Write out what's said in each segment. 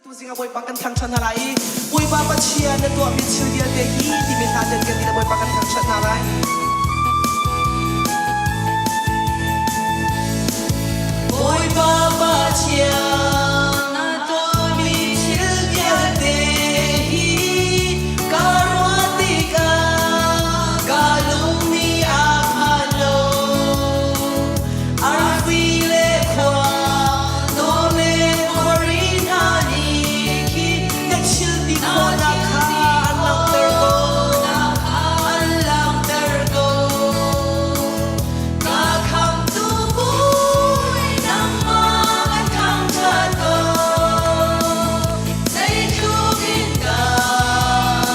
Tuzing ah Bawipa kan thangṭhat hna lai i Bawipa Pathian na tuahmi thil vialte hi timi hla ten kan in Bawipa kan thangṭhat hna lai. Bawipa Pathian na tuahmi thil vialte hi ka ruah tikah ka lung nih a phan lo. Arfi le khua dawr le khuari hna nih khi na thil ti khawhnak kha an langhter ko. An langhter ko. Ka khamtu Bawi nangmah kan thangṭhat ko. Zeitluk in dah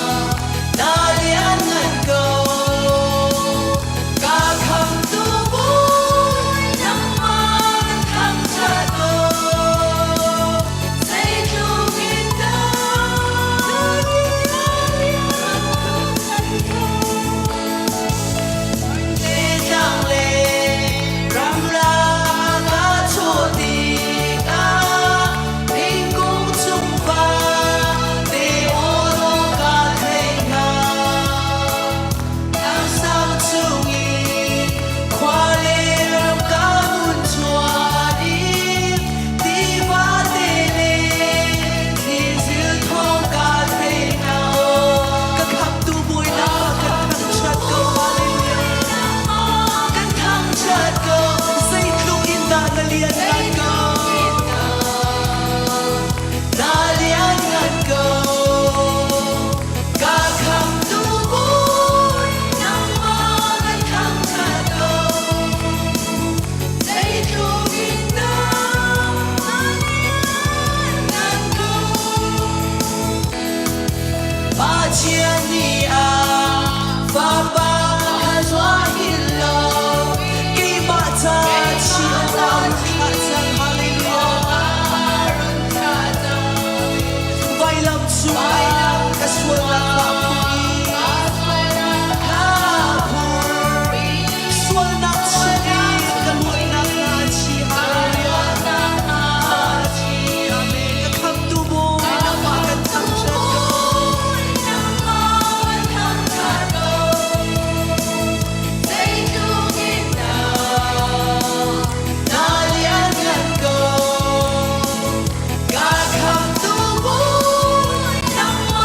na lianngan ko. Ka khamtu Bawi nangmah kan thangṭhat ko. Zeitluk in dah na lianngan ko. Tlang le ramlak a chuah tikah thingkung cung va te aw ka thei hna. Tlangsang cung i khua le ram ka hun chuan i tiva te le thlizil thawng ka thei hna. Ka khamtu Bawipa kan thangṭhat ko. Hallelujah. Kan thangṭhat ko. Zeitluk in dah na lianngan ko. Na lianngan ko. Ka khamtu Bawi nangmah kan thangṭhat ko. Zeitluk in dah na lianngan ko. Pathian nih a Fapa kha zuah hin lo, keimah ca chim awkah run thlah cang. Hallelujah. Vailam cungah ka sualnak kha phur i sualnak chungin ka luatnak hna chi. Hallelujah. Amen. Ka khamtu Bawi nangmah kan thangṭhat ko. Na lianngan ko. Ka khamtu Bawi nangmah.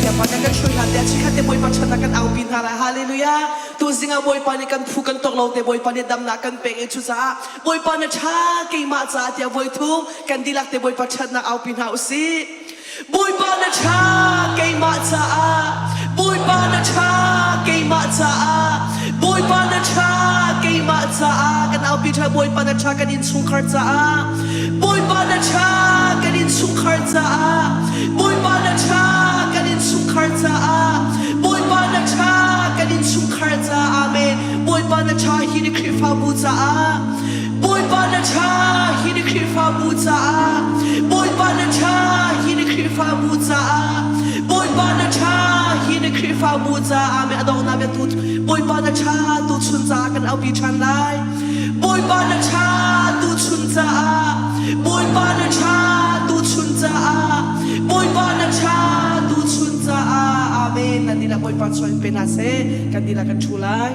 Saya pa na kan hruai hlan te chikhat te Bawipa ṭhatnak kan aupi hna lai. Hallelujah. Tu zingah Bawipa nih kan phu kan tawk lo te Bawipa nih damnak kan pek i cucaah Bawipa na ṭha keimah caah tiah voi thum kan dihlak te Bawipa ṭhatnak aupi hna usih. Bawipa na ṭha keimah caah Bawipa na ṭha keimah caah Bawipa na ṭha keimah caah kan aupi ṭha Bawipa na ṭha kan innchungkhar caah Bawipa na ṭha kan innchungkhar caah Bawipa na ṭha kan innchungkhar caah Bawipa na ṭha kan innchungkhar caah Amen Bawipa na ṭha hi na Khrihfabu caah Bawipa na ṭha hi na Khrihfabu caah Bawipa na ṭha hi na Khrihfabu caah Bawipa na ṭha hi na Khrihfabu caah Amen a donghnak bia tu Bawipa na ṭha tu chun caah kan aupi ṭhan lai Bawipa na ṭha tu chun caah Bawipa na ṭha tu chun caah Bawipa na ṭha tu chun caah Amen nan dihlak Bawipa chuan pe hna seh kan dihlak kan ṭhu lai.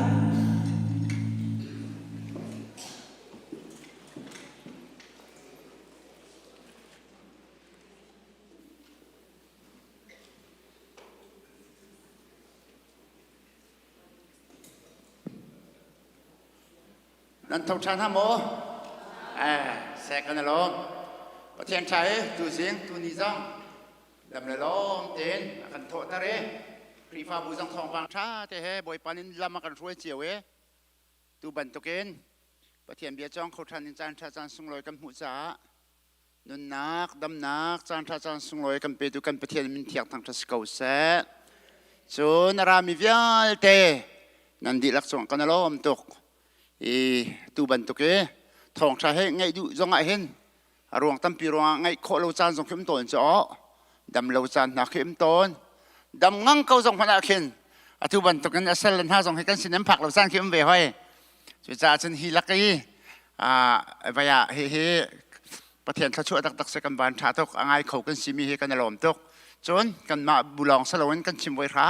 Nan tho ṭhan ha maw? Eh, seh kan alawm. Pathian ṭha e, tu zing, tu ni zong dam le lawm tein a kan thawhter e. Khrihfabu zong thawngpang ṭha te he Bawipa nih lam a kan hruai cio e. Tu bantukin Pathian bia cawng kho ṭhan in caan ṭha caan sunglawi kan hmuh caah nunnak, damnak, caan ṭha caan sunglawi kan petu kan Pathian min thiang thangṭhat si ko seh. Cun a rami vialte nan dihlak cungah kan i lawm tuk. I tu bantuk i thawngṭha he ngaih duh zongah hin a ruang tampi ruangah ngaih khawh lo caan zong khi um tawn cu aw dam lo caan hna khi um tawn dam ngang ko zong hmanh ah khin atu bantukin a sel le hna zong hi kan sin an phak lo caan khi um ve hoi cucaah cun hi lak i vai ah hi hi Pathian thluachuah taktak se kan van ṭha tuk a ngai kho kan simi hi kan i lawm tuk cun kanmah bulawng saloin kan chim voi hra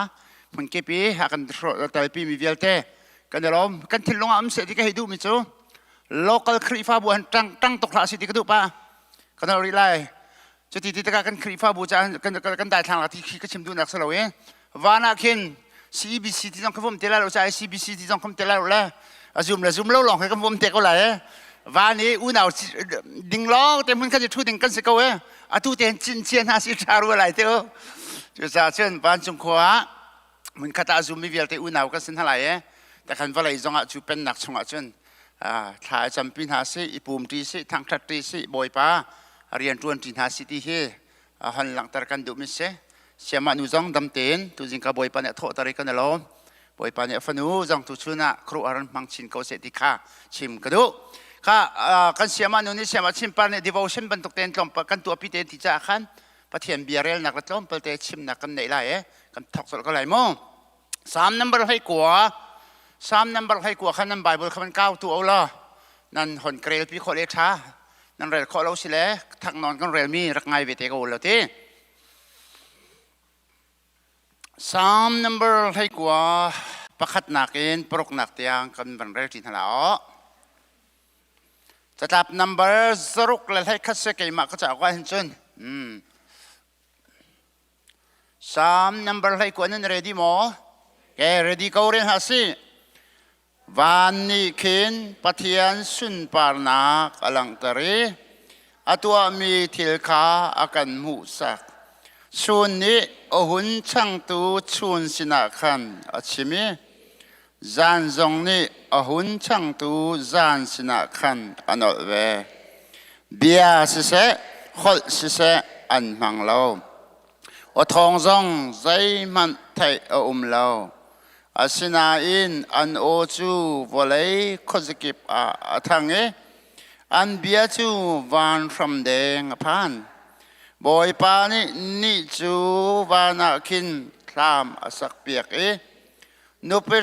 hmunkip i a kan telpi mi vialte kan i lawm kan thinlung ah um seh ti ka hei duh mi cu local Khrihfabu han ṭang ṭang tuk hlah si ti ka duh pa kan ol rih lai cuti ti tikah kan Khrihfabu ca kan kan daithlang la ti khi ka chim duhnak si lo i van ah khin CBC ti zong ka vom te lai lo ca CBC ti zong kam te lai lo le a zum le zum lo lawng he kan vom te ko lai e van i unau ding lawng te hmun khan i thu ding kan si ko e atu te cin cia hna si ṭha rua lai te o cucaah cun vancung khua ah hmunkhat ah a zummi vialte unau kan si hna lai e takhan vawlei zongah cu pennak chungah cun thla i campi hna si i pumṭi si thangṭhatṭi si bawipa rianṭuanṭi hna si ti hi hon langhter kan duhmi si siamah nu zong dam tein tuzing ka bawipa nih a thawhter i kan i lawm bawipa nih a fanu zong tu chun ah khuaruahhar in hmang chin ko seh ti kha chim ka duh kha kan siamah nu nih siamah chimpar nih devotion bantuk tein tlawmpal kan tuahpi tein ti caah khan Pathian bia relnak le tlawmpal te chimnak kan neih lai e kan thok colh ko lai mu Psalm number 19 Psalm number 19 khan nan Bible kha man kau tu o la nan hon krel pi khawh le tha nan rel khawh lo si le thak non kan rel mi rak ngai ve te ko lo ti Psalm number 19 pakhatnak in paruknak tiang kan van rel ṭi hna la o Catlap number 61 se keimah ka cauk ah hin cun. Psalm number 19 nan ready maw? Okay, ready ko rin ha si. Van nih khin Pathian sunparnak a langhter i a tuahmi thil kha a kan hmuhsak. Chun nih a hun changtu chun sinah khan a chim i Zan zong nih a hun changtu zan sinah khan a nolh ve. Bia siseh, holh siseh an hmang lo. Aw thawng zong zeihmanh theih a um lo. Asinain an aw cu vawlei khuazakip ah a thang i an bia cu van hram deng a phan. Bawipa nih ni cu van ah khin thlam a sakpiak i Nupi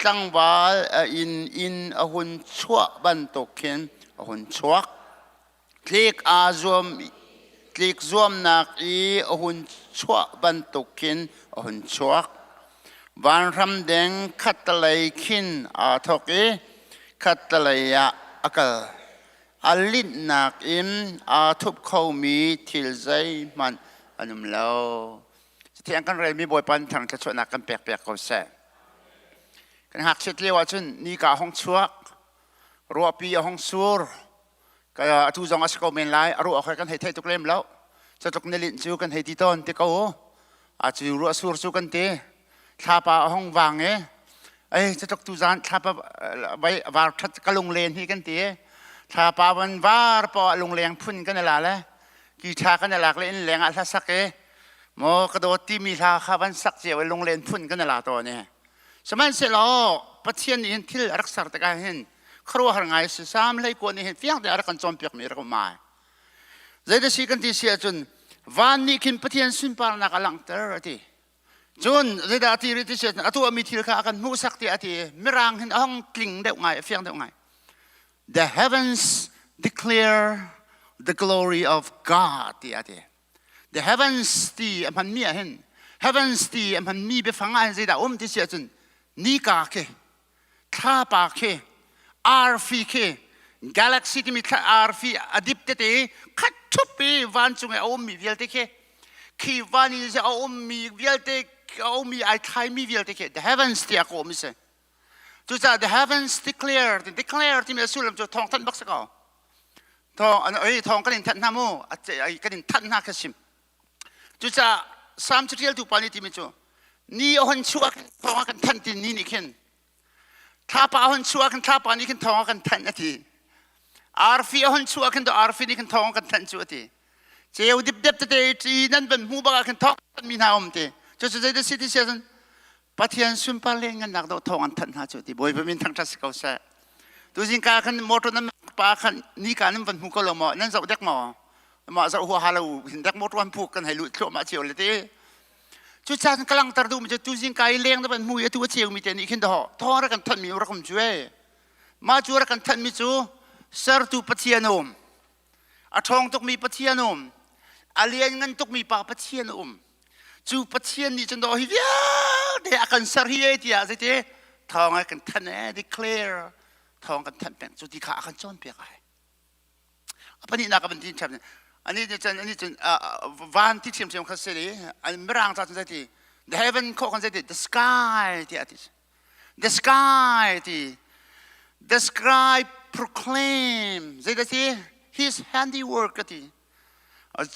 tlangval a inn in a hun chuah bantuk khin a hun chuak. Tlik aa zuam tlik zuamnak i a hun chuah bantuk khin a hun chuak. Vanhram deng khattalei khin aa thawk i khattalei ah a kal. A linhnak in aa thup khomi thil zeihmanh an um lo. Cathiang kan relmi Bawipa nih thang thluachuahnak kan pek piak ko seh. Kan ngakchiat lio ahcun nika a hung chuak, ruahpi a hung sur, atu zong a si ko men lai, a ruah awk kan hei thei tuk lem lo. Catluk nilinh cu kan hei ti tawn ti ko. A cu ruah sur cu kan ti. Thlapa a hung vang i, ei catluk tu zan thlapa vai var that ka lunglen hi kan ti. Thlapa van var pa lungleng phun kan la le ki tha kan lak le in leng ah hla sak i maw ka dawt timi hla kha van sak cio i lunglen phun kan la tawn i sihmanhsehlaw Pathian nih hin thil a rak ser tikah hin khuaruahhar ngai si Salm 21 nih hin fiang te a rak kan cawnpiak mi rak um ai. Zeidah si kan ti si ahcun van nih khin Pathian sunparnak a langhter a ti. Cun zeidah a ti rih ti si ahcun a tuahmi thil kha a kan hmuhsak tiah a ti i mirang hin a hong tling deuh ngai a fiang deuh ngai. The heavens declare the glory of God tiah a ti. The heavens ti a hmanmi ah hin heavens ti a hmanmi biafang ah hin zeidah um ti si ahcun nika khi thlapa khi arfi khi galaxy timi thla arfi a dip tete khat thup i vancung i a ummi vialte khi khi van i a ummi vialte a ummi ai thlaimi vialte khi the heavens tiah ka um si. Cucaah the heavens declare declare timi a sullam cu thawngthanh bak si ko. Thawng an oi thawng kan in thanh hna mu kan in thanh hna kha sim. Cucaah Psalm catialtu pa nih timi cu ni a hon chuak thawng a kan thanh ti ni nih khin thlapa a hon chuak khin thlapa nih khin thawng a kan thanh a ti. Arfi a hon chuak khin arfi nih khin thawng a kan thanh cu a ti. Ceu dipdep tete ṭi nan van hmu bak ah khin thawng mi hna um ti. Cucu zeidah si ti si ahcun Pathian sunpar le ngannak dawh thawng an thanh hna cu ti Bawipa min thangṭhat si ko seh. Tuzing ka khan motor nan pa khan nika nan van hmu ko lo maw? Nan zoh dek maw? Mah zoh huaha lo hin dek motor an phuk kan hei lut thluahmah cio le ti. Cucaah ka langter duhmi cu tuzing ka i leng na van hmu i atu a ceumi te nih khin dawh thawng rak kan thanhmi rak um cu ee. Mah cu rak kan thanhmi cu sertu Pathian um. A ṭhawng tukmi Pathian um. A lianngan tukmi pa Pathian um. Cu Pathian nih cun daw hi vialte a kan ser hi e tiah zeiti thawng a kan thanh e declare thawng kan thanh peng cu ti kha a kan cawnpiak ai. A pahnihnak a van ti ṭhep ani nih cun ani cun van ti ṭhiamṭhiam kha si i mirang ca cun zeiti the heaven khawh khan zeiti the sky tiah a ti. The sky ti the sky proclaim zeidah ti his handiwork a ti.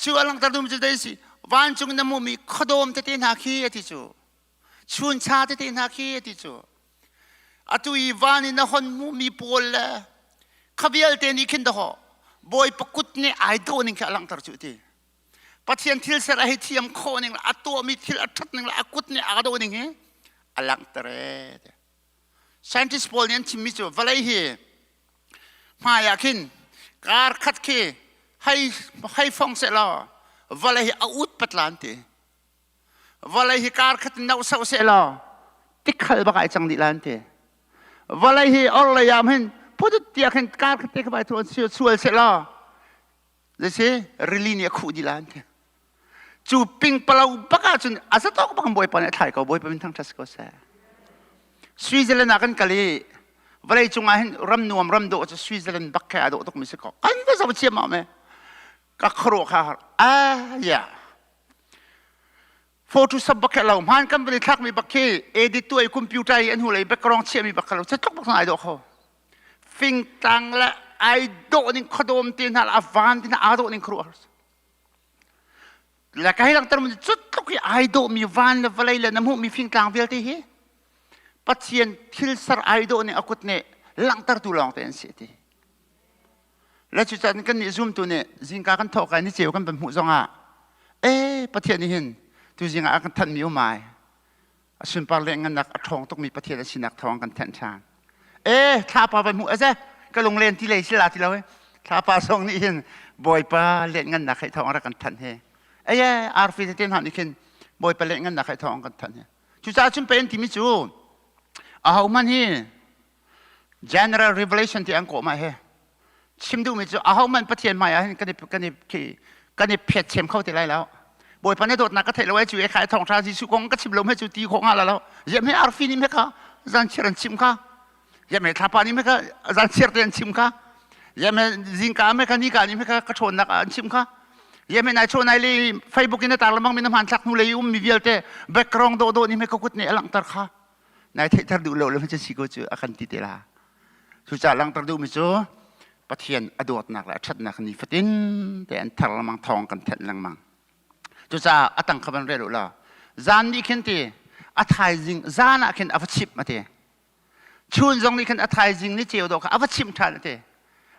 Cu a langhter duhmi cu zei si vancung in na hmuhmi khuadawm tete hna khi a ti cu chuncha tete hna khi a ti cu atu i van in na hon hmuhmi pawl le kha vialte nih khin dawh Bawipa kut nih ai dawh ning khi a langhter cu ti. Pathian thil ser a hei thiam khawh ning le a tuahmi thil a ṭhat ning le a kut nih aa dawh ning hi a langhter ee. Scientist pawl nih an chimmi cu vawlei hi hmai ah khin kar khat khi hei hei fong seh law vawlei hi a ut patla an ti. Vawlei hi kar khat in noh soh seh law tikhal bak ai cang dih la an ti. Vawlei hi orhlei ah hin phutut tiah khin kar khat te kha vai sual seh law Zeisi rili nih a khuh dih la an ti. Cu pingpalo bak ahcun a zatawk bak in Bawipa nih a thlai ko. Bawipa min thangṭhat si ko seh. Switzerland ah kan kal i vawlei cung ah hin ram nuam ram dawh cu Switzerland bak khe aa dawh tukmi si ko. Kan va zoh ciammam e. Ka khuaruah kha har. Ah, yeah. Photoshop bak khe lo. Hmaan kan van i thlakmi bak khi edit tuah i computer i an hu lei background chiahmi bak kha lo. Cetluk bak ai dawh kho. Fingtlang le ai dawh ning khuadawm te hna le a van te hna aa dawh ning khuaruah le ka hei langhter mi cu tluk i ai dawhmi van le vawlei le na hmuhmi fingtlang vialte hi Pathian thil ser ai dawh ning a kut nih langhtertu lawng te an si ti. Le cucaah kan nih zumtu nih zingka kan thawh kai ni ceu kan van hmuh zongah ee Pathian nih hin tu zing ah a kan thanhmi um ai a sunpar le ngannak a ṭhawng tukmi Pathian a sinak thawng kan thenh ṭhan. E thlapa van hmuh aze ka lunglen ti lei sila ti lo e thlapa zong nih hin Bawipa let ngannak hei thawng rak kan thanh he aye arfi te hna nih khin Bawipa let ngannak hei thawng kan thanh he cucaah cun pen timi cu aho man hi general revelation ti an kawh ma he chim duhmi cu ahohmanh Pathian hmai ah hin kan i kan i kan i phet chem kho ti lai lo. Bawipa na dawtnak ka theih lo ai cu e khai thawngṭha Jesuh kong ka chim lo me cu ti khawh nga la lo. Ziam he arfi nih me kha zan chiar an chim kha. Ziam he thlapa nih me kha zan chiar te an chim kha. Ziam he zingka me kha nika nih me kha ka ṭhawnnak an chim kha. Yemen nai chaw nai le Facebook in a tar lengmang mi na hmanthlak hnu lei um mi vialte background dawh dawh nih me ka kut nih a langhter kha. Nai theihter duh lo le hme si ko cu a kan ti te la. Cucaah langhter duh mi cu Pathian a dawtnak le a ṭhatnak ni fatin te an thar lengmang thawng kan thenh lengmang. Cucaah a tang kha van rel u law zan nih khin ti a thaizing zan ah khin a va chimh a ti. Chun zong nih khin a thaizing ni ceu dawh kha a va chimh ṭhan a ti.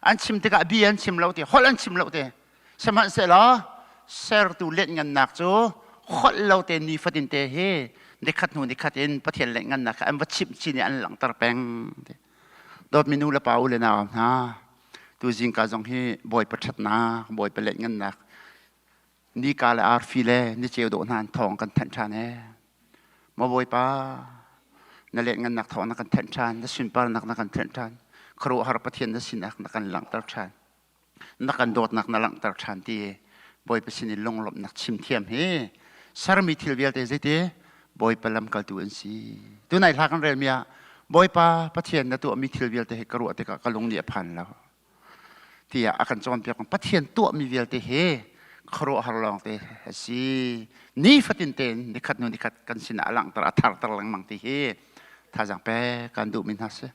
An chim tikah bia an chim lo ti, holh an chim lo ti. Sihmanhsehlaw sertu lianhngannak cu holh lo te ni fatin te hi nikhat hnu nikhat in Pathian lianhngannak kha an va chimh chin i an langhter peng. Dawtmi nu le pa u le nau hna, tu zingka zong hi Bawipa ṭhatnak, Bawipa lianhngannak nika le arfi le niceu dawh hna an thawng kan thanh ṭhan ee. Maw Bawipa, na lianhngannak thawng na kan thanh ṭhan, na sunparnak na kan thanh ṭhan, khuaruahhar Pathian na sinak na kan langhter ṭhan, na kan dawtnak na langhter ṭhan ti Bawipa sin i lunglawmhnak chim thiam hi sermi thil vialte zeiti Bawipa lamkaltu an si. Tunai hla kan relmi ah Bawipa Pathian na tuahmi thil vialte hi ka ruah tikah ka lung nih a phan lo. tiah a kan cawnpiak. Pathian tuahmi vialte hi khuaruahhar lawngte a si. Nifatin tein nikhat hnu nikhat kan sinah a langhter a tharter lengmang ti hi thazaang pek kan duhmi hna si.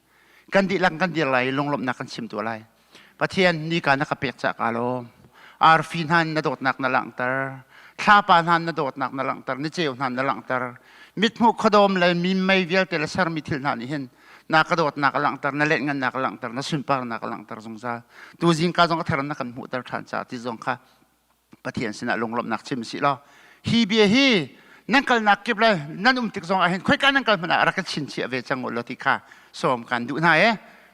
Kan dihlak kan dir lai i lunglawmhnak kan chim tuah lai. Pathian nika na ka pek cah ka lawm. Arfi hna na dawtnak na langhter. Thlapa hna na dawtnak na langhter. Niceu hna na langhter. Mithmuh khuadawm le mimei vialte le sermi thil hna nih hin na ka dawtnak a langhter na lenhngannak a langhter na sunparnak a langhter zungzal tu zingka zong a thar na kan hmuhter ṭhan caah ti zong kha Pathian sinah lunglawmhnak chim sih law hi bia hi nan kalnak kip le nan um tik zong ah hin khoika nan kal hmanh ah rak kan chinchiah ve cang u law ti kha sawm kan duh hna e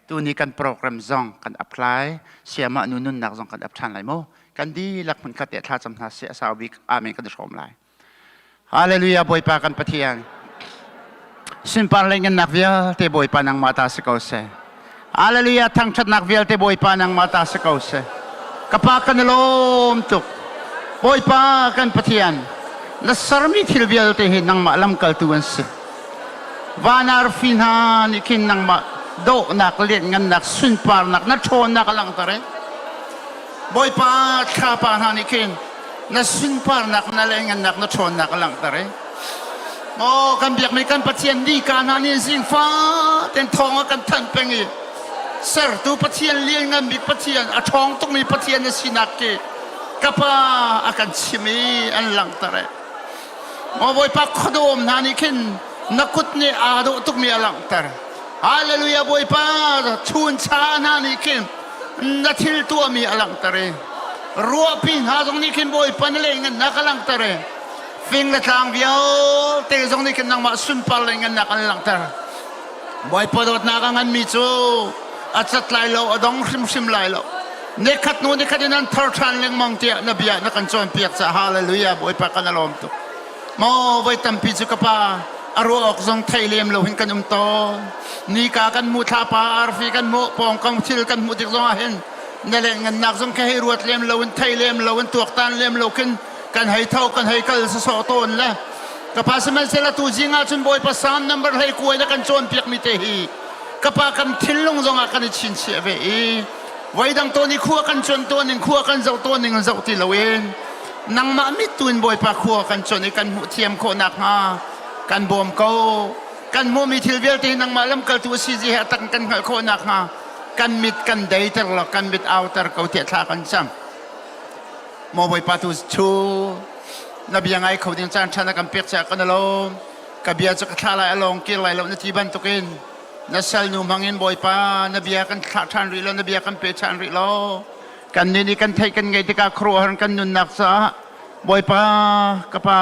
tu ni kan program zong kan apply siamah nu nunnak zong kan ap ṭhan lai mu kan dihlak hmun khat te thla cam hna seh a sau bik amen kan i hrawm lai Hallelujah Bawipa kan Pathian. Sunpar le ngannak vialte Bawipa nangmah ta si ko seh. Hallelujah thangṭhatnak vialte Bawipa nangmah ta si ko seh. Ka pa kan i lawm tuk. Bawipa kan Pathian, na sermi thil vialte hi nangmah lamkaltu an si. Van arfi hna nih khin nangmah dawhnak, lianhngannak, sunparnak, na ṭhawnnak a langhter i Bawipa thlapa hna nih khin na sunparnak na lengannak na ṭhawnnak a langhter i maw kan biakmi kan Pathian nika hna nih zingfa ten thawng a kan thanh peng i sertu Pathian lianngan bik Pathian a ṭhawng tukmi Pathian na sinak khi ka pa a kan chim i an langhter i maw Bawipa khuadawm hna nih khin na kut nih aa dawh tukmi a langhter Hallelujah Bawipa chuncha hna nih khin na thil tuahmi a langhter i ruahpi hna zong nih khin Bawipa na leingannak a langhter i fing le tlang vialte zong nih khin nangmah sunpar leingannak an langhter. Bawipa dawtnak a nganmi cu a cat lai lo, a dong hrimhrim lai lo. Nikhat hnu nikhat in an thar ṭhan lengmang tiah na bia na kan cawnpiak caah hallelujah Bawipa kan alawm tuk. Maw voi tampi cu ka pa a ruah awk zong thei lem lo hin kan um tawn. Nika kan hmuh thlapa arfi kan hmuh pawngkam thil kan hmuh tik zong ah hin na le ngannak zong khi hei ruat lem lo in thei lem lo in tuaktan lem lo khin kan hei tho kan hei kal sasawh tawn le ka pa sihmanhsehlaw tu zing ah cun Bawipa Psalm number hlei kuai na kan cawnpiak mi te hi ka pa kan thinlung zong ah kan i chinchiah ve i voidang tawn i khua kan cuan tawn ning khua kan zoh tawn ning zoh ti loin nangmah mit tu in Bawipa khua kan cuan i kan hmuh thiam khawh nakhnga kan bawm ko kan hmuhmi thil vialte hi nangmah lamkaltu a si zi he a tak kan hngalh khawh nakhnga kan mit kan deiter law kan mit auter ko tiah thla kan cam maw Bawipa tu chu na bia ngai kho ding caan ṭha na kan pek caah kan alawm ka bia cu ka thlah lai alawng kir lai lo na ti bantukin na salnu hmangin Bawipa na bia kan thlah ṭhan rih lo na bia kan pe ṭhan rih lo kan nih nih kan theih kan ngeih tikah khuaruahhar kan nunnak caah Bawipa ka pa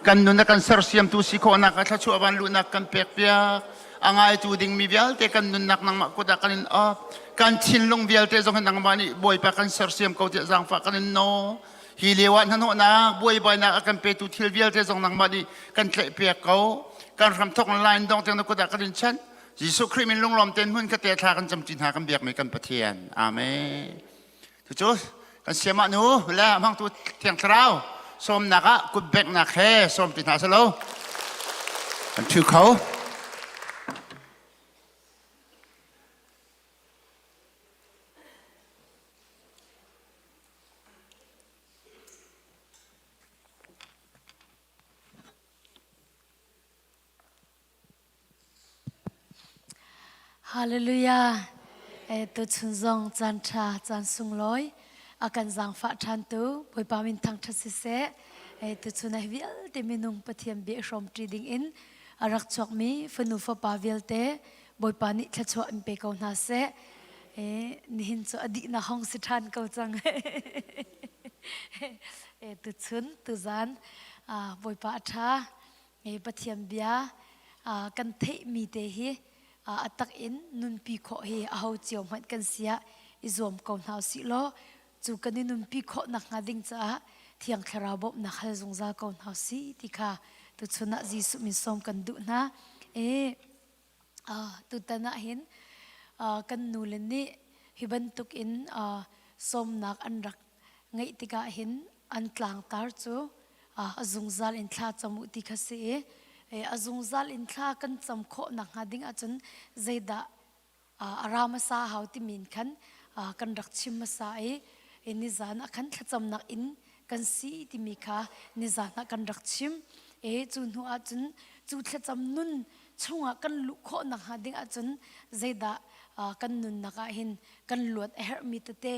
kan nun a kan sersiamtu si khawhnak a thluachuah van luhnak kan pek piak a ngaitu dingmi vialte kan nunnak nangmah kut ah kan in op kan thinlung vialte zong hi nangmah nih Bawipa kan sersiam ko tiah zaangfah kan in nawl hi lio ah hnahnawhnak buaibainak a kan petu thil vialte zong nangmah nih kan tlaih piak ko kan hramthok line dong tiang na kut ah kan in chanh Jesuh Khrih min lunglawm tein hmun khat te thla kan camṭi hna kan biakmi kan Pathian. Amen. Cucu kan siamah nu le hmangtu Thiang Thlarau sawmnak ah kutbeknak he sawmṭi hna selaw kan ṭhu kho. Hallelujah. E tuchun zong caan ṭha caan sunglawi a kan zaangfah ṭhan tu Bawipa min thangṭhat siseh. E tuchun ah hi vialte minung Pathian bia i hrawmṭi ding in a rak chuakmi fanu fapa vialte Bawipa nih thluachuah in pe ko hna seh. E nihin cu a dihnak hong si ṭhan ko cang. e tuchun tuzan Bawipa a ṭha. Pathian bia kan theihmi te hi a tak in nunpi khawh hi aho cio hmanh kan si ah i zuam ko hna usih law cu kan i nunpi khawh nakhnga ding caah Thiang Thlarau bawmhnak hal zungzal ko hna usih ti kha tuchun ah Jesuh min sawm kan duh hna. E tutan ah hin kan nule nih hi bantuk in sawmnak an rak ngeih tikah hin an tlangtar cu a zungzal in thla cam u ti kha si i a zungzal in thla kan cam khawh nakhnga ding ahcun zeidah a ra hmasa hau timi in khan kan rak chim hmasa i nizan ah khan thlacamnak in kan si timi kha nizan ah kan rak chim i cu hnu ahcun cu thlacam nun chungah kan luh khawh nakhnga ding ahcun zeidah kan nunnak ah hin kan luat a herhmi tete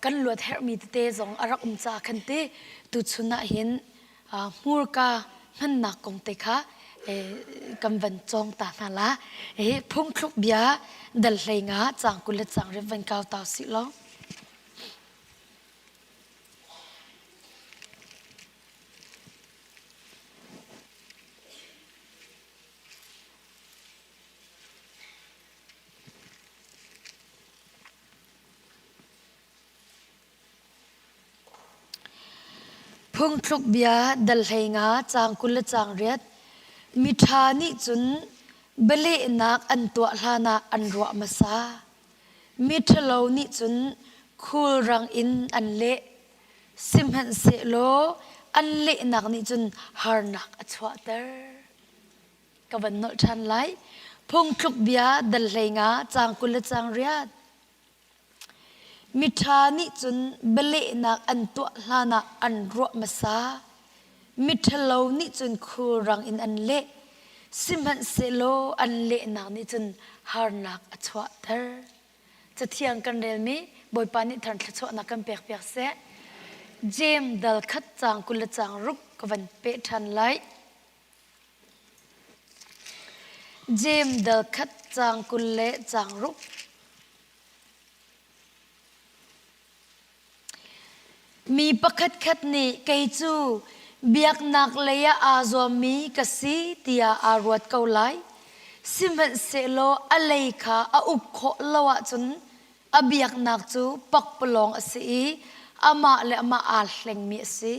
Kan luat herhmi tete zong a rak um caah khan ti tuchun ah hin hmurka hmannak kong te kha kan van cawng ta hna la. Phungthluk bia dal hlei nga caang 20 le caang riat van kau ta usih law. Phungthluk bia dal 15 caang 20 le caang riat miṭha nih cun bialehnak an tuah hlanah an ruah hmasa. Miṭhalo nih cun khulrang in an leh. Sihmanhsehlaw an lehnak nih cun harnak a chuahter. Ka van nolh ṭhan lai. Phungthluk bia dal 15 caang 20 le caang riat. Miṭha nih cun bialehnak an tuah hlanah an ruah hmasa. Miṭhalo nih cun khulrang in an leh. Sihmanhsehlaw an lehnak nih cun harnak a chuahter. Cathiang kan relmi Bawipa nih thar thluachuahnak kan pekpiak seh. Jeim dal khat caang 20 le caang ruk ka van peh ṭhan lai. Jeim dal khat caang 20 le caang ruk. Mi pakhatkhat nih kei cu biaknak lei ah aa zuammi ka si tiah aa ruat ko lai. Sihmanhsehlaw a lei kha a uk khawh lo ahcun a biaknak cu pakpalawng a si i amah le amah aa hlengmi a si.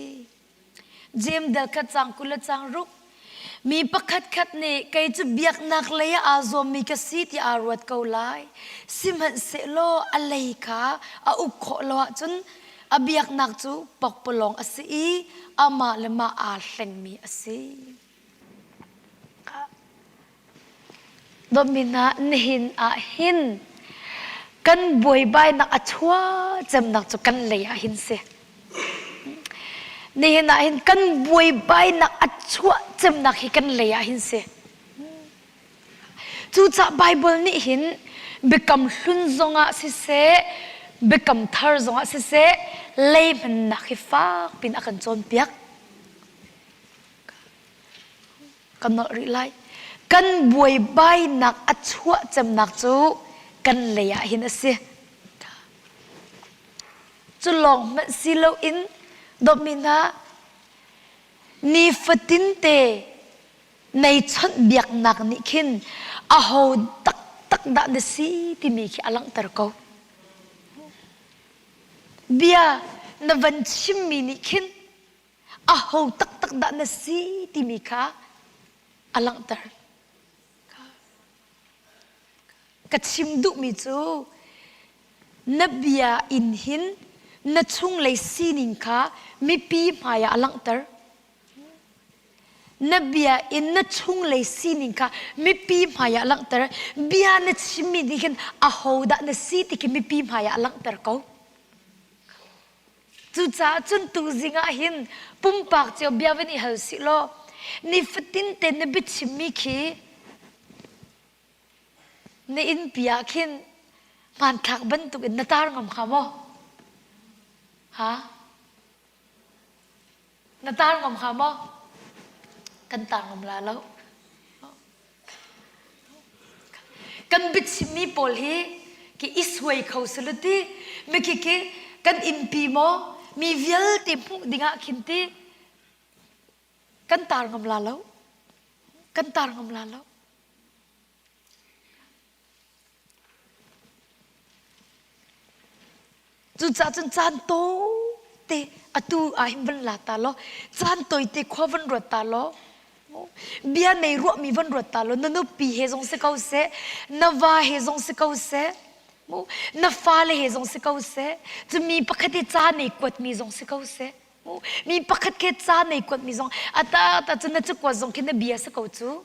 Jeim dal khat caang 20 le caang ruk. Mi pakhatkhat nih kei cu biaknak lei ah aa zuammi ka si ti aa ruat ko lai. Sihmanhsehlaw a lei kha a uk khawh lo ahcun a biaknak cu pakpalawng a si i amah le mah aa hlengmi a si. Dawtmi hna, nihin ah hin kan buaibainak a chuah cemnak cu kan lei ah hin si. Nihin ah hin kan buaibainak a chuah cemnak hi kan lei ah hin si. Cucaah Baibal nih hin biakam hlun zongah siseh, biakam thar zongah siseh, lei hmannak hi fak pin a kan cawnpiak. Kan nolh rih lai. Kan buaibainak a chuah cemnak cu kan lei ah hin a si. Cu lawng hmanh si loin dawtmi hna nifatin te nei chawnh biaknak nih khin aho taktak dah na si timi khi a langhter ko. Bia na van chimmi nih khin aho taktak dah na si timi kha a langhter. Ka chim duhmi cu na bia in hin na chunglei sining kha mipi hmaiah a langhter. Na bia in na chunglei sining kha mipi hmaiah langhter. Bia na chimmi nih khin ahodah na si ti khi mipi hmaiah langhter ko. Cucaah cun tuzing ah hin pumpak cio bia van i hal sih law nifatin te na biachimmi khi na innpi ah khin hmanthlak bantukin na tar ngam hnga maw? Ha? Na tar ngam hnga maw? Kan tar ngam la lo. Kan biachimmi pawl hi ki i suai kho silo ti mikhi khi kan innpi maw mi vialte hmuh dingah khin ti kan tar ngam la lo. Kan tar ngam la lo. Cucaah cun caan tawite atu ah hin van la ta law caan tawite khua van ruat ta law bia nei ruahmi van ruat ta law na nupi he zong si ko seh na va he zong si ko seh na fale he zong si ko seh cu mi pakhat i ca nei kuatmi zong si ko seh Mi pakhat ke ca nei kuatmi zong ata ta cun na cakuat zong khi na bia si ko cu.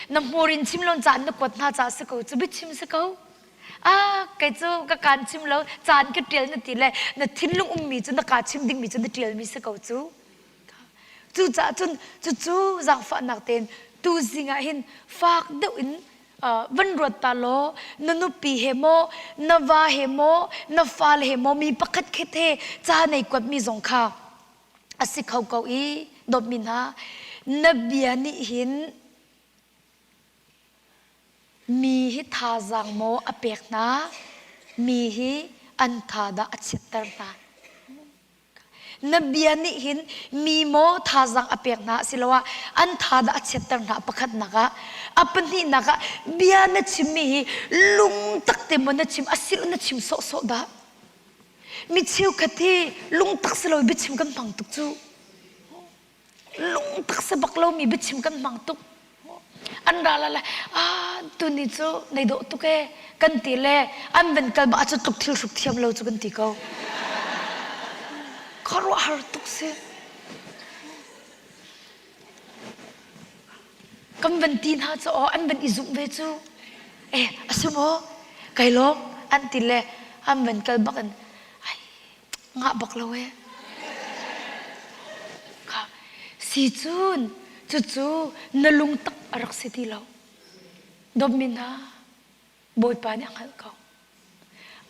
Na hmur in chim lon caan na kuat hna ca si ko cu biachim si ko. Ah kei cu ka kaan chim lo caan ka ṭial na ti le na thinlung ummi cu na kaa chim dingmi cu na ṭialmi si ko cu. Cucaah cun cucu zaangfahnak tein tuzing ah hin fak deuh in van ruat ta law na nupi he maw na va he maw na fale he maw mi pakhat khat he ca nei kuatmi zong kha a si kho ko i dawtmi hna na bia nih hin mi hi thazaang maw a pek hna mi hi an tha dah a chiatter hna Na bia nih hin mi maw thazaang a pek hna asiloah an tha dah a chiatter hna pakhatnak ah a pahnihnak ah bia na chimmi hi lungtak te maw na chim asilo na chim sawhsawh dah mi cheukhat hi lungtak si lo biachim kan hmang tuk cu lungtak si bak lomi biachim kan hmang tuk an ra la le ah tuni cu nei dawh tuk e kan ti le an van kal ba cu tluk thil hruk thiam lo cu kan ti ko khuaruahhar tuk si kan van ti hna cu aw an van i zumh ve cu eh a si maw kai lawm an ti le an van kal bak in ai ngah bak lo ee. Kha si cun cucu na lungtak a rak si ti lo. Dawtmi hna, Bawipa nih a hngalh ko.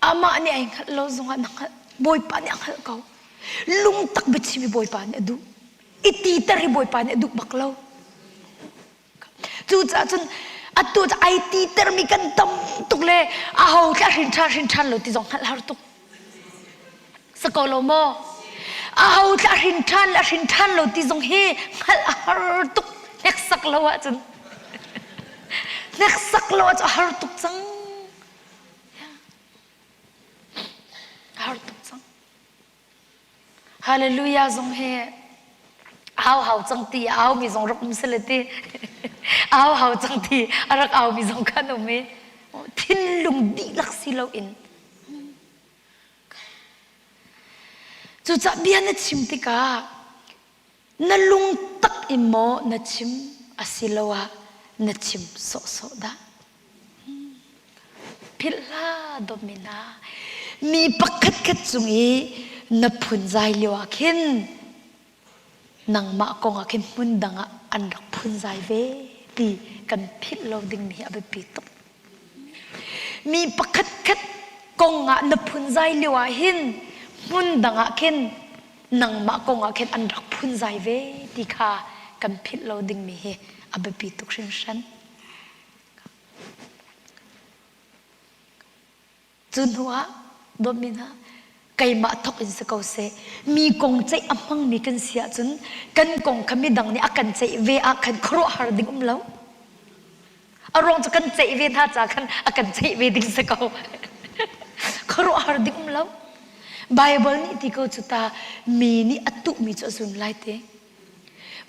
Amah nih ai hngalh lo zongah na hngalh. Bawipa nih a hngalh ko. Lungtak biachim hi Bawipa nih a duh. I titer hi Bawipa nih a duh bak lo. Cucaah cun atu cu ai titermi kan tam tuk le aho tla hrin ṭhan hrin ṭhan lo ti zong hngalh har tuk. Si ko lo maw? Aho tla hrin ṭhan le hrin ṭhan lo ti zong hi hngalh a har tuk hneksak lo ahcun. Hneksak lo ahcun a har tuk cang. A har tuk cang. Hallelujah zong hi au hau cang ti a au mi zong rak um sile ti au hau cang ti a rak au mi zong khan um i thinlung dihlak si lo in cucah bia na chim tikah Na lungtak in maw na chim asiloah na chim sawhsawh dah? Philh hlah dawtmi hna, mi pakhatkhat cung i na phunzai lio ah khin nangmah kong ah khin hmun dang ah an rak phunzai ve ti kan philh lo dingmi hi a biapi tuk. Mi pakhatkhat kong ah na phunzai lio ah hin hmun dang ah khin nangmah kong ah khin an rak phunzai ve ti kha kan philh lo dingmi hi a biapi tuk hringhran. Cu hnu ah dawtmi hna keimah thawk in si ko seh mi kong ceih a hmangmi kan si ahcun kan kong kha midang nih a kan ceih ve ah khan khuaruahhar ding um lo. A ruang cu kan ceih ve hna ca khan a kan ceih ve ding si ko. Khuaruahhar ding um lo. Bible nih ti ko cu ta mi nih a tuhmi cu a zun lai ti.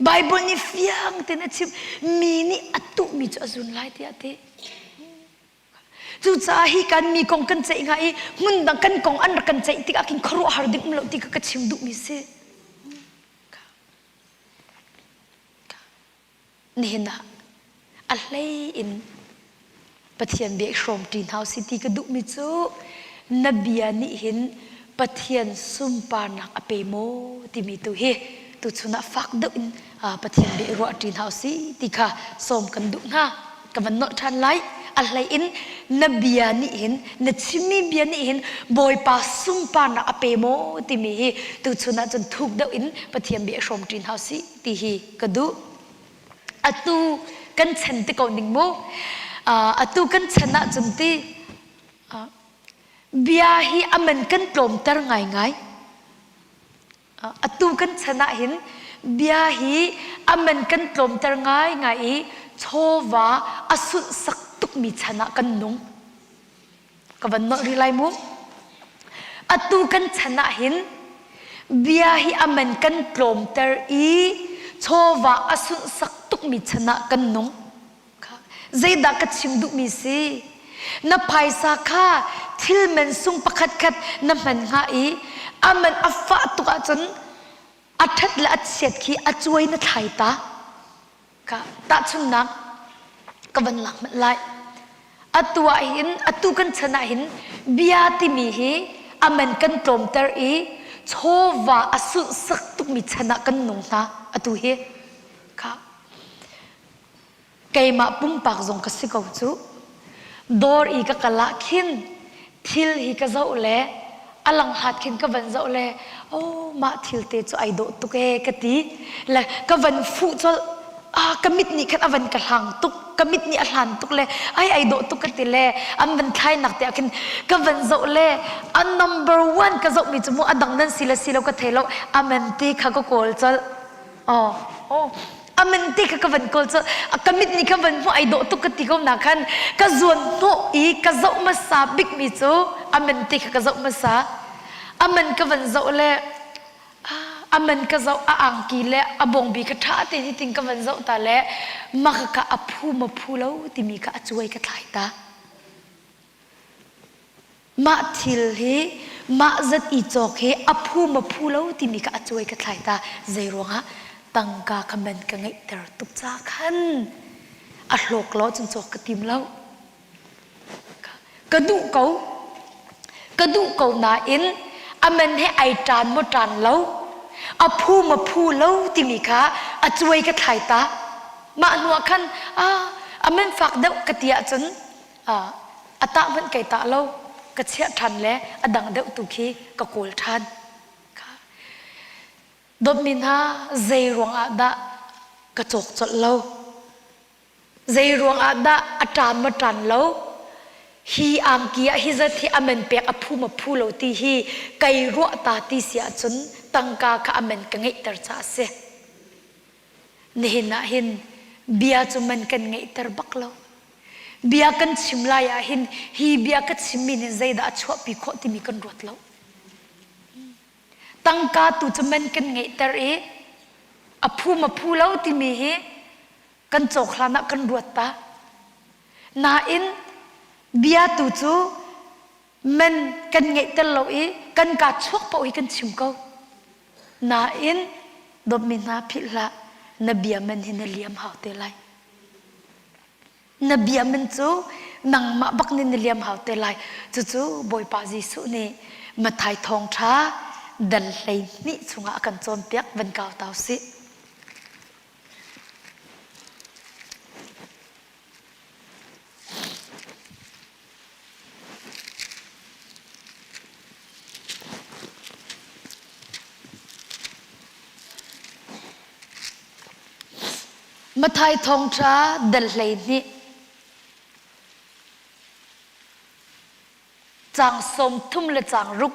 Bible nih fiang tein a chim mi nih a tuhmi cu a zun lai tiah ti. Cucaah hi kan mi kong kan ceih hnga i hmun dang kan kong an rak kan ceih tikah khin khuaruahhar ding um lo ti ka ka chim duhmi si. Nihin ah a hlei in Pathian bia i hrawmṭi hna usih ti ka duhmi cu na bia nih hin Pathian sunparnak a pe maw timi tu hi tuchun ah fak deuh in Pathian bia i ruahṭi hna usih ti kha sawm kan duh hna. Ka van nolh ṭhan lai. A hlei in na bia nih hin na chimmi bia nih hin Bawipa sunparnak a pe maw timi hi tuchun ah cun thuk deuh in Pathian bia i hrawmṭi hna usih ti hi ka duh. Atu kan chan ti ko ning mu. Atu kan chan ahcun ti bia hi a man kan tlawmter ngaingai. Atu kan chan ah hin bia hi a man kan tlawmter ngaingai i chawva a sunhsak tukmi chan ah kan nung. Ka van nolh rih lai mu. Atu kan chan ah hin bia hi a man kan tlawmter i chawva a sunhsak tukmi chan ah kan nung. Zeidah ka chim duhmi si? Na phaisa kha thil man sung pakhat khat na hman hnga i a man a fah tuk ahcun a ṭhat le a chiat khi a cuai na thlai ta. Ka tahchunhnak ka van lak hmanh lai. Atu ah hin atu kan chan ah hin bia timi hi a man kan tlawmter i chawva a sunhsak tukmi chan ah kan nung hna atu hi. Kha keimah pumpak zong ka si ko cu. Dawr i ka kal ah khin thil hi ka zoh le a langhat khin ka van zoh le oh mah thil te cu ai dawh tuk ee ka ti le ka van fuh colh ah ka mit nih khan a van ka hlang tuk ka mit nih a hlan tuk le ai ai dawh tuk ka ti le an van thlai nak te ah khin ka van zoh le a number one ka zoh mi cu mu a dang nan si le si lo ka thei lo amen ti kha ka kawl colh Oh, oh. Amen ti kha ka van kawl cu ka mit nih kha van hmuh ai dawh tuk ka ti ko na khan ka zuan hnawh i ka zoh hmasa bik mi cu amen ti kha ka zoh hmasa amen ka van zoh le amen ka zoh a angki le a bawngbi kha ṭha te ni ting ka van zoh ta le maka ka a phu ma phu lo timi kha a cuai ka thlai ta Mah thil hi mah zat i cawk hi a phu ma phu lo timi kha a cuai ka thlai ta. Zei ruangah tangka kha man ka ngeihter tuk ca khan a hlawk lo cun cawk ka tim lo. Ka duh ko. Ka duh ko nain a man he ai ṭan maw ṭan lo, a phu ma phu lo timi kha a cuai ka thlai ta. Mah hnuah khan ah a man fak deuh ka ti ahcun a tah hmanh kai tah lo ka chiah ṭhan le a dang deuh tu khi ka kawl ṭhan. Dawtmi hna zei ruangah dah ka cawk colh lo? Zei ruangah dah a ṭan ma ṭan lo? Hi angki ah hi zat hi a man pek a phu ma phu lo ti hi kai ruah ta ti si ahcun tangka kha a man ka ngeihter caah a si. Nihin ah hin bia cu man kan ngeihter bak lo. Bia kan chim lai ah hin hi bia ka chimmi nih zeidah a chuahpi khawh timi kan ruat lo. Tangka tu cu man kan ngeihter i a phu ma phu lo timi hi kan cawk hlan ah kan ruat ta. Nain bia tu cu man kan ngeihter lo i kan kaa chuak paoh hi kan chim ko. Nain dawtmi hna philh hlah na bia man hi na liam hau te lai. Na bia man cu nangmah bak nih na liam hau te lai. Cucu Bawipa Jesuh nih Matthai thawngṭha dal 12 chungah a kan cawnpiak van kau ta usih. Matthai thawngṭha dal 12 caang 30 le caang ruk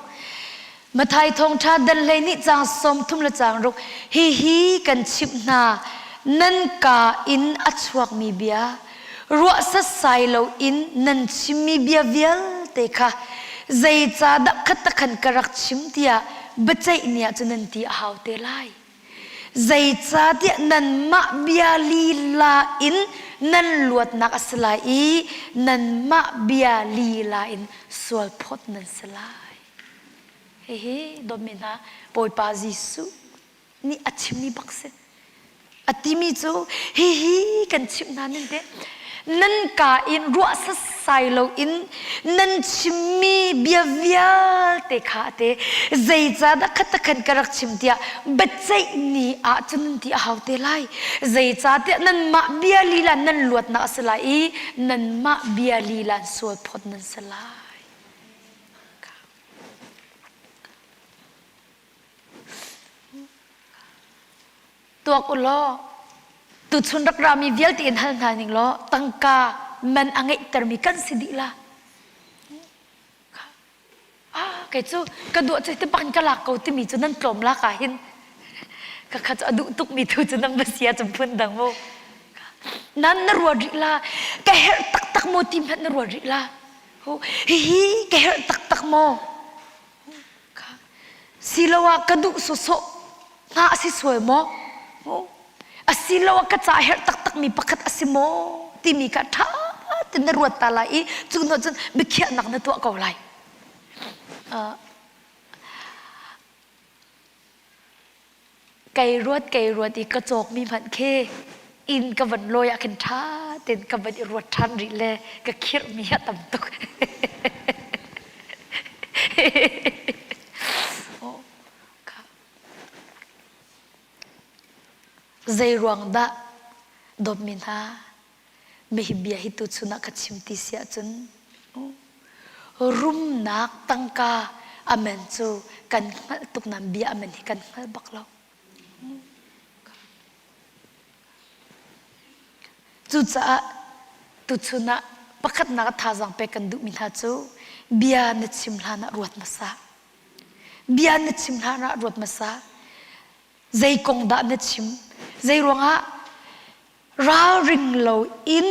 Matthai thawngṭha dal 12 caang 30 le caang ruk hihi kan chimh hna nan kaa in a chuakmi bia ruah setsai loin nan chimmi bia vialte kha zeicahdah khatakhan ka rak chim tiah biaceih ni ah cun nan ti a hau te lai. Zeicahtiah nanmah bia lila in nan luatnak a si lai i nanmah bia lila in sualphawt nan si lai. Hihi dawtmi hna Bawipa Jesuh nih a chimmi bak si. A timi cu hihi kan chimh hna nin te nan ka in ruah sasai lo in nan chimmi bia vialte kha te zeicahdah khatakhan ka rak chim tiah biaceih ni ah cun nan ti a hau te lai. Zeicahtiah nanmah bia lila nan luatnak a si lai i nanmah bia lila sual phawt nan si lai. Tuak u law tuchun rak rami vialte in hal hna ning law tangka man a ngeihtermi kan si dih la. Ah, kei cu ka duah cu ti bak in ka lak ko timi cu nan tlawm lak ah hin ka kha cu a duh tukmi tu cu nan va sia cu phun dang mu. Nan na ruat rih la ka herh taktak maw ti hmanh na ruat rih la. Hihi ka herh taktak maw? Siloah ka duh sawsawh hna a si sual maw? Asiloah ka ca herh taktakmi pakhat a si maw? timi kha ṭha tein na ruat ta lai i cu hnu cun biakhiahnak na tuah ko lai. Kei ruat kei ruat i ka cawkmi hmanh khi inn ka van lawi ah khin ṭha tein ka van i ruat ṭhan rih le ka khirhmi a tam tuk. Zei ruang dah dawtmi hna mihi bia hi tuchun ah ka chim ti si ahcun rumnak tangka amen cu kan hngalh tuk nain bia amen hi kan hngal bak lo. Cucaah tuchun ah pakhatnak ah thazaang pek kan duhmi hna cu bia na chim hlan ah ruat hmasa. Bia na chim hlan ah ruat hmasa. Zei kong dah na chim? Zei ruangah ralring lo in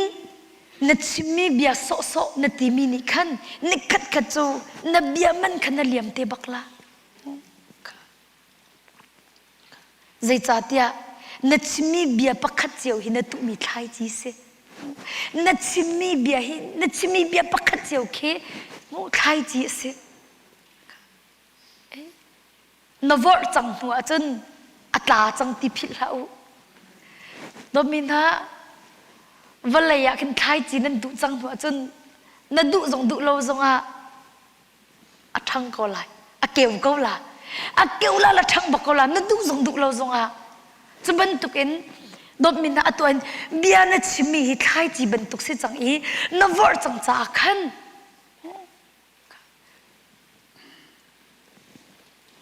na chimmi bia sawhsawh na timi nih khan nikhat khat cu na bia man kha na liam te bak la. Zeicahtiah na chimmi bia pakhat cio hi na tuhmi thlaici si. Na chimmi bia hi na chimmi bia pakhat cio khi thlaici a si. Na vorh cang hnu ahcun a tla cang ti philh hlah u. Dawtmi hna, vawlei ah khin thlaici nan duh cang hnu ahcun na duh zong duh lo zongah a ṭhang ko lai a keu ko la a keu la la ṭhang bak ko la na duh zong duh lo zongah cu bantukin dawtmi hna atu in bia na chimmi hi thlaici bantuk si cang i na vorh cang caah khan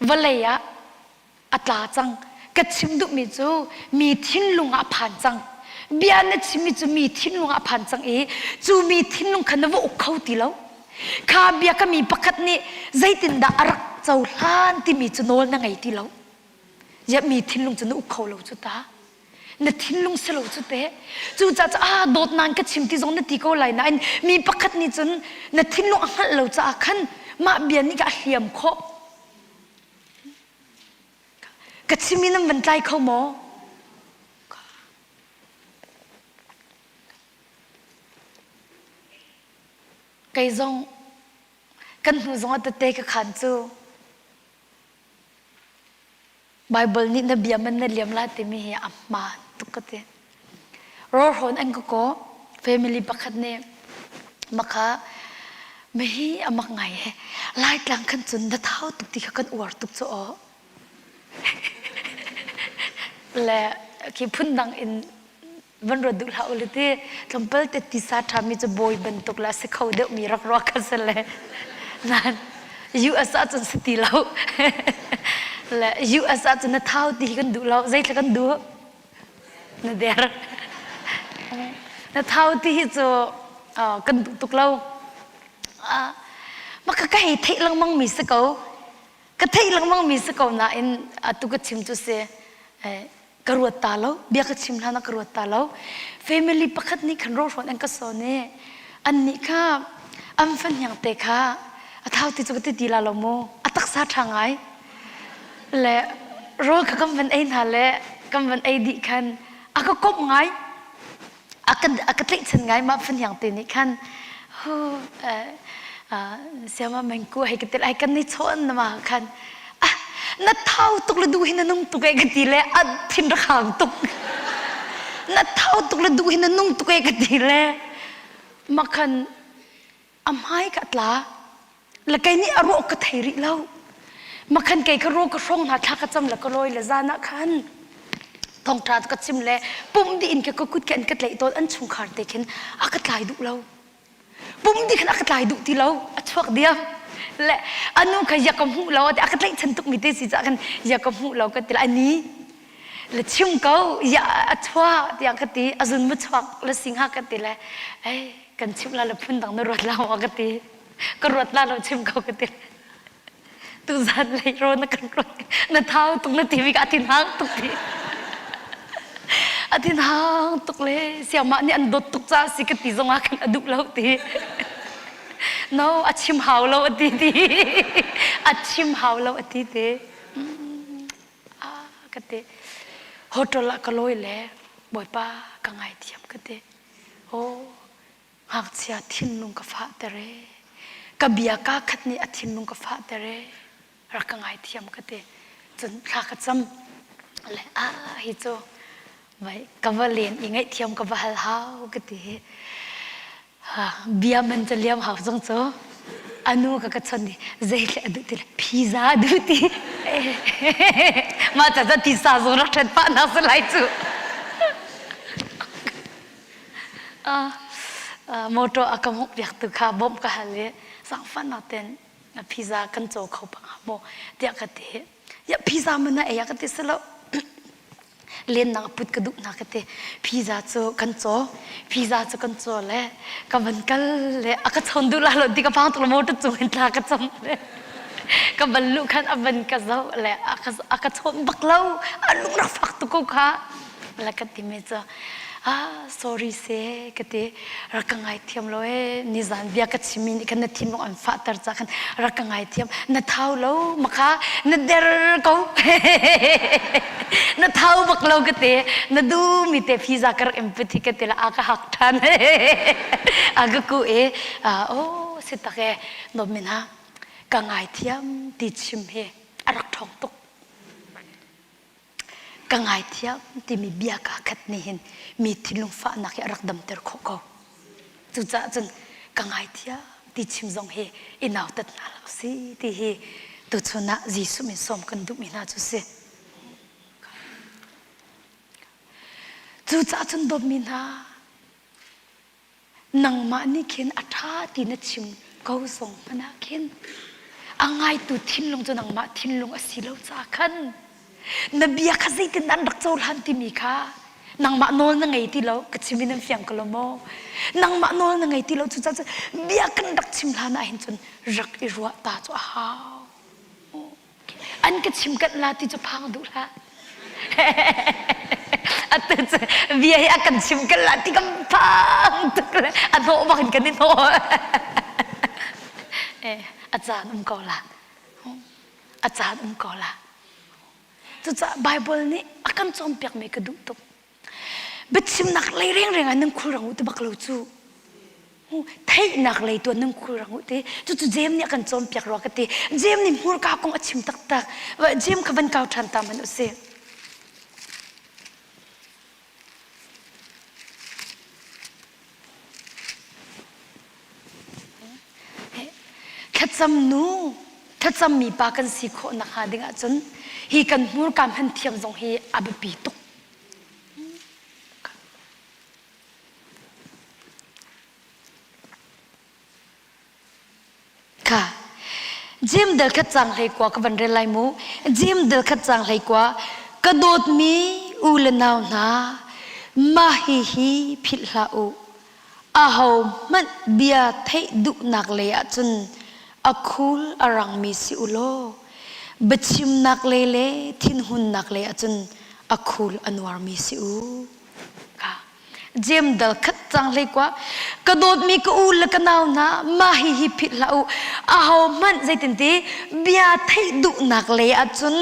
Vawlei ah a tla cang. Ka chim duhmi cu mi thinlung ah a phan cang. Bia na chimmi cu mi thinlung ah a phan cang i cu mi thinlung kha na va uk kho ti lo. Kha bia ka mi pakhat nih zeitindah a rak cohlan timi cu nawl na ngei ti lo. Ziah mi thinlung cu na uk kho lo cu ta. Na thinlung si lo cu te. Cucaah cu ah dawtnak ka chim ti zong na ti ko lai nain mi pakhat nih cun na thinlung a hngalh lo caah khan mah bia nih ka a hliam khawh. Ka chim i nan van tlai kho maw? Kei zong kan hnu zong ah tete ka khan cu Baibal nih na bia man na liam la timi hi a hmaan tuk ka ti. Rawlhrawn an ka kaw family pakhat nih makha mihi a mak ngai he Laitlang khan cun na thau tuk ti kha kan uar tuk cu aw. Le khi phundang in van ruat duh hlah u ti tlawmpal te tisa ṭhami cu bawi bantuk le a si kho deuhmi rak ruah kha si le nan US ah cun si ti lo le US ah cun na thau ti hi kan duh lo zeithla kan duh na der na thau ti hi cu kan duh tuk lo mah ka ka hei theih lengmang mi si ko ka theih lengmang mi si ko nain atu ka chim cu si ka ruat ta lo bia ka chim hlan ah ka ruat ta lo family pakhat nih khan rawhrawn an ka sawn i an nih kha an fahniang te kha a thau ti cu ka ti ti la lo mu a taksa ṭha ngai le rawl kha kan van ei hna le kan van ei dih khan a ka komh ngai a ka a ka tlaihchan ngai mah fahniang te nih khan hu siama mengku hei ka tel ai kan ni chawn na ma khan ah na thau tuk le du hi na nung tuk e ka ti le a thin rak hang tuk. Na thau tuk le duh hi na nung tuk e ka ti le makhan a hmai ka tla le kei nih a ruah ka thei rih lo makhan kei ka ro ka hrong hna thla ka cam le ka lawi le zan ah khan thongtha ka chim le pum dih in ka kut ke an ka tlaih tawn an chungkhar te khin a ka tlai duh lo pum dih khan a ka tlai duh ti lo a chuak diam le anu kha ya ka hmuh lo a ka tlaih chan tuk mi te si ca khan ya ka hmuh lo ka ti le ani le chim ko ya a chua tiah ka ti a zun mu chuak le singha ka ti le ei kan chim la le phun dang na ruat la ma ka ti ka ruat la lo chim ko ka ti tu zan lei ro na kan ruat na thau tuk na ti mi ka tin hang tuk ti a tin hang tuk le siamah nih an dawt tuk ca si ka ti zong ah khan a duh lo ti no a chim hau lo a ti ti a chim hau lo a ti te ah ka ti hotel ah ka lawi le bawipa ka ngaithiam ka ti oh ngakchia thinlung ka fahter e ka bia ka khat nih a thinlung ka fahter e rak ka ngaithiam ka ti cun thla ka cam le ah hi cu vai ka va len i ngaihthiam ka va hal hau ka ti hi Bia man ca liam hau zong cu anu ka ka chon i zeitle a duh ti le pizza a duh ti. Mah ca ca tisa zong rak ṭhen pah nak si lai cu. Motor a ka hmuh piak tu kha bawmh ka hal i zaangfahnak ten pizza kan caw kho pang maw tiah ka ti. Ya pizza man na ei a ka ti silo. Lennak put ka duh na ka ti. Pizza cu kan caw. Pizza cu kan caw le ka van kal le a ka chawn duh la lo ti ka phang tuk le motor cung in thla ka cam le ka van luh khan a van ka zoh le a ka a ka chawn bak lo a lung rak fak tuk ko kha la ka ti mi cu ah sorry se ka ti rak ka ngaithiam lo e nizan bia ka chimi nih khan na thinlung an fahter ca khan rak ka ngaithiam na thau lo makha na der ko na thau bak lo ka te na du mi te pizza ka rak in put hi ka te la a ka hak than a ka ku e oh si tak e nom min ha ka ngaithiam ti chim he a rak thong tuk Ka ngaithiam timi bia kaa khat nih hin mi thinlung fahnak hi a rak damter khawh ko. Cucaah cun ka ngaithiam ti chim zong hi i nautat hna hlah usih ti hi tuchun ah Jesuh min sawm kan duhmi hna cu si. Cucaah cun dawtmi hna Nangmah nih khin a ṭha ti na chim ko zong hmanh ah khin a ngaitu thinlung cu nangmah thinlung a si lo caah khan na bia kha zeitin an rak cohlan timi kha nangmah nawl na ngei ti lo ka chim in an fiang ko lo maw nangmah nawl na ngei ti lo cucaah cun bia kan rak chim hlan ah hin cun rak i ruah ta cu a hau An ka chim kanh la ti cu phang duh hlah. Atu cu bia hi a kan chim kanh la ti kan phang tuk le a hnawh bak in kan i hnawh. Eh, a caan um ko la. A caan um ko la. Cucaah Bible nih a kan cawnpiakmi ka duh tuk. Biachimnak lei rengreng ah nan khulrang u ti bak lo cu. Theihnak lei tuan nan khulrang u ti. Cucu Jeim nih a kan cawnpiak rua ka ti. Jeim nih hmurka kong a chim taktak. Jeim kha van kau ṭhan ta hmanh u sih. Thlacam nu, thlacam mi pa kan si khawh nakhnga ding ahcun hi kan hmurka hman thiam zong hi a biapi tuk. Kha Jim del khat cang hlei kua ka van rel lai mu. Jim del khat cang hlei kua ka dawtmi u le nau hna mah hi hi philh hlah u. Aho hmanh bia theih duhnak lei ahcun a khul a rangmi si u law biachimnak lei le thinhunnak lei ahcun a khul a nuarmi si u. Ka Jem dal khat cang hlei kwa ka dawtmi ka u le ka nau hna mah hi hi philh hlah u aho hmanh zeitinti bia theih duhnak lei ahcun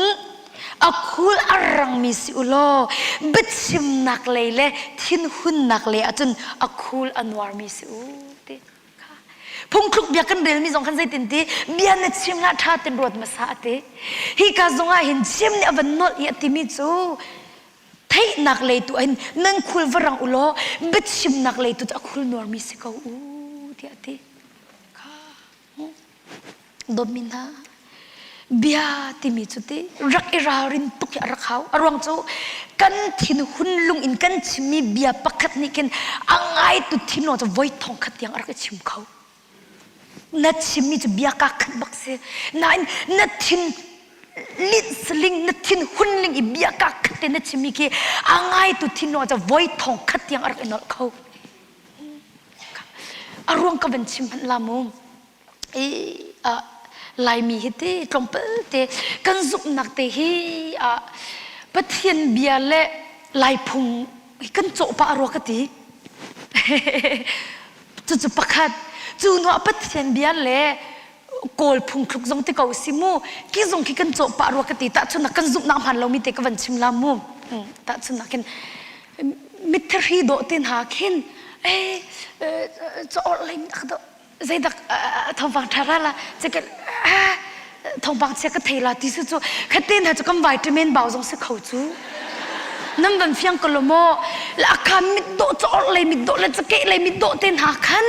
A khul a rangmi si u law biachimnak lei le thinhunnak lei ahcun a khul a nuarmi si u ti kha. Phungthluk bia kan relmi zong khan zeitin ti bia na chim hlah ṭha ten ruat hmasa a ti. Hika zong ah hin chim nih a van nolh i a timi cu theih. Theihnak lei tu in nan khul va rang u law biachimnak lei tu cu a khul nuarmi si ko u tiah a ti. Kha dawtmi hna bia timi cu ti rak i ralrin tuk hi a rak hau. A ruang cu kan thin hun lung in kan chimmi bia pakhat nih khin a ngaitu thinlung cu voi thong khat tiang a rak i chim kho. Na chimmi cu bia kaa khat bak si. Nain na thin linh saling na thin hun ling i bia kaa khat te na chimmi khi a ngaitu thinlung cu voi thong khat tiang a rak i nolh kho. A ruang ka van chim hmanh la mu. I uh, Laimi hi ti tlawmpal te kan zumhnak te hi uh, Pathian bia le Laiphung kan cawh pah rua ka ti. Cucu pakhat. Cu hnuah Pathian bia le Kawl phungthluk zong ti ko si mu. Ki zong khi kan cawh pah rua ka ti. Tahchunhnak kan zumhnak hmaan lomi te ka van chim la mu. Tahchunhnak khin mitthari dawh te hna khin eh caw lei dawh zeidak thawngpang ṭha ra la ceket thawngpang chia ka thei la ti su cu khate hna cu kan vitamin bau zong si kho cu nan van fiang ko lo maw la akha mit dawh caw lei mit dawh le cakeh lei mit dawh te hna khan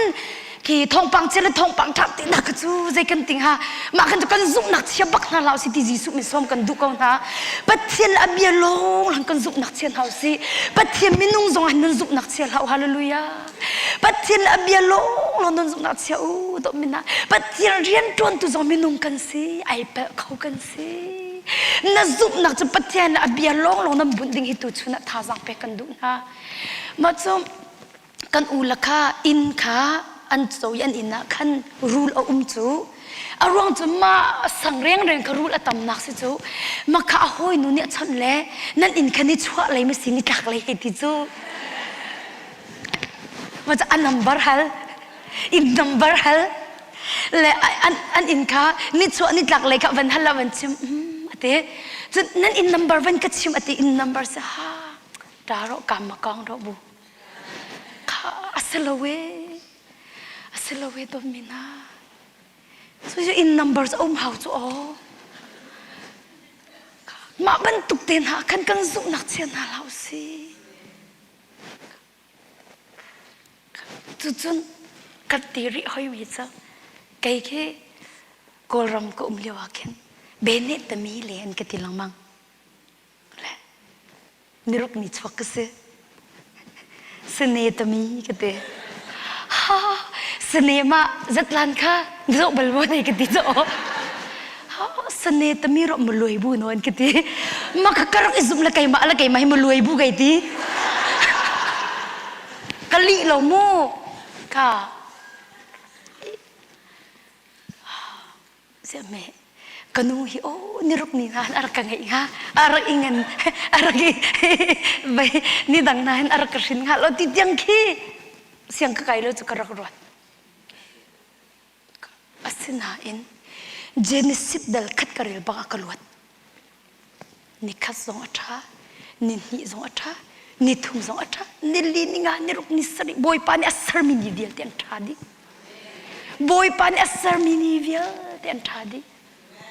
khi thawngpang chia le thawngpang ṭha ti hna kha cu zei kan ting ha mah khan cu kan zumhnak chia bak hna hlah si ti Jesuh min sawm kan duh ko hna Pathian a bia lawng lang kan zumhnak chia hna si Pathian minung zong ah nan zumhnak chia hlah hallelujah Pathian a bia lawng lawng nan zumhnak chia u to mina Pathian rian ṭuan tu zong minung kan si ai pelh kho kan si na zumhnak cu Pathian a bia lawng lawng nan bunh ding hi tu chun ah thazaang pek kan duh hna mah cu kan u la kha inn kha an co i an inn ah khan rul a um cu a ruang cu mah sang rengreng kha rul a tamnak si cu mah kha a hawi nu nih a chawnh le nan inn kha ni chuah lei ma si ni tlak lei hei ti cu ma cu a number hal inn number hal le an an inn kha ni chuah ni tlak lei kha van hal la van chim ate cun nan inn number van ka chim ati inn number si ha ta ro kam ma kong ro bu Kha a si lo ee. A si lo ee dawtmi hna. Cu cu inn number cu a um hau cu aw. Mah bantuk te hna khan kan zumhnak chia hna hlah usih. Cucun kan ti rih hoi mi cu kei khi Kawlram ka um lio ah khin bene tami le an ka ti lengmang. Le niruk ni chuak ka si sene tami ka ti ha sene ma zatlan kha zoh bal mo nei ka ti zo ha sene tami ro mu luai bu non ka ti ma ka karak izum la keima la keima hi mu luai bu kai ti ka li lo mu ka Siahmeh ka nu hi aw niruk ni hna a rak ka ngeih hnga a rak i ngan a rak i vei ni dang hna hin a rak ka hrin hnga lo ti tiang khi siang ka kai lo cu ka rak ruat asinain Genesis dal khat ka rel bang a ka luat Nikhat zong a ṭha, nihnih zong a ṭha, nithum zong a ṭha, nili, ninga, niruk, nisarih Bawipa nih a sermi ni vialte an ṭha dih. Bawipa nih a sermi ni vialte an ṭha dih.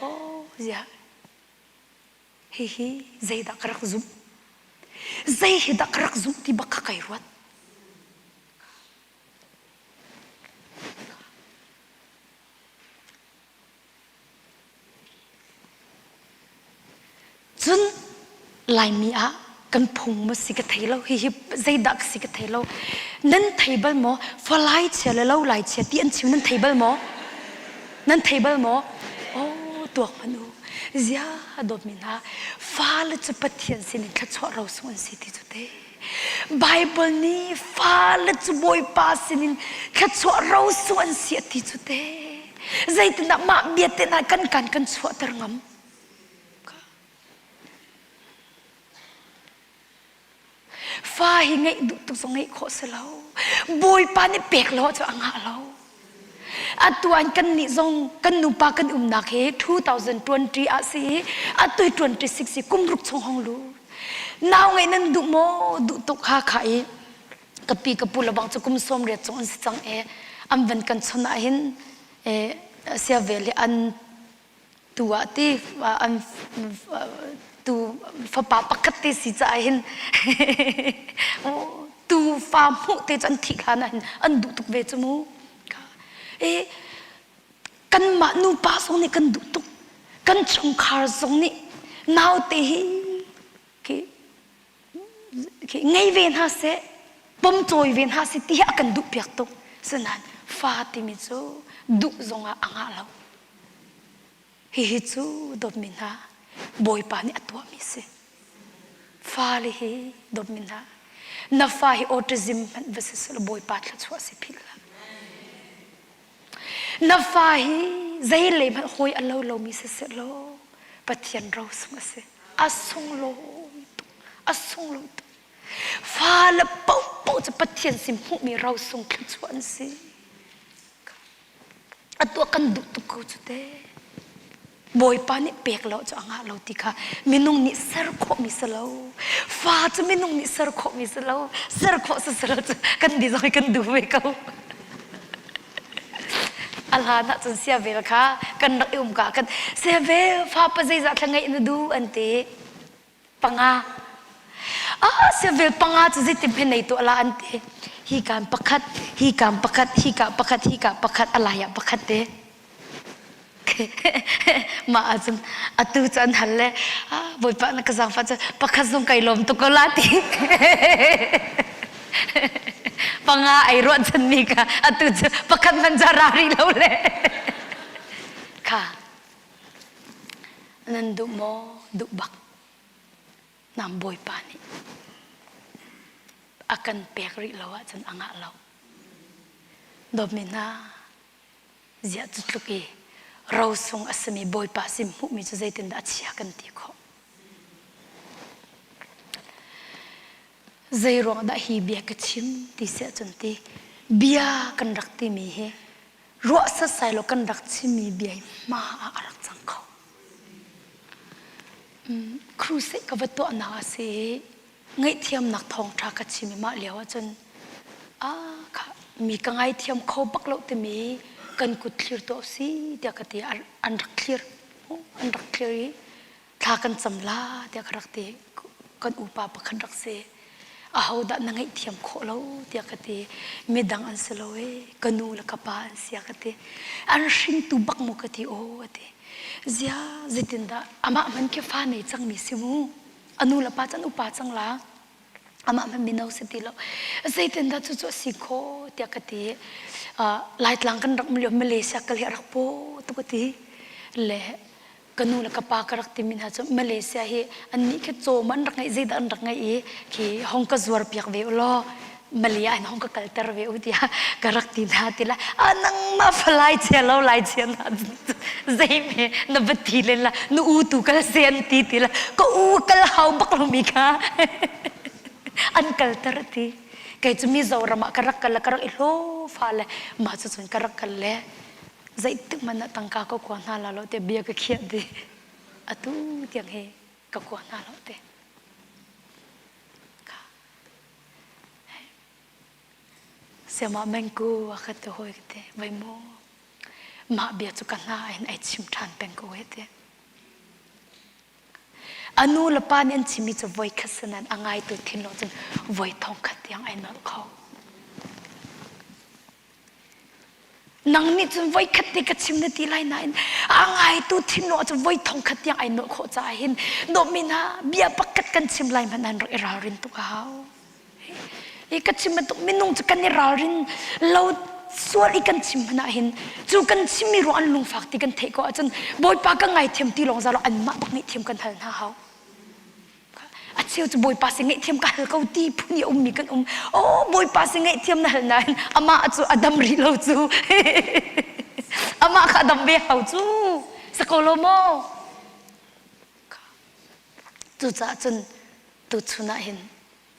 Oh, ziah. Hihi zeidah ka rak zumh? Zei hi dah ka rak zumh ti bak kha kai ruat. Cun Laimi ah kan phung maw si ka thei lo hihi zeidah ka si ka thei lo nan thei bal maw falai chia le lo lai chia ti an chim nan thei bal maw nan thei bal maw oh tuak hmanh u zia dawtmi hna fale cu Pathian sinin thluachuah rosung an si ti cu te Bible nih fale cu Bawipa sinin thluachuah rosung an si a ti cu te Zeitindah mah bia te hna kan kan kan chuahter ngam? Fa hi ngeih duh tuk zong ngeih khawh si lo. Bawipa nih pek lo cu a ngah lo. Atu an kan nih zong kan nupa kan umnak hi 2020 ah si i atu 26 si kum ruk chung hong lu. Nau ngeih nan duh maw? Duh tuk ha kha i ka pi ka pu le bang cu kum sawm riat cung an si cang e an van kan chon ah hin e sia vel hi an tu ah ti an tu. Tu fapa pakhat te si caah hin tu fa hmuh te cu an thih hlan ah hin an duh tuk ve cu mu. E kanmah nupa zong nih kan duh tuk. Kan chungkhar zong nih naute hi khi ngei ve hna seh pomcawi ve hna seh ti hi a kan duh piak tuk sinain fa timi cu duh zongah a ngah lo hihi cu dawtmi hna bawipa nih a tuahmi si fale hi dawtmi hna na fa hi autism hmanh va si seh bawipa thluachuah si philh hlah Na fa hi zeilei hmanh hawi a lo lomi si sehlaw Pathian rosung a si. A sunglawi tuk. A sunglawi tuk. Fale paohpaoh cu Pathian sin hmuhmi rosung thluachuah an si. Atu ah kan duh tuk ko cu te. Bawipa nih pek lo cu a ngah lo ti kha minung nih ser khawhmi si lo. Fa cu minung nih ser khawhmi si lo. Ser khawh si si lo cu kan nih zong hi kan duh ve ko. A hlan ah cun siavel kha kan rak i um ka kan siavel fa pa zeizah thla ngeih na duh an ti. Panga. Ah siavel panga cu zeitin hme nei tuah la an ti. Hi kan pakhat, hi kan pakhat, hi ka pakhat, hi ka pakhat, a lai ah pakhat te. Mah ahcun atu cu an hal le Bawipa na ka zaangfah cu pakhat zong kai lawm tuk ko la ti. Panga ai ruahchanmi kha atu cu pakhat hmanh ca ra rih lo le. Kha nan duh maw duh bak nam Bawipa nih a kan pek rih lo ahcun a ngah lo. Dawtmi hna Ziah cu tluk i rosung a simi Bawipa sin hmuhmi cu zeitindah a chia kan ti khawh? Zeiruang dah hi bia ka chim ti si ahcun ti bia kan rak timi hi ruah setsai lo kan rak chimmi bia hi hma ah a rak cang kho. Crusade ka va tuahnak a si i ngaihthiamnak thawngṭha ka chim i mah lio ahcun ah kha mi ka ngaithiam kho bak lo timi kan kut thlir tuah si tiah ka ti an rak thlir an rak thlir i thla kan cam la tiah ka rak ti kan upa pakhat rak si ahodah na ngaihthiam khawh lo tiah ka ti midang an si lo e ka nu le ka pa an si ka ti an hringtu bak mu ka ti aw a ti zia zeitindah amah man khi fa nei cangmi si mu a nu le pa can upa cang la amah hmanh mino si ti lo zeitindah cucu a si khawh tiah ka ti laitlang kan rak lio Malaysia kal hi a rak paw tuk a ti le ka nu le ka pa ka rak timi hna cu Malaysia hi annih khi cawm an rak ngeih zeidah an rak ngeih i khi hong ka zuar piak ve u law Malaysia in hong ka kalter ve u tiah ka rak ti hna ti la a nangmah falai chia lo lai chia na zeime na va ti len la nu u tu kal se an ti ti la ka u kal hau bak lo mi kha an kalter ti kei cu Mizoram ah ka rak kal ka rak i hlo fa le mah cu cun ka rak kal le zeitik man na tangka ka kua hna la lo te bia ka khiah di atu tiang he ka kua hna lo te Siamah mengku a ka ti hawi ka ti vai mu mah bia cu ka hna in ai chim ṭhan peng ko he ti a nu le pa nih an chimmi cu voi khat sinan a ngaitu thinlung cun voi thong khat tiang ai nolh kho Nang nih cun voikhat te ka chim na ti lai nain a ngaitu thinlung cu voi thongkhat tiang ai nawh khawh caah hin dawtmi hna bia pakhat kan chim lai hmanh an rak i ralrin tuk a hau. I ka chim bantuk minung cu kan i ralrin lo sual i kan chim hmanh ah hin cu kan chimmi ruang an lungfak ti kan theih ko ahcun Bawipa ka ngaithiam ti lawng za lo anmah bak ngaihthiam kan hal hna hau. A cheu cu Bawipa sin ngaihthiam ka hal ko ti phun i a ummi kan um. Oh, Bawipa sin ngaihthiam na hal nain amah cu a dam rih lo cu. amah kha a dam ve hau cu. Si ko lo maw? Cucaah cun tuchun ah hin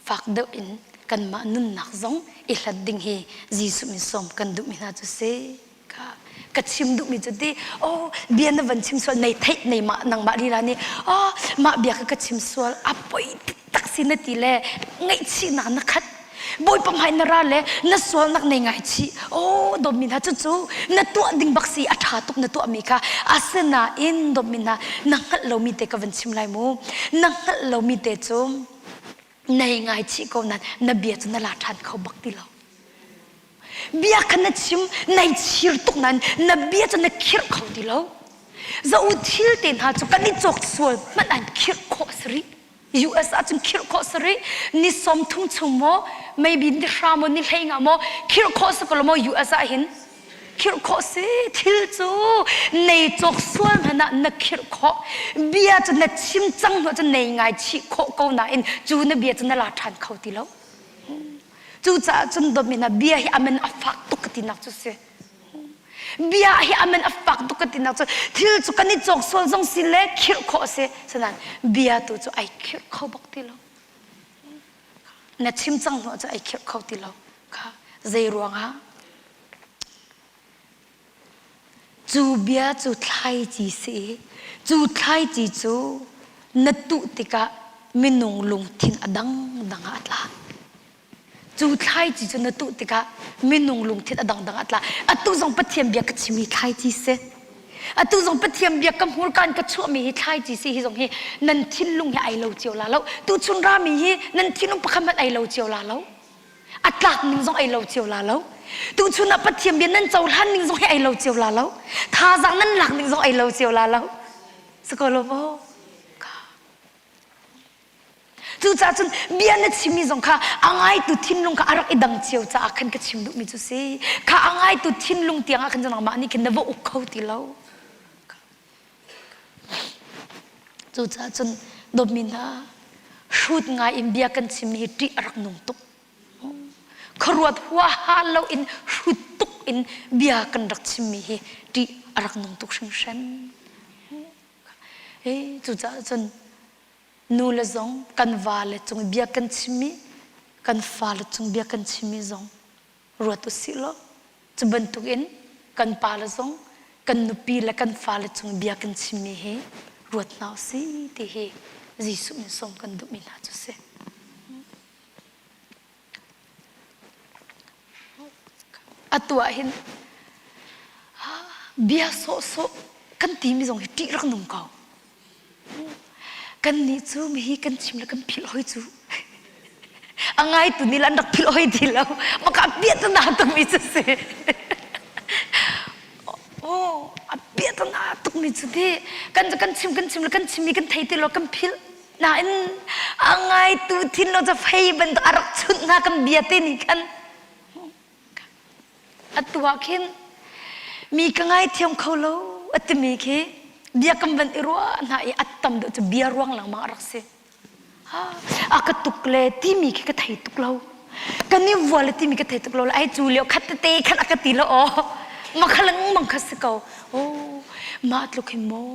fak deuh in kanmah nunnak zong i hlat ding hi Jesuh min sawm kan duhmi hna cu si ka ka chim duhmi cu ti oh bia na van chim sual nei theih nei mah nangmah lila nih oh mah bia ka ka chim sual a poi tak si na ti le ngaihchihnak na khat. Bawipa hmai na ra le na sualnak nei ngaichih. Oh, dawtmi hna cucu na tuah ding bak si a ṭha tuk na tuahmi kha. Asinain dawtmi hna na hngalh lomi te ka van chim lai mu. Na hngalh lomi te cu nei ngaichih ko nain na bia cu na la ṭhan kho bak ti lo. Bia kha na chim nai chir tuk nain na bia cu na khirh kho ti lo. Zo thil te hna cu kan i cawk sual hmanh an khirh khawh a si rih. US ahcun khirh khawh si rih. Ni 30 chung maw, maybe ni hra maw, ni hlei nga maw, khirh khawh si ko lo maw US ah hin? Khirh khawh si. Thil cu nei cawk sual hmanh ah na khirh khawh. Bia cu na chim cang hnu ahcun nei ngai chih khawh ko nain cu na bia cu na la ṭhan kho ti lo. Cucaah cun dawtmi hna bia hi amen a fak tuk ka tinak cu si. Bia hi amen a fak tuk ka tinak cu thil cu kan i cawk sual zong si le khirh khawh a si. Sinain bia tu cu ai khirh kho bak ti lo. Na chim cang hnu cu ai khirh kho ti lo. Kha zei ruangah Cu bia cu thlaici si i cu thlaici cu na tuh tikah minung lungthin a dangdang ah a tla. Cu thlaici cu na tuh tikah minung lungthin a dangdang ah a tla. Atu zong Pathian bia ka chimmi thlaici si. Atu zong Pathian bia ka hmurka in ka chuahmi hi thlaici si hi zong hi nan thinlung hi ai lo cio la lo. Tuchun rami hi nan thinlung pakhat hmanh ai lo cio la lo. A tlak ning zong ei lo cio la lo. Tuchun ah Pathian bia nan cohlan ning zong hi ei lo cio la lo. Thazaang nan lak ning zong ei lo cio la lo. Sako lo maw? Cucaah cun bia na chimmi zong kha a ngaitu thinlung kha a rak i dang cio caah khan ka chim duhmi cu si. Kha a ngaitu thinlung tiang ah khan cun nangmah nih khin na va uk kho ti lo. Cucaah cun dawtmi hna, hrut ngai in bia kan chimmi hi ṭih a rak nung tuk. Khuaruat huaha loin hrut tuk in bia kan rak chimmi hi ṭih a rak nung tuk hringhran. Cucaah cun nu le zong kan vale cung bia kan chimmi, kan fale cung bia kan chimmi zong ruat u sih law cu bantukin kan pale zong kan nupi le kan fale cung bia kan chimmi hi ruat hna u sih ti hi Jesuh min sawm kan duhmi hna cu si. Atu ah hin bia sawhsawh kan timi zong hi ṭih rak nung ko. Kannih cu mihi kan chim le kan philh hoi cu. A ngaitu nih an rak philh hoi ti lo. Maka piahtana tukmi cu si. Oh, a piahtana tukmi cu ti. Kan kan chim kan chim le kan chimmi kan thei ti lo kan philh. Nain a ngaitu thinlung cu fei bantuk a rak chunh hna kan bia te nih khan. Atu ah khin mi ka ngaithiam kho lo a timi khi bia kan van i ruah hna i a tam deuh cu bia ruang lengmang a rak si. A ka tuk le timi khi ka thei tuk lo. Kan i vual le timi ka thei tuk lo. Ai cu lio khat tete khan a ka ti lo aw. Ma kha lengmang kha si ko. Oh, mah tluk hi maw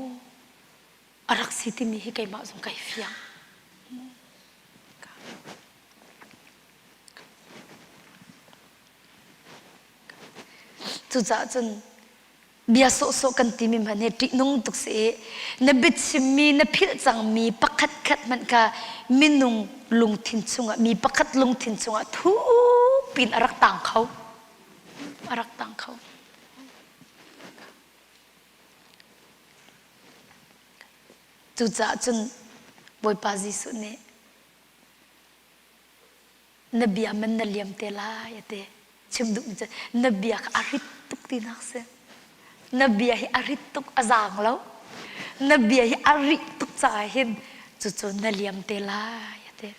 a rak si timi hi keimah zong kai fiang. Cucaah cun bia sawhsawh kan timi hmanh hi ṭihnung tuk si i na biachimmi na philh cangmi pakhat khat hmanh kha minung lungthin chungah mi pakhat lungthin chungah thuk piin a rak tang kho. A rak tang kho. Cucaah cun Bawipa Jesuh nih na bia man na liam te lai a ti. Chim duhmi cu na bia kha a rit tuk tinak si. Na bia hi a rit tuk a zaang lo. Na bia hi a rih tuk caah hin cucu na liam te lai a ti.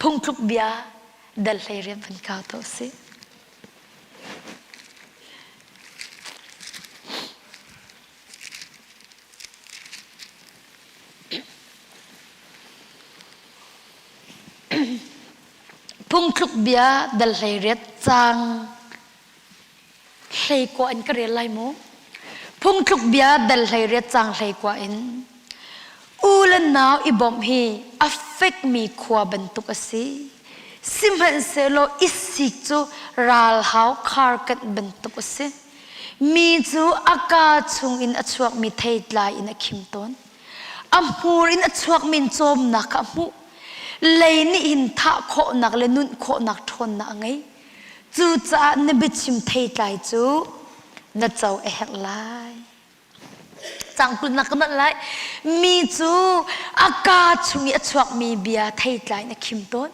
Phungtluk bia dal hlei rian van kau to si. Phungthluk bia dal hlei riat cang hleikua in ka rel lai mu. Phungthluk bia dal 18 cang hleikua in u le nau i bawmh hi a fekmi khua bantuk a si. Sihmanhsehlaw i sik cu ralhau kharkanh bantuk a si. Mi cu a kaa chungin a chuakmi theitlai in a khim tawn. A hmur in a chuakmi in cawmnak kha a hmuh. Lei nih hin thah khawhnak le nunh khawhnak ṭhawnnak a ngei. Cucaah na biachim theitlai cu na co a herh lai. Cangkulnak ka manh lai. Mi cu a kaa chung i a chuakmi bia theitlai in a khim tawn.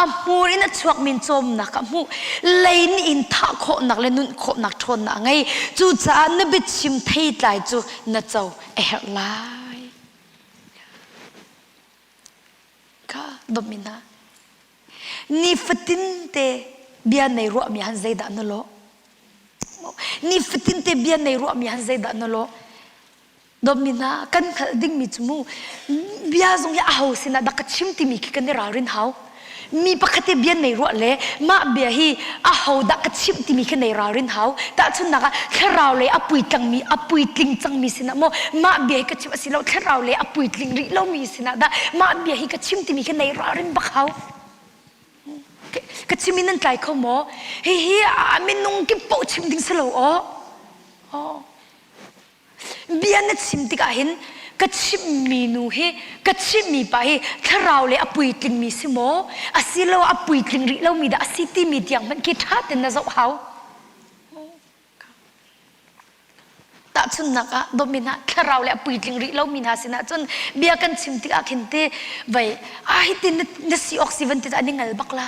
A hmur in a chuakmi in cawmnak a hmuh. Lei nih in thah khawhnak le nunh khawhnak ṭhawnnak a ngei. Cucaah na biachim theitlai cu na co a herh lai. Kha dawtmi hna. Nifatin te bia nei ruahmi han zeidah na lawh? Nifatin te bia nei ruahmi han zeidah na lawh? Dawtmi hna, kan hngalh dingmi cu mu bia zong hi aho sinah dah ka chim timi khi kan i ralrin hau. Mi pakhat i bia nei ruah le mah bia hi aho dah ka chimh timi khi nei ralrin hau. Tahchunhnak ah thlarau lei a puitlangmi a puitling cangmi sinah maw mah bia hi ka chim asilo thlarau lei a puitling rih lomi sinah dah mah bia hi ka chim timi khi nei ralrin bak hau. Ka chim in nan tlai kho maw? Hihi a minung kip paoh chim ding si lo aw. Aw. Bia na chim tikah hin ka chimhmi nu hi ka chimhmi pa hi thlarau le a puitlingmi si maw asiloah a puitling rih lomi dah a si timi tiang hmanh khi ṭha tein na zoh hau. Tahchunhnak ah dawtmi hna thlarau le a puitling rih lomi hna sinah cun bia kan chim tikah khin ti vei ah hitin na si awk si van ti an i ngal bak la.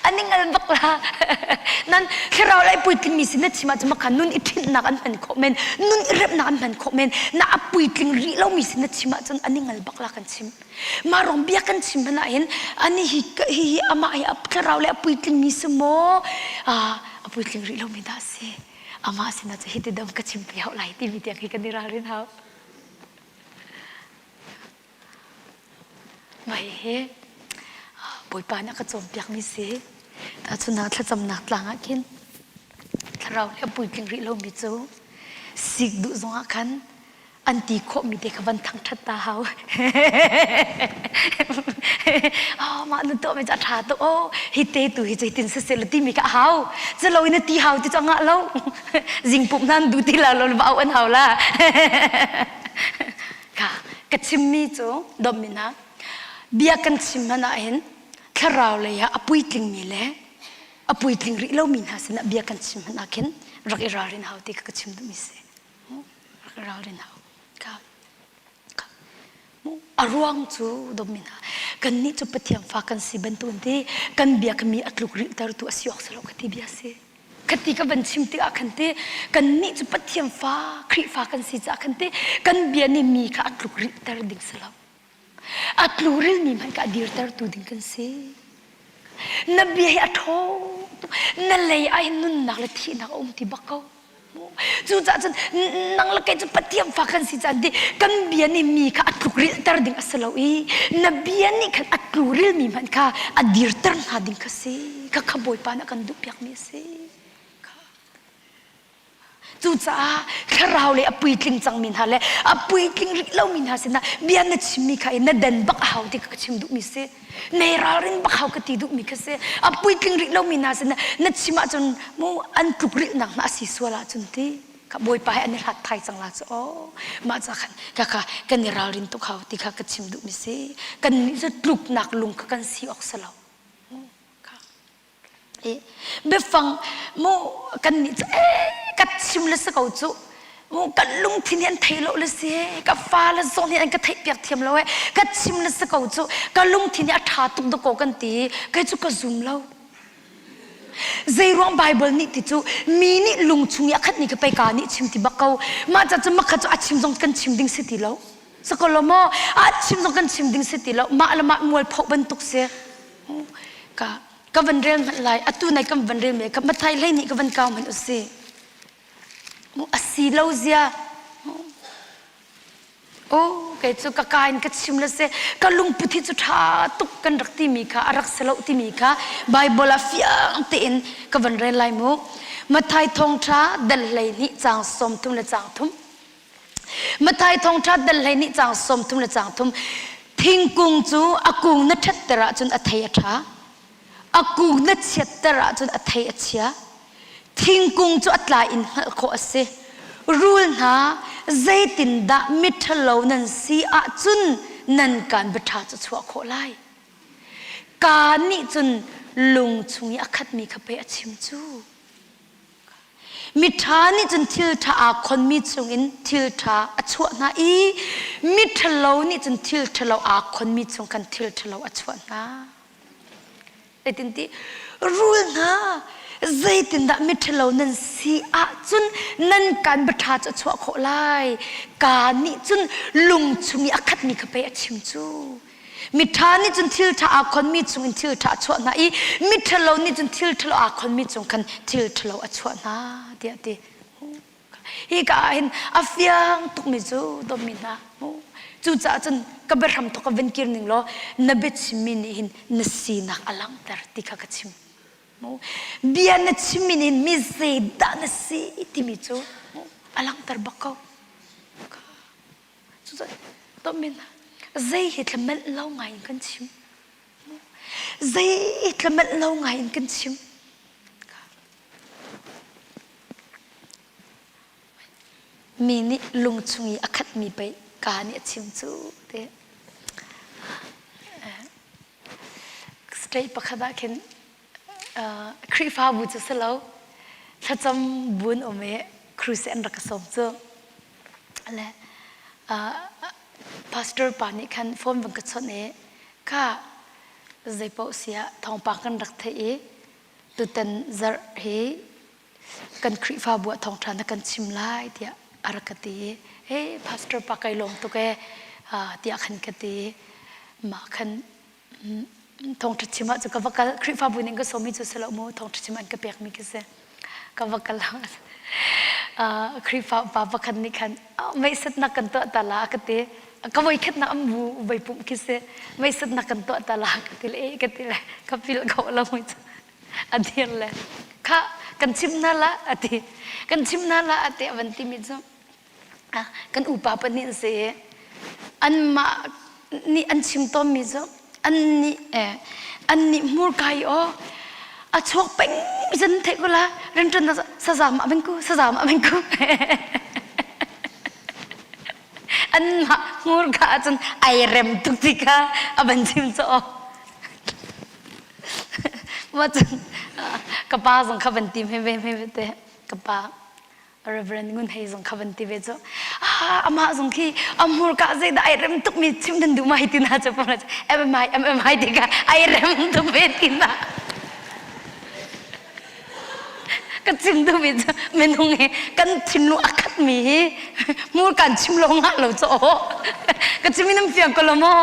An i ngal bak la. Nan thlarau lei puitlingmi sin na chim ahcun makha nun i ṭhinhnak an hman khawh men, nun i remnak an hman khawh men. Na a puitling rih lomi sin na chim ahcun an i ngal bak la kan chim. Mah rong bia kan chim hmanh ah hin ani hi hi hi amah hi a thlarau le a puitlingmi si maw a puitling rih lomi dah si. Amah sinah cu hiti dam ka chim pi hau lai timi tiang hi kan i ralrin hau. Mah hihi Bawipa nih a ka cawnpiakmi si. Tahchunhnak thlacamnak tlang ah khin thlarau le a puitling rih lomi cu sik duh zongah khan an ti khawhmi te kha van thangṭhat ta hau. Oh, mah na tuahmi cu a ṭha tuk. Oh, hi te tu hi zeitin siseh la timi kha a hau. Culo in na ti hau ti cu a ngah lo. Zingpumh nan duh ti la lo va au an hau la. Ka ka chimmi cu dawtmi hna bia kan chim hmanh ahhin thlarau lei ah a puitlingmi le a puitling rih lomi hna sinah bia kan chim hmanh ah khin rak i ralrin hau ti kha ka chim duhmi si. Rak i ralrin hau. Ka a ruang cu dawtmi hna kannih cu Pathian fa kan si bantukin ti kan bia kha mi a tluk rilhtertu a si awk si lo ka ti bia si. Khati ka van chim tikah khan te kannih cu Pathian fa Khrihfa kan si caah khan te kan bia nih mi kha a tluk rilhter ding si lo. A tlurilmi hmanh kha a dirtertu ding kan si. Na bia hi a ṭhawng tuk. Na lei ah hin nunnak le thihnak a um ti bak ko. Cucaah cun nang le kei cu Pathian fa kan si caah kan bia nih mi kha a tlukrilhter ding a si lo i na bia nih khan a tlurilmi hmanh kha a dirter hna ding kha si. Kha kha Bawipa nih a kan duhpiakmi a si. Cucaah thlarau le a puitling cangmi hna le a puitling rih lomi hna sinah bia na chimmi kha na den bak a hau ti kha ka chim duhmi si. Nei ralrin bak hau ka ti duhmi kha si. A puitling rih lomi hna sinah na chim ahcun mu an tluk rilhnak hna a si sual ahcun ti ka Bawipa he an i hlat thai cang la cu aw mah ca khan ka kha kan i ralrin tuk hau ti kha ka chim duhmi si. Kannih cu tluknak lung kha kan si awk si lo. Biafang mu kan nih cu ee ka chim le si ko cu mu kan lungthin hi an thei lo le si ka fa le zong nih an ka theih piak thiam lo ee ka chim le si ko cu ka lungthin hi a ṭha tuk dakaw kan ti kei cu ka zum lo zeiruang Bible nih ti cu mi nih lung chung i a khat ni ka pei ka nih chim ti bak ko mah ca cu makha cu a chim zong kan chim ding si ti lo Sakolo maw a chim zong kan chim ding si ti lo mah le mah mualphoh bantuk si ka ka van rel hmanh lai atu nai kan van rel me ka mathai hlei nih ka van kau hmanh usi mu asi lo zia o kei cu ka ka in ka chim le se ka lungput hi cu ṭha tuk kan rak timi kha a rak si lo timi kha Bible ah fiang tein ka van rel lai mu Mathai thawngṭha dal hlei hnih caang 30 le caang thum Mathai thawngṭha dal 12 caang 30 le caang thum thingkung cu a kung na ṭhatter ahcun a thei a ṭha a kung na chiatter ahcun a thei a chia thingkung cu a tlai in hngalh khawh a si rul hna. zeitindah miṭhalo nan si ahcun nan kaan biaṭha cu chuah khawh lai? Kaa nih cun lung chung i a khatmi kha pei a chim cu. Miṭha nih cun thil ṭha aa khonmi chungin thil ṭha a chuah hna i miṭhalo nih cun thil ṭhalo aa khonmi chung khan thil ṭhalo a chuah hna. Zeitinti rul hna zeitindah miṭhalo nan si ahcun nan kaan biaṭha cu a chuah khawh lai. Kaa nih cun lung chung i a khatmi kha pei a chim cu. Miṭha nih cun thil ṭha aa khonmi chungin thil ṭha a chuah hna i miṭhalo nih cun thil ṭhalo aa khonmi chung khan thil ṭhalo a chuah hna tiah a ti. Hi ka ah hin a fiang tukmi cu dawtmi hna cucaah cun ka biahram thawk ka van kir ning law na biachimmi nih hin na sinak a langhter ti kha ka chim. Bia na chimmi nih hin mi zeidah na si timi cu a langhter bak ko. Cucu dawtmi hna zei hi thlamelh lo ngai in kan chim. Zei thlamelh lo ngai in kan chim. Mi nih lung chung i a khatmi pei kaa nih a chim cu ti. State pakhat ah khin Khrihfabu cu si lo thlacam bu an um i crusade an rak ka sawm cu. Le pastor pa nih khan phone van ka chawnh i kha zeipaoh siah thawngpang kan rak theih i tutan zarh hi kan Khrihfabu ah thawngṭha na kan chim lai tiah a rak ka ti i hey pastor pa kai lawm tuk ee tiah khan ka ti i mah khan thawngṭha chim ah cu ka va kal Khrihfabu nih ka sawmmi cu si lo mu thawngṭha chim an ka pekmi khi si ka va kal Khrihfa upa pakhat nih khan meisatnak kan tuah ta la ka ti ka voikhatnak an bu voi pumh khi si meisatnak kan tuah ta la ka ti le eh ka ti le ka pil ko lo mui cu a dir le kha kan chim hna la a ti kan chim hna la a ti a van timi cu kan upa pahnih an si i anmah nih an chim tawnmi cu an nih eh, an nih hmurka i aw a chuak peng zan theih ko la rianṭuan na sazam ah bengku sazam ah bengku anmah hmurka ahcun ai rem tuk ti kha a van chim cu aw mah cun ka pa zong kha van tim he ve ve te ka pa Reverend Ngun Hei zong kha van ti ve cu ah amah zong khi a hmurka zeidah ai rem tuk mi chim nan duh mai ti na cu pom MMI MMI ti ka ai rem tuk ve ti na ka chim duh mi cu minung hi kan thinlung a khat mi hi hmurka an chim lo ngah lo cu aw ka chim in an fiang ko lo maw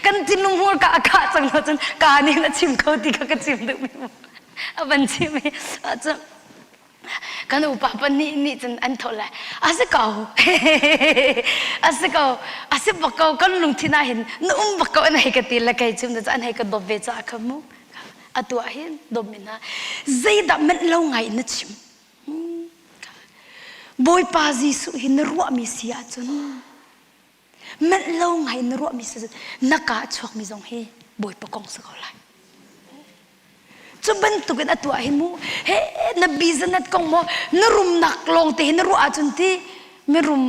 kan thinlung hmurka a khah cang lo cun ka nih na chim kho ti kha ka chim duh mi a van chim i cun kan upa pahnih nih cun an thawh lai a si ko a si ko a si bak ko kan lungthin ah hin na um bak ko an hei ka ti le kei chim cu an hei ka dawp ve caah kha mu atu ah hin dawp mi hna zeidah manh lo ngai na chim Bawipa Jesuh hi na ruahmi si ahcun manh lo ngai na ruahmi si na ka chuakmi zong hi Bawipa kong si ko lai Cu bantukin a tuah hi mu he na business kong maw na rumnak lawng te hi na ruah ahcun ti mirum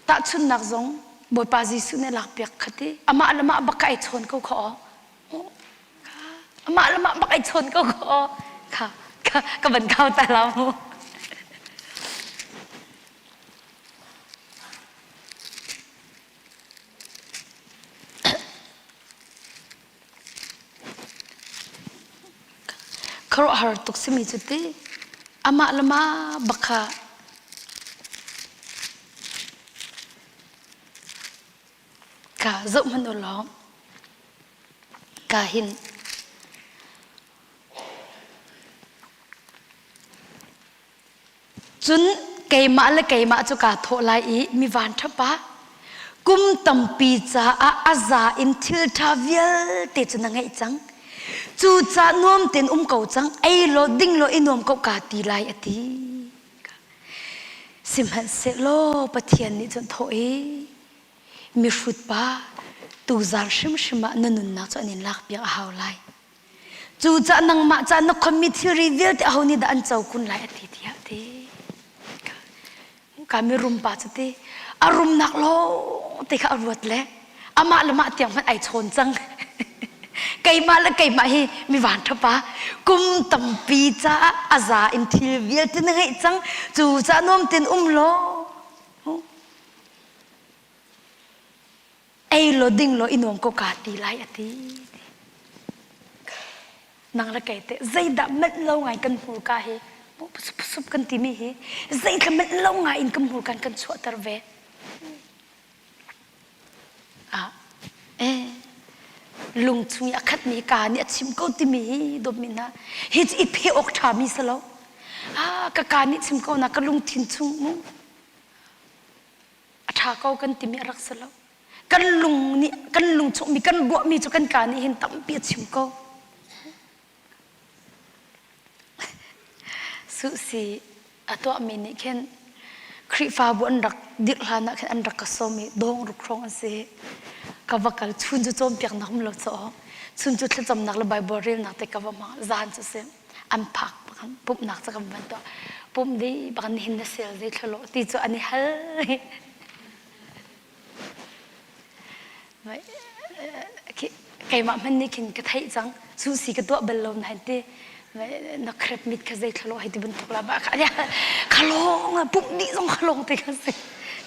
tahchunnak zong Bawipa Jesuh nih lakpiak kha ti amah le mah bak ka ai chawn ko kha aw amah le mah bak ai chawn ko kha aw kha ka van kau ta la mu Khuaruahhar tuk simi cu ti amah le mah bak kha ka zoh hmanh u law ka hin Cun keimah le keimah cu kaa thawh lai i mi vanṭha pa, kum tampi caah a za in thil ṭha vialte cu na ngeih cang. Cucaah nuam tein um ko cang, ei law ding law i nuam ko kaa ti lai a ti. Sihmanhsehlaw Pathian nih cun thawh i, mihrut pa, tuzaan hrimhrim ah na nunnak cu an in lakpiak a hau lai. Cucaah nangmah caah na khonmi thilri vialte aho nih dah an co kun lai a ti tiah a ti. Ka mi rum pa cu ti a rumnak lawng te kha a ruat le amah le mah tiang hmanh ai chawn cang. Keimah le keimah hi mi van ṭhapa kum tampi caah a za in thil vialte na ngeih cang cu ca nuam ten um law ei law ding law i nuam ko ka ti lai a ti. Nang le kei teh zeidah manh lo ngai kan hmurka hi sup sup kan timi hi zeithla manh lo ngai in kan hmurka kan chuahter ve. Ah, eh, lung chung i a khatmi ka nih a chim ko timi hi dawtmi hna hi cu i phe awk ṭhami si lo. Ah, ka ka nih chim ko na ka lungthin chung mu a ṭha ko kan timi a rak si lo. Kan lung nih kan lung chungmi kan ruahmi cu kan ka nih hin tampi a chim ko. Suhsi a tuahmi nih khin Khrihfabu an rak dirh hlan ah khin an rak ka sawm i dawng ruk hrawng an si. Ka va kal chun cu cawnpiaknak um lo caw chun cu thlacamnak le Bible relnak te ka va hmang zan cu si an phak bakan pumhnak cu kan van tuah pumh dih bakan nihin na sel zei thlalo ti cu an i hal Keimah hmanh nih khin ka theih cang. Suhsi ka tuah bal lo na hei ti. Na crab meat kha zei thalo hei ti bantuk la ba kha kha lawng pumh dih zong kha lawng te kha si.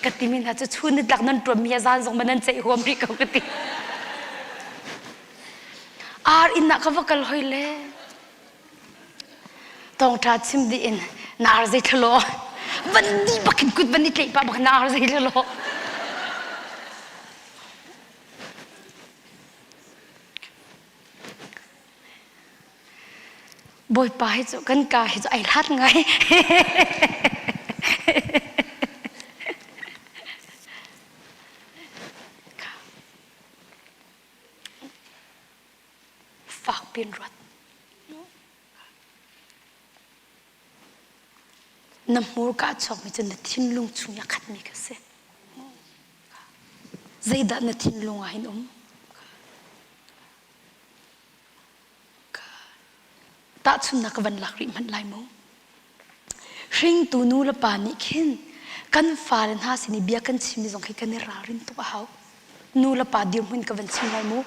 Ka ti mi hna cu chun nitlak nan tuan mi zan zong ma nan ceih huam rih ko ka ti. Ar inn ah ka va kal hoi le. Tawngṭha chim dih in na ar zei thlalaw van di bakin kut van i tleih pah bak na ar zei thlalaw. Bawipa hi cu kan ka hi cu ai hlat ngai. Fak pin ruat. Na hmurka a chuakmi cu na thinlung chung i a khatmi kha si. Zeidah na thinlung ah hin um? Tahchunhnak ka van lak rih hmanh lai mu. Hringtu nu le pa nih khin kan fale hna sin i bia kan chimmi zong khi kan i ralrin tuk a hau. Nu le pa dirhmun ka van chim lai mu.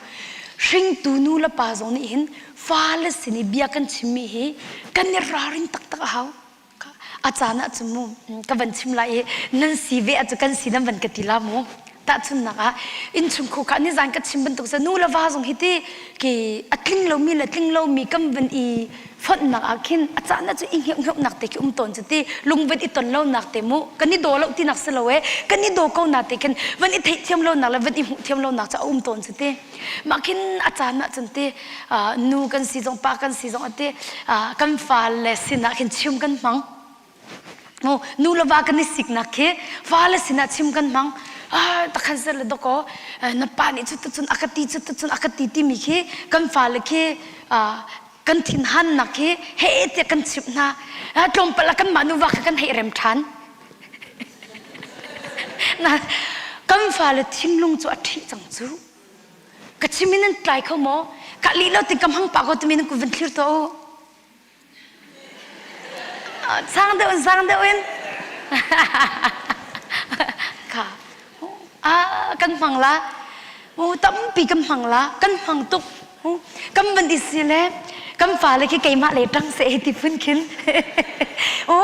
Hringtu nu le pa zong nih hin fale sin i bia kan chimmi hi kan i ralrin taktak a hau. A caan ah cun mu ka van chim lai i nan si ve ah cu kan si nan van ka ti la mu. Tahchunhnak ah innchungkhar kha nizan ka chim bantuk sa nu le va zong hi ti ki a tling lomi le tling lomi kan van i fonhnak ah khin a caan ah cu i hngeuh te khi um tawn cu ti lung van i ton lonak te mu kan i daw lo tinak si lo e kan i daw ko na te khin van i theihthiam lonak le van i hmuh thiam lonak cu a um tawn cu ti mah khin a caan ah cun ti nu kan si zong pa kan si zong ati kan fale sinah khin chim kan hmang nu le va kan i siknak khi fale sinah chim kan hmang ah takhan sel le doko na pa nih cu cun a ka ti cu cun a ka ti timi khi kan fale khi kan thinhannak khi he tiah kan chimh hna tlawmpal ah kanmah nuva kha kan hei rem ṭhan na kan fale thinlung cu a ṭhih cang cu ka chim in nan tlai kho maw ka lih lo tin ka hmang pah ko timi nan kut van thlir tuah u Sang deuh in sang deuh in kha ah kan hmang la u tampi kan hmang la kan hmang tuk kan van i si le kan fale khi keimah lei ṭang seh hi ti phun khin u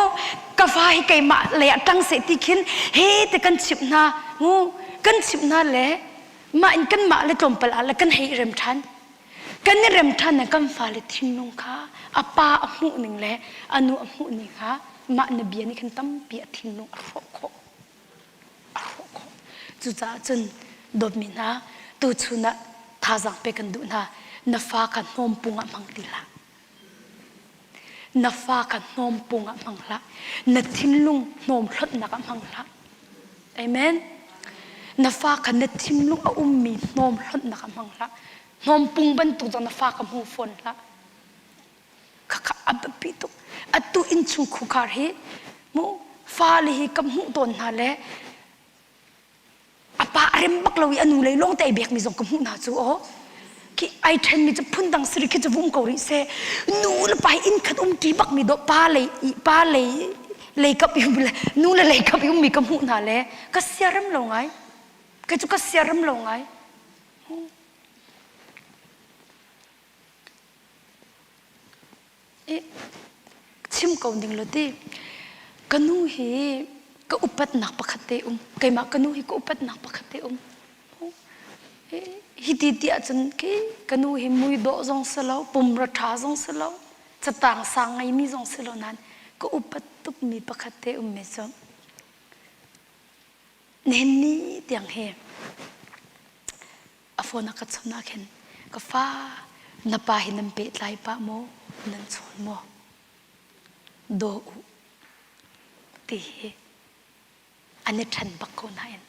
ka fa hi keimah lei ah ṭang seh ti khin he te kan chimh hna u kan chimh hna le mah in kanmah le tlawmpal ah le kan hei rem ṭhan Kan i rem ṭhan in kan fale thinlung kha a pa a hmuh ning le a nu a hmuh ning kha mah na bia nih khan tampi a thinlung a hrawh khawh. A hrawh khawh. Cucaah cun dawtmi hna, tuchun ah thazaang pek kan duh hna. Na fa kha hnawmpung ah hmang ti hlah. Na fa kha hnawmpung ah hmang hlah. Na thinlung hnawm hlonhnak ah hmang hlah. Amen. Na fa kha na thinlung a ummi hnawm hlonhnak ah hmang hlah. Hnawmpung bantuk zong na fa ka hmu fawn hlah. Khakha a biapi tuk. Atu innchung khukhar hi mu fale hi ka hmuh tawn hna le a pa a rem bak lo i a nu lei lawng te ai bekmi zong ka hmuh hna cu aw. Khi ai ṭhenmi cu phundang siri khi cu vum ko rih seh. Nu le pa hi inn khat um ṭi bakmi dawh pa lei pa lei. Leikap i um le nu le leikap i ummi ka hmuh hna le ka siarem lo ngai. Kei cu ka siarem lo ngai. I chim ko ning lo ti. Ka nu hi ka upatnak pakhat te um. Keimah ka nu hi ka upatnak pakhat te um. Hi ti ti ahcun khi ka nu hi mui dawh zong si lo, pumra ṭha zong si lo, catang sang ngeimi zong si lo nain ka upat tukmi pakhat te ummi cu nihin ni tiang hi a phone a ka chawnh ah khin ka fa na pa hi nan pehtlai pah maw nan chawn maw daw u ti hi an i ṭhen bak ko nain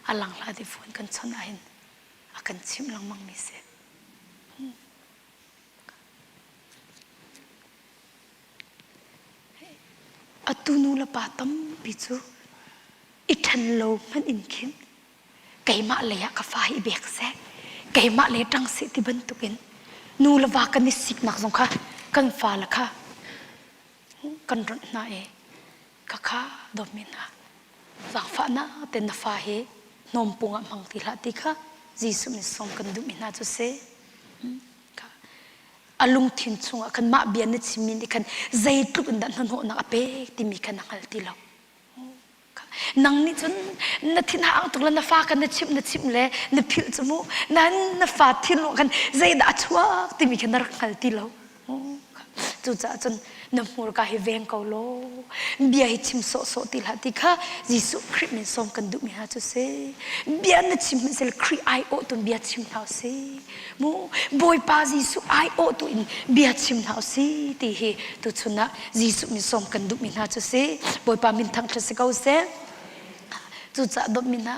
a langhla ti phone kan chawnh ahhin a kan chimh lengmang mi si. Atu nu le pa tampi cu i ṭhen lo hmanh in khin keimah lei ah ka fa hi i bek seh keimah lei ṭang seh ti bantukin nu le va kan i siknak zong kha kan fale kha kan ronh hna i khakha dawtmi hna zaangfahnak te na fa hi hnawmpung ah hmang ti hlah ti kha Jesuh min sawm kan duhmi hna cu si a lungthin chungah khan mah bia na chimmi nih khan zeitluk in dah hnahnawhnak a pek timi kha na hngal ti lo nang nih cun na thin hang tuk le na fa kha na chimh na chimh le na philh cu mu nan na fa thinlung khan zeidah a chuak timi kha na rak hngal ti lo Cucaah cun na hmurka hi veng ko law bia hi chim sawhsawh ti hlah ti kha Jesuh Khrih min sawm kan duhmi hna cu si. Bia na chim hmanhsel Khrih aiawh tu in bia chim hna si. Mu Bawipa Jesuh aiawh tu in bia chim hna si ti hi tuchun ah Jesuh min sawm kan duhmi hna cu si. Bawipa min thangṭhat si ko seh. Cucaah dawtmi hna,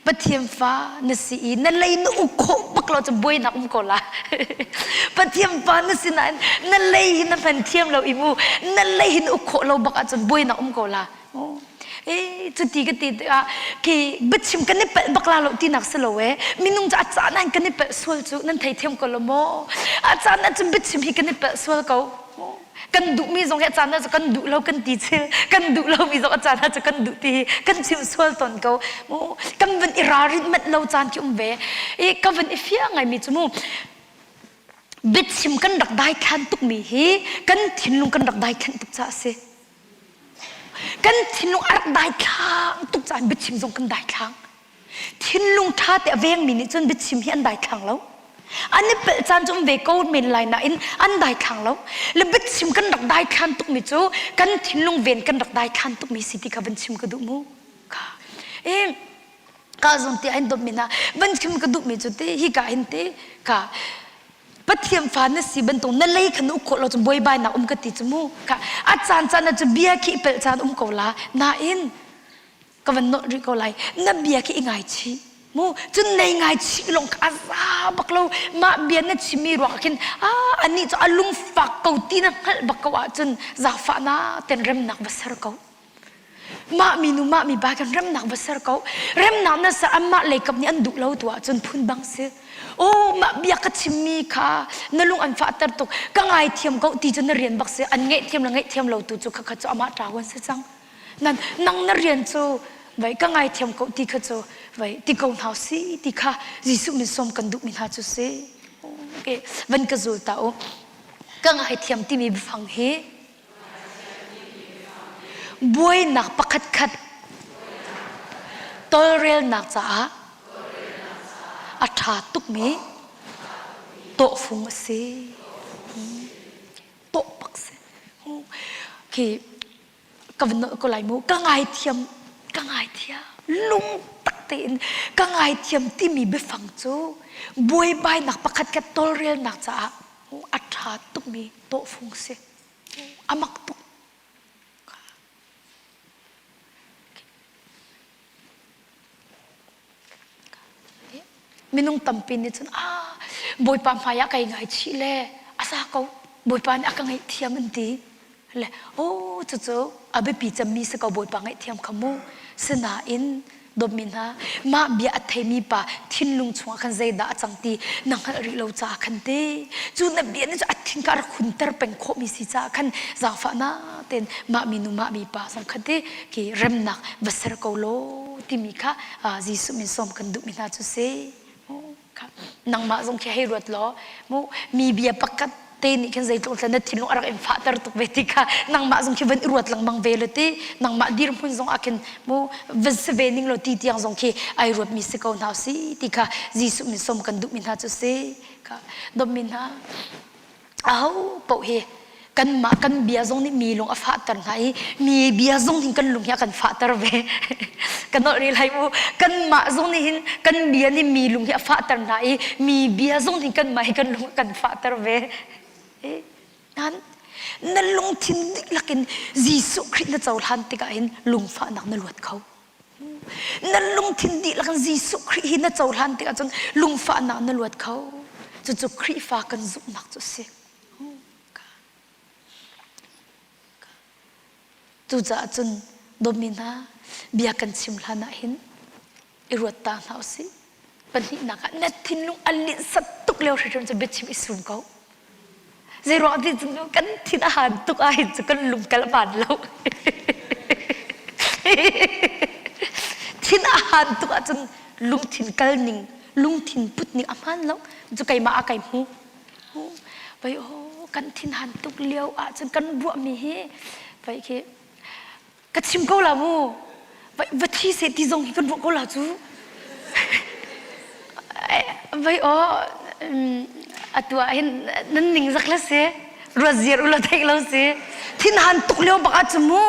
Pathian fa na si i na lei na uk khawh bak lo cu buainak um ko la. Pathian fa na si nain na lei hi na hman thiam lo i mu na lei hi na uk khawh lo bak ahcun buainak um ko la. Eh, cuti ka ti tikah khi biachim kan i palh bak la lo tinak si lo eh. Minung cu a caan ah kan i palh sual cu nan thei thiam ko lo maw? A caan ah cun biachim hi kan i palh sual ko. Kan duhmi zong hi a caan ah cu kan duh lo kan ti chil kan duh lomi zong a caan ah cu kan duh ti hi kan chim sual tawn ko mu kan van i ralrin manh lo caan khi um ve i ka van i fiang ngaimi cu mu biachim kan rak daithlan tukmi hi kan thinlung kan rak daithlan tuk caah a si kan thinlung a rak daithlang tuk caah biachim zong kan daithlang Thinlung ṭha te a vengmi nih cun biachim hi an daithlang lo. An i pelh caan cu um ve ko men lai nain an daithlang lo. Le biachim kan rak daithlan tukmi cu kan thinlung ven kan rak daithlan tukmi si ti kha van chim ka duh mu. Ka e ka zong ti ain dawtmi hna van chim ka duhmi cu te hi ka hin te ka Pathian fa na si bantuk na lei kha na uk khawh lo cun buaibainak um ka ti cu mu ka a caan caan ah cu bia khi i pelh caan um ko la nain ka van nolh rih ko lai na bia khi i ngaichih mu cun nei ngaichih lawng kha a za bak lo mah bia na chimmi ruang ah khin ah anih cu a lungfak ko ti na hngalh bak ko ahcun zaangfahnak ten remnak va ser ko mah mi nu mah mi ba kan remnak va ser ko remnak na ser anmah leikap nih an duh lo tu ahcun phun bang si oh mah bia ka chimmi kha na lung an fahter tuk ka ngaithiam ko ti cu na rian bak si an ngaihthiam le ngaihthiam lo tu cu khakha cu amah ṭawan si cang nan nang na rian cu vai ka ngaithiam ko ti kha cu vai ti ko hna si ti kha Jesuh min sawm kan duhmi hna cu si okay van ka zul ta u ka ngaithiam timi biafang hi buainak pakhat khat tolrelnak caah a ṭha tukmi tawhfung a si tawh bak si khi ka van nolh ko lai mu ka ngaithiam ka ngaithiam lungtak tein ka ngaithiam timi biafang cu buaibainak pakhat khat tawlrelnak caah a ṭha tukmi tawhfung si a mak tuk Minung tampi nih cun ah Bawipa hmai ah kai ngaichih le a sa ko Bawipa nih a ka ngaihthiam an ti le oh cucu a biapi cemmi si ko Bawipa ngaihthiam kha mu sinain dawtmi hna mah bia a theimi pa thinlung chungah khan zeidah a cang ti na hngalh rih lo caah khan te cu na bia nih cu a thin kha a rak hunter peng khawhmi si caah khan zaangfahnak te. tein mah minu mah mi pa zong kha te ki remnak va ser ko law timi kha Jesuh min sawm kan duhmi hna cu si. Nangmah zong khi hei ruat law mu mi bia pakhat te nih khin zeitluk tla na thinlung a rak in fahter tuk ve ti kha nangmah zong khi van i ruat lengmang ve lo ti nangmah dirhmun zong ah khin mu van si ve ning law ti tiang zong khi ai ruat mi si ko hna si ti kha Jesuh min sawm kan duh mi hna cu si kha dawtmi hna aho paoh hi kanmah kan bia zong nih mi lung a fahter hna i mi bia zong hin kan lung hi a kan fahter ve ka nolh rih lai mu kanmah zong nih hin kan bia nih mi lung hi a fahter hna i mi bia zong nih kanmah hi kan lung a kan fahter ve nan na lungthin dihlak in Jesuh Khrih na cohlan tikah hin lungfahnak na luat kho Na lungthin dihlak in Jesuh Khrih hi na cohlan tikah cun lungfahnak na luat kho. Cucu Khrihfa kan zumhnak cu a si. Cucaah cun dawtmi hna bia kan chim hlan ah hin i ruat ta hna usih. Pahnihnak ah na thinlung a linhsat tuk lio hrimhrim cu biachim i sum ko. Zeiruang ti cun kan thin a han tuk ahhin cu kan lungkal a hmaan lo. Thin a han tuk ahcun lungthin kal ning, lungthin put ning a hmaan lo. Cu keimah a kai hmu. Vai aw kan thin han tuk lio ahcun kan ruahmi hi vai khi ka chim ko la mu va thi seh ti zong hi kan ruah ko la cu vai aw atu ah hin nan ning zak la si ruat ziar ula theih lo si thin han tuk lio bak ah cu mu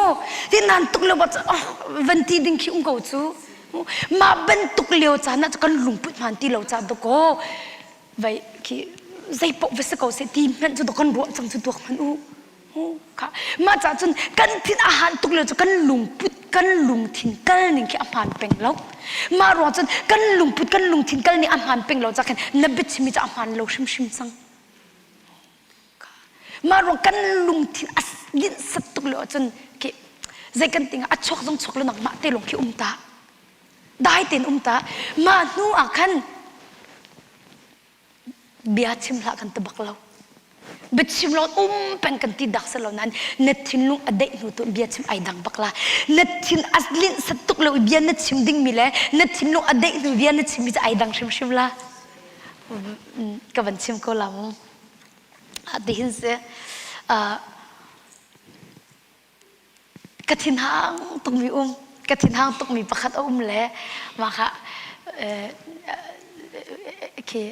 thin han tuk lio bak cu oh van ti ding khi um ko cu mah bantuk lio caan ah cu kan lungput hman ti lo ca dakaw vai khi zei poh va si ko seh ti hmanh cu kan ruah cang cu tuak hmanh u Mah caah cun kan thin a han tuk lio cu kan lungput kan lungthin kal ning khi a hmaan peng lo. Mah ruang cun kan lungput kan lungthin kal ning a hmaan peng lo cah khin na biachimmi cu a hmaan lo hrimhrim cang. Mah ruang kan lungthin a linhsat tuk lio ahcun khi zei kan ting a chuak zong chuak lo nangmah te lawng khi um ta. Dai tein um ta. Mah hnu ah khan bia chim hlah kan ti bak lo biachim lo um peng kan ti dak lo nain na thinlung a deih hnu tu bia chim ai dang bak la na thin a linh sat tuk lo bia na chim ding mi le na thinlung a deih hnu bia na chim mi cu ai dang hrimhrim la ka van chim ko la mu a tihin se ka thinhang tukmi um ka thinhang tukmi pakhat a um le mah kha khi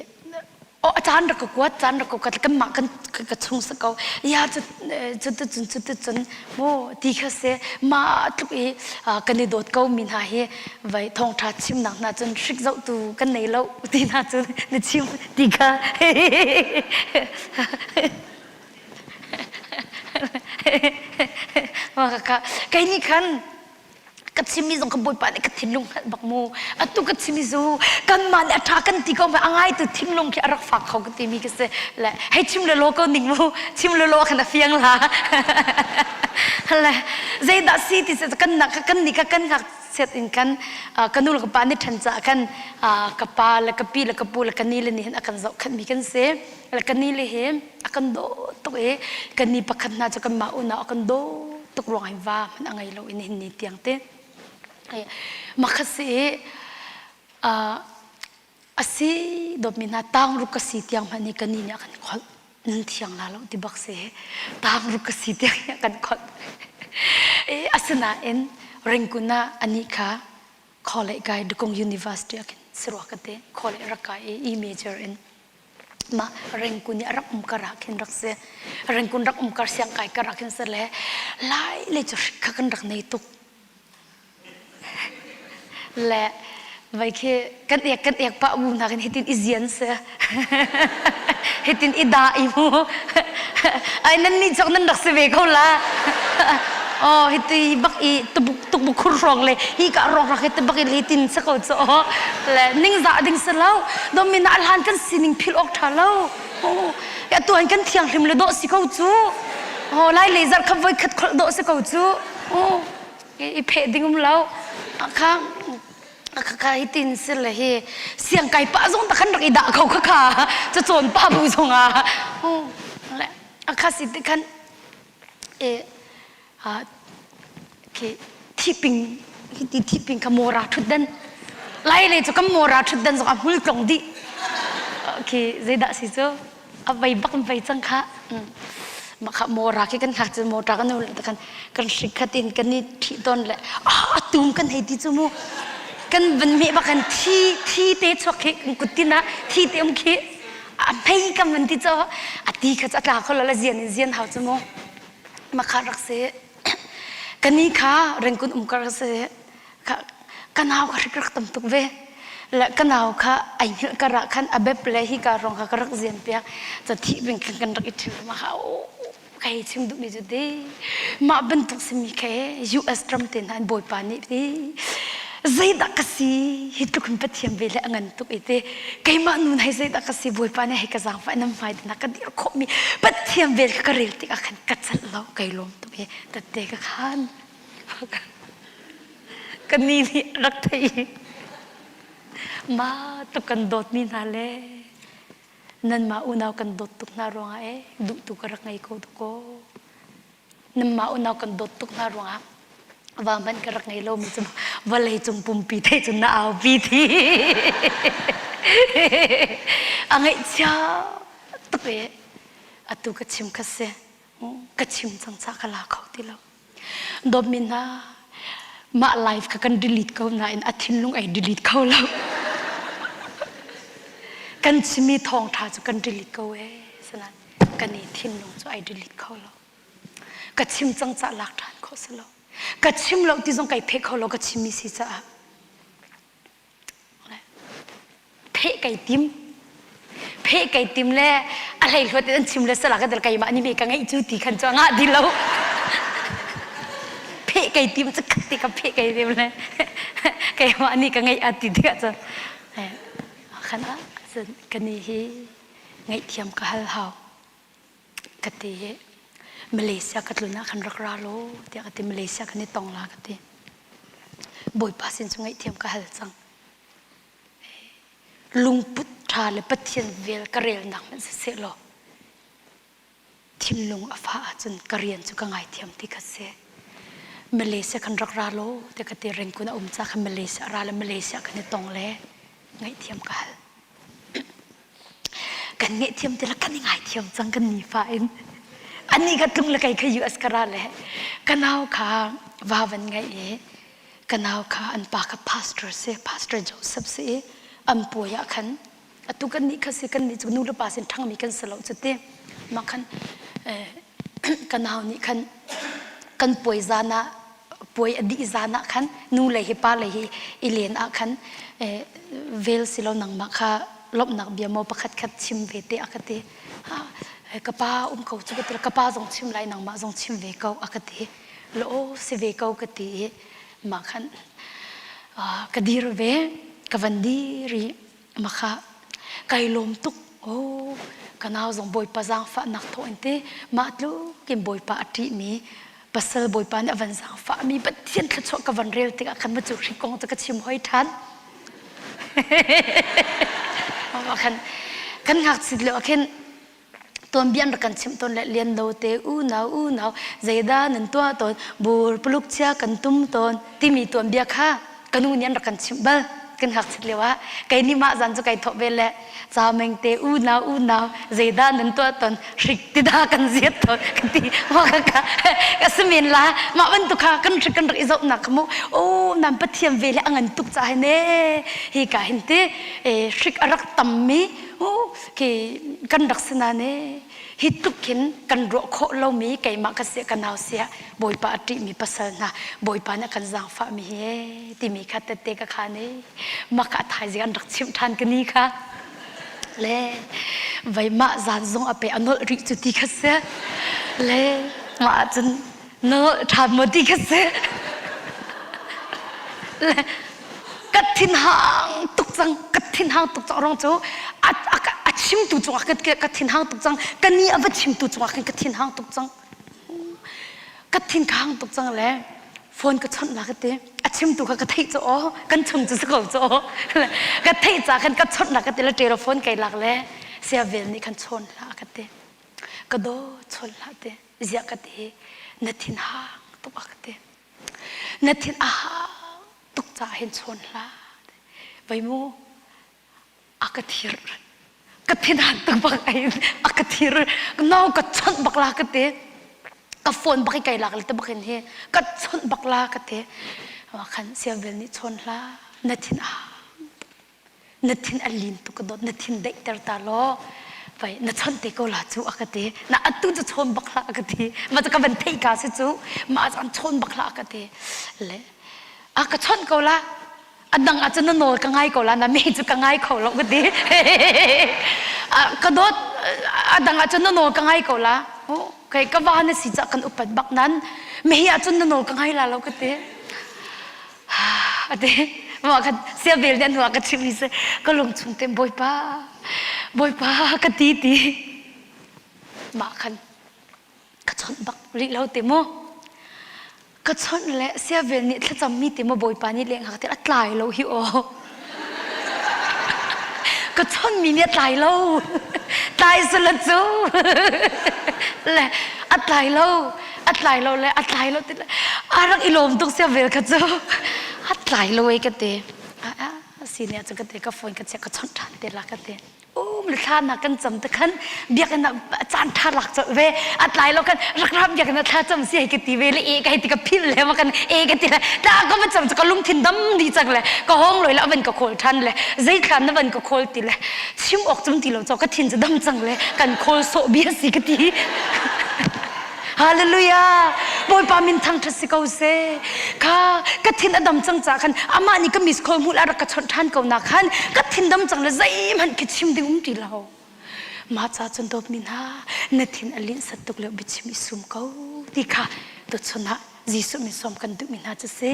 oh a caan rak ka kuat caan rak ka kuat kanmah kan ka chung sa ko ya cu cu tu cun cu tu cun mu ti kha si mah tluk i kan i dawt ko mi hna hi vai thawngtha chimnak hna cun hrik zoh tu kan nei lo ti hna cun na chim ti kha Kei nih khan ka chimmi zong ka bawipa nih ka thinlung hngalh bak mu atu ka chimmi zu kanmah nih a ṭha kan ti ko a ngaitu thinlung khi a rak fak kho ka timi ka si le hei chim le law ko ning mu chim le law khan a fiang la le zeidah si ti kan nak kan nih ka kan ngakchiat in kan ka nu le ka pa nih ṭhan caah khan ka pa le ka pi le ka pu le ka ni le nih hin a kan zohkhenhmi kan si le ka ni le hi a kan daw tuk i kan ni pakhat hna cu kanmah unau a kan daw tuk ruang hin va hmanh a ngei lo in hin ni tiang te makhat si i a si dawtmi hna tang ruk ka si tiang hmanh hi kan ni nih a kan kholh nan thiang la lo ti bak si tang ruk ka si tiang hi a kan kholh asinain Rangoon ah anih kha college kai Dukung University ah khin sarua ka te college rak kai i e major in mah Rangoon i a rak um kar ah khin rak si Rangoon rak um kar siang kai kar ah khin si le lai le cu hrik kha kan rak nei tuk le vai khi kan ek kan ek pah bu hna khin hitin i zian si hitin i da i mu ai nan nih cok nan rak si ve ko la oh hiti bak i tubuk tukbuk khur hrawng le hi ka rawk rak hi tubak i le tin sa ko cu le ningzah ding si lo domina hlan kan sining phil awk ṭha lo ya tuan kan thianghlim le dawh si ko cu oh lai le zarh kha voi khat kholh dawh si ko cu oh i pheh ding um lo kha kha hi tin si le hi siang kai pa zong ta khan rak i dah ko kha kha ca cawn pa bu zong ah le akha si ti khan e. Khi thiping hi thiping kha mawra ṭhutdan lai lei cu kan mawra ṭhutdan zong a hmul tlong dih. Khi zeidah si cu a vei bak in vei cang kha. Mah kha mawra khi kan hngak cu mawṭa kan kan kan hrik khat in kan i ṭhih tawn le a tum kan hei ti cu mu kan van meh bak kan thi thi te chuak khi kan kut tin ah thi te um khi a hmei kan van ti cu a ti kha cu a tla kho lo la zian in zian hau cu mu mah kha rak si kani kha rengkun um kar si kha ka nau kha hrik rak tam tuk ve le ka nau kha ai hngilh kar ah khan a bep le hi ka rong kha ka rak zian piak ca thih bing khan kan rak i ṭhil ma kha kai chim duhmi cu ti mah bantuk simi khe US ram te hna in bawipa nih ti zeidah ka si hi tluk in Pathian ve le a ngan tuk i te keimah nun hei zeidah ka si bawipa nih hei ka zaangfah nan hmai te ka dir khawhmi Pathian vel ka rel tikah khan ka celh lo kai lawm tuk i tatte ka khan ka ni nih rak thei ma tuk kan dawtmi hna le nanmah unau kan dawt tuk hna ruangah e duh tu ka rak ngei ko dakaw nanmah unau kan dawt tuk hna ruangah va hmanh ka rak ngei lomi cu vawlei cung pumpi thei cun na aupi thi a ngaihchia tuk e atu ka chim kha si ka chim cang ca ka la kho ti lo Dawtmi hna, mah life kha kan delete ko nain a thinlung ai delete kho lo. Kan chimmi thawngṭha cu kan delete ko ee, sanan kan i thinlung cu ai delete kho lo. Ka chim cang cah lak ṭhan khawh si lo. Ka chim lo ti zong kai pheh kho lo ka chimmi si caah. Pheh kai tim. Pheh kai tim le a hleihluat in an chim le sala ka dal keimah nih me ka ngeih cu ti khan cu a ngah di lo. Pheh kai tim cu khat ti ka pheh kai tim le keimah nih ka ngeih a ti tikah cun khan ah cun kani hi ngaihthiam ka hal hau. Ka ti i Malaysia ka tlun ah khan rak ra law tiah ka ti Malaysia kan i tong la ka ti. Bawipa sin cu ngaihthiam ka hal cang. Lungput ṭha le Pathian vel ka relnak hmanh siseh law thinlung a fah ahcun ka rian cu ka ngaithiam ti kha si. Malaysia kan rak ra law tiah ka ti Rengkun a um ca khan Malaysia ra le Malaysia kan i tong le ngaihthiam ka hal. Kan ngaihthiam ti le kan i ngaithiam cang kan nifa in. Anih ka tlung le kei kha US ka ra le ka nau kha va van ngaih i ka nau kha an pa kha pastor si pastor Joseph si i an puai ah khan atu kan nih kha si kan nih cu nu le pa sin ṭhangmi kan si lo cu ti mah khan ka nau nih khan kan puai zan ah puai a dih zan ah khan nu le hi pa le hi i len ah khan vel si lo nangmah kha lawmhnak bia maw pakhat khat chim ve te a ka ti ka pa um ko cu ka ti ka pa zong chim lai nangmah zong chim ve ko a ka ti lo si ve ko ka ti i mah khan ka dir ve ka van dir i mah kha kai lawm tuk oh ka nau zong bawipa zaangfahnak thawh in ti mah tluk in bawipa a ṭihmi pasal bawipa nih a van zaangfahmi pathian thluachuah ka van rel tikah khan ma cu hri kong cu ka chim hoi ṭhan khan kan ngakchit lio ah khin tuanbia an rak kan chimh tawn le lian lo te unau unau zeidah nan tuah tawn bur puluk chia kan tum tawn timi tuanbia kha ka nu nih an rak kan chimh bal kan ngakchit lio ah kei nih mah zan cu kai thawh ve le cameng te unau unau zeidah nan tuah tawn hrik ti dah kan ziat tawn kan ti mah ka ka ka si men la mah bantuk kha kan hrik kan rak i zohnak kha mu o nan pathian ve le a ngan tuk ca hin e hi ka hin ti hrik a rak tammi khi kan rak si nain hi tluk khin kan ruah khawh lomi keimah ka si ka nau sia bawipa a ṭihmi pasal hna bawipa nih a kan zaangfahmi hi timi kha tette ka khan i maka thaizing an rak chimh ṭhan ka ni kha le vei mah zan zong a pe a nolh rih cu ti kha si le mah ahcun na nolh ṭhan maw ti kha si le ka thinhang tuk cang ka thinhang tuk cang rong cu a a chimtu cungah ka ka thinhang tuk cang ka ni a va chimtu cungah khin ka thinhang tuk cang ka thinkhang tuk cang le phone ka chawnh la ka ti a chimtu kha ka theih cu aw kan chung cu si ko cu aw ka theih ca khan ka chawnh la ka ti le ṭero phone kai lak le sia vel nih khan chawn hlah ka ti ka daw chawn hlah ti ziah ka ti na thinhang. tuk a ka ti. Na thin a hang tuk caah hin chawn hlah. Vai mu a ka thir. Ka thin han tuk bak ai a ka thir. No ka chawnh bak la ka ti. Ka phone bak i kai lak le te bak in hi ka chawnh bak la ka ti. Khan siavel nih chawn hlah. Na thin a hang na thin a lin tuk ka dawt na thin daihter ta law vai na chawnh te ko la cu a ka ti na atu cu chawn bak hlah a ka ti ma ka van theih ka si cu ma an chawn bak hlah a ka ti le a ka chawnh ko la a dang ah cun na nawl ka ngai ko la na me cu ka ngai kho lo ka ti ka dawt a dang ah cun na nawl ka ngai ko la kai ka va na si ca kan upat bak nan me hi ah cun na nawl ka ngai la lo ka ti Ate mah khan siabel nih an hnu ah ka chimh i seh ka lung chung te Bawipa Bawipa ka ti ti mah khan ka chawnh bak rih lo te mu ka chawnh le siavel nih thlacam mi te mu Bawipa nih leng hak te a tlai lo hi aw ka chawnh mi nih a tlai lo tlai sala cu le a tlai lo a tlai lo le a tlai lo ti le a rak i lawm tuk sia vel kha cu a tlai lo ei ka ti a si ne cu ka ti ka phone ka check ka chawnh ṭhan te la ka ti um le thla na kan cam te khan biakinn ah caan ṭha lak colh ve a tlai lo kan rak ram biakinn ah thla cam si hei ka ti ve le e ka hei ti ka phil le ma kan e ka ti le tla ka va cam cu ka lungthin dam di cang le ka hong loi le a van ka khawl ṭhan le zei thla na van ka khawl ti le chim awk cum ti lo chaw ka thin cu dam cang le kan khawl sawh bia si ka ti Hallelujah! Bawipa min thangṭhat si ko seh. Kha ka thin a dam cang caah khan amah nih ka miss call hmuh a rak ka chawnh ṭhan ko na khan ka thin dam cang le zeihmanh khi chim ding um ti lo. Mah ca cun dawtmi hna na thin a linhsat tuk lio biachim i sum ko ti kha tuchun ah Jesuh min sawm kan duhmi hna cu si.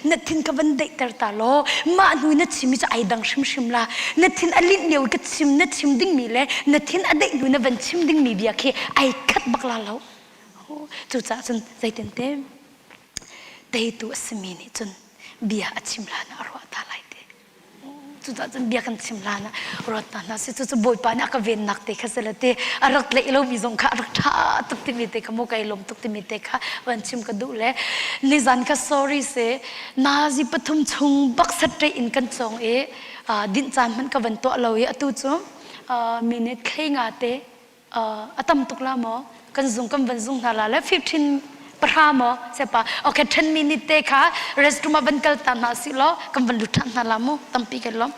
Na thin ka van daihter ta law mah hnu na chimmi cu ai dang hrimhrim la. Na thin a linh lio ka chim na chim dingmi le na thin a daih hnu na van chim dingmi bia khi ai khat bak la lo. Cucaah cun zeitin te teitu a simi nih cun bia a chim hlan ah a ruah ta lai ti. Cucaah cun bia kan chim hlan ah ruat hna hna sih. Cucu Bawipa nih a ka vennak te kha si le ti a rak tlaih lomi zong kha a rak ṭha tuk timi te kha mu kai lawm tuk timi te kha van chim ka duh le nizan kha sorry si nazi pathum chung bak satṭei in kan cawng i dinh caan hmanh ka van tuah lo i atu cu minute thlei nga te a tam tuk la maw kan zung kan van zung hna la le 15 pahra maw sepa okay 10 minute te kha restroom ah van kal ta hna si law kan van lut ṭhan hna la mu tampi kan lawm.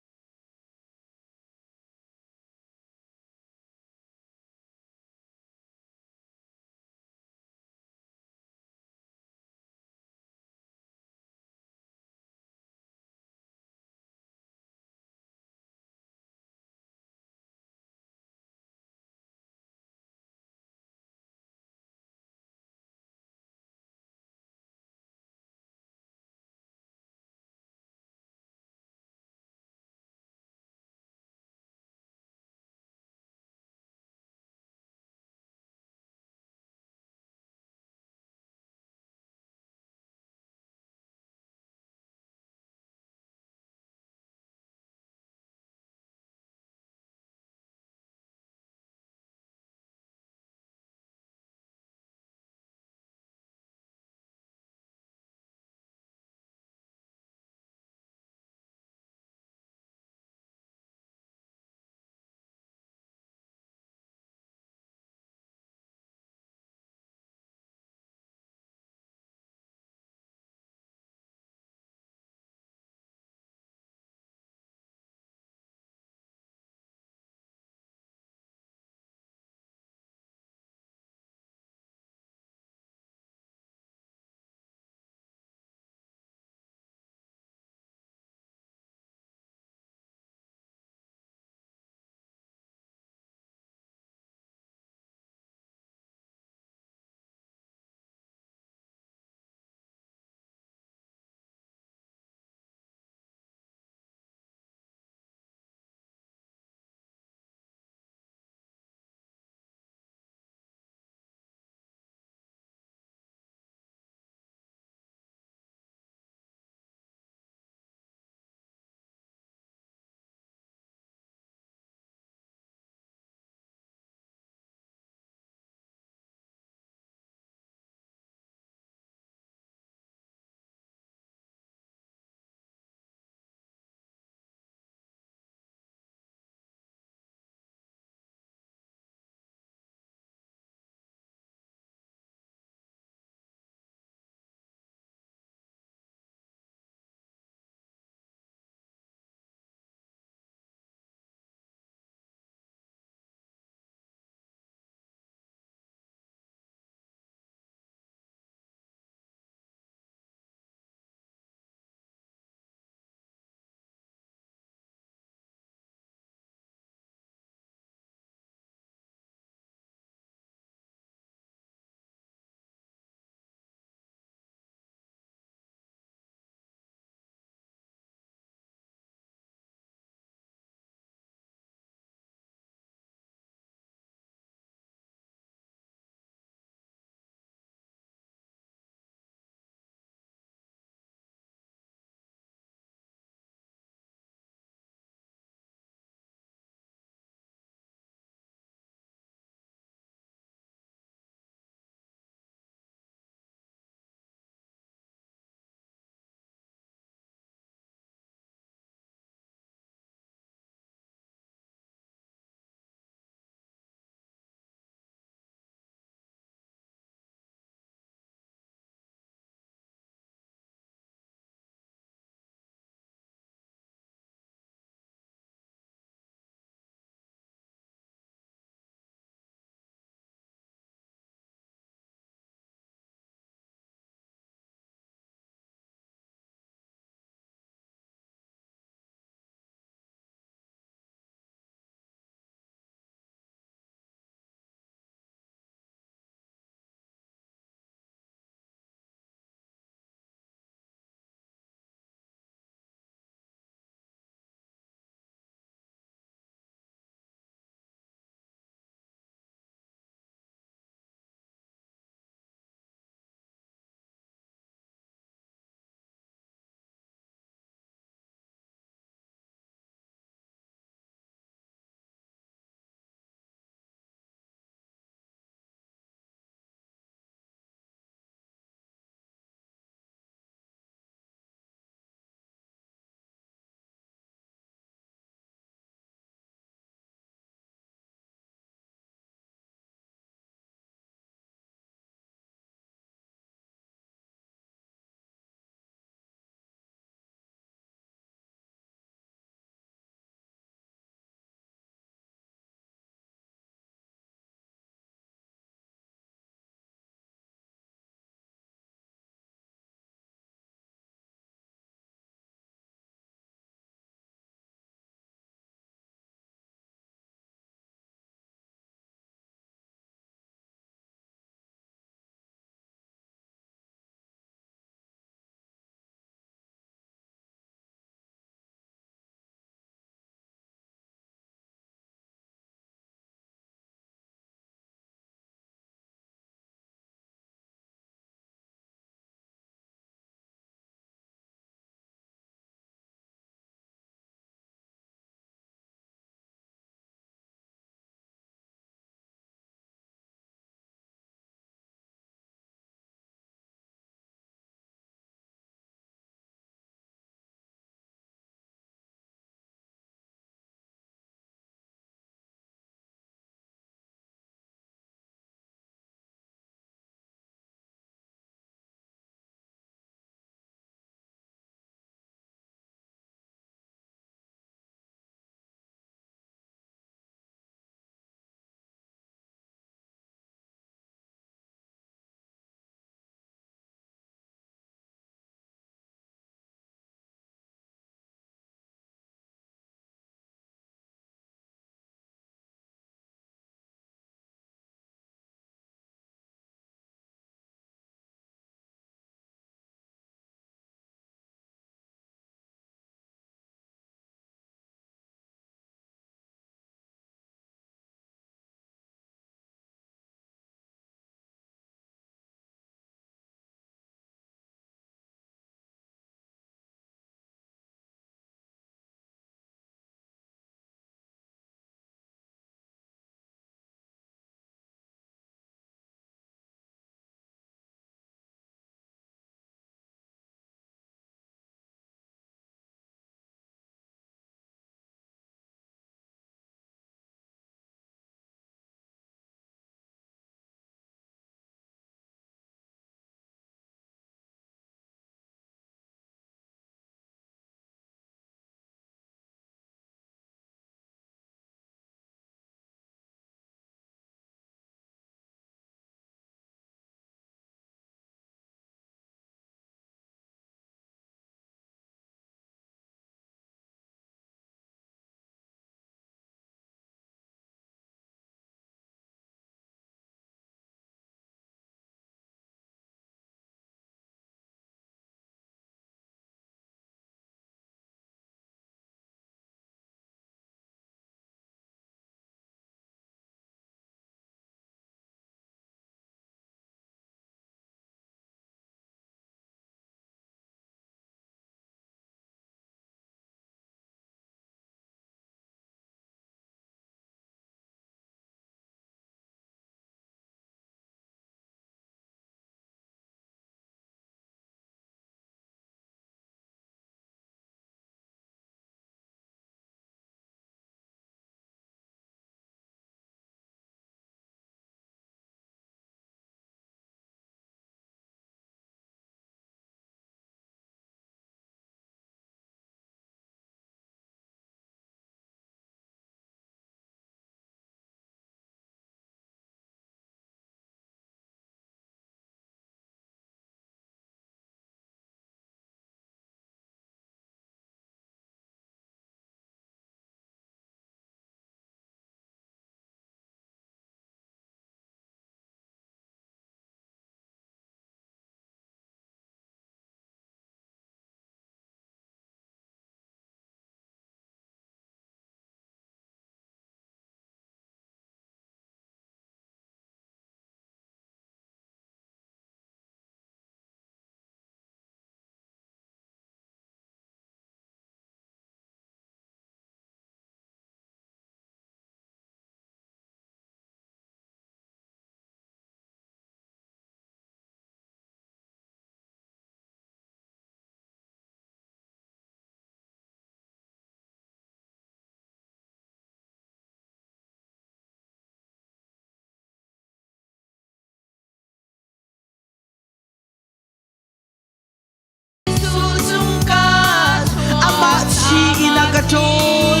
ṭawl.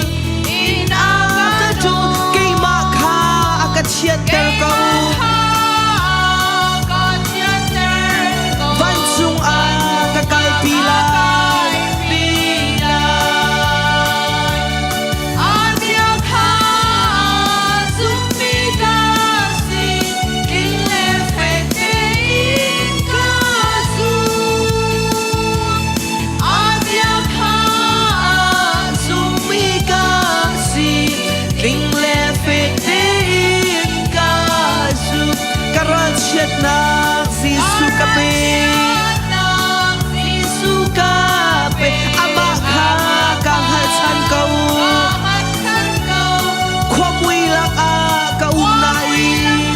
In A ka ṭawl. Keimah kha a ka chiatter ko. Vancung ah ka kalpi lai. Zummi ka si, tling le fek tein ka zum. Ka ralchiatnak Jesuh ka pe. Jesuh ka pe. Amah kha ka hngalchan ko. Khuamui lakah ka um nain.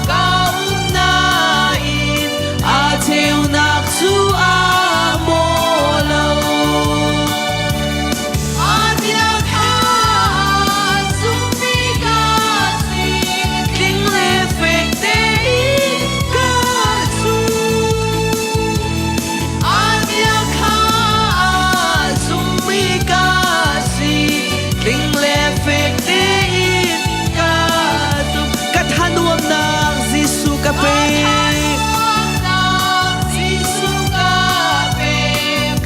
Ka um nain a ceunak cu a maw lo. Tling le fek tein ka zum. Zummi ka si. Tling le fek tein ka zum. Ka thanuamnak Jesuh ka pe. Jesuh ka pe.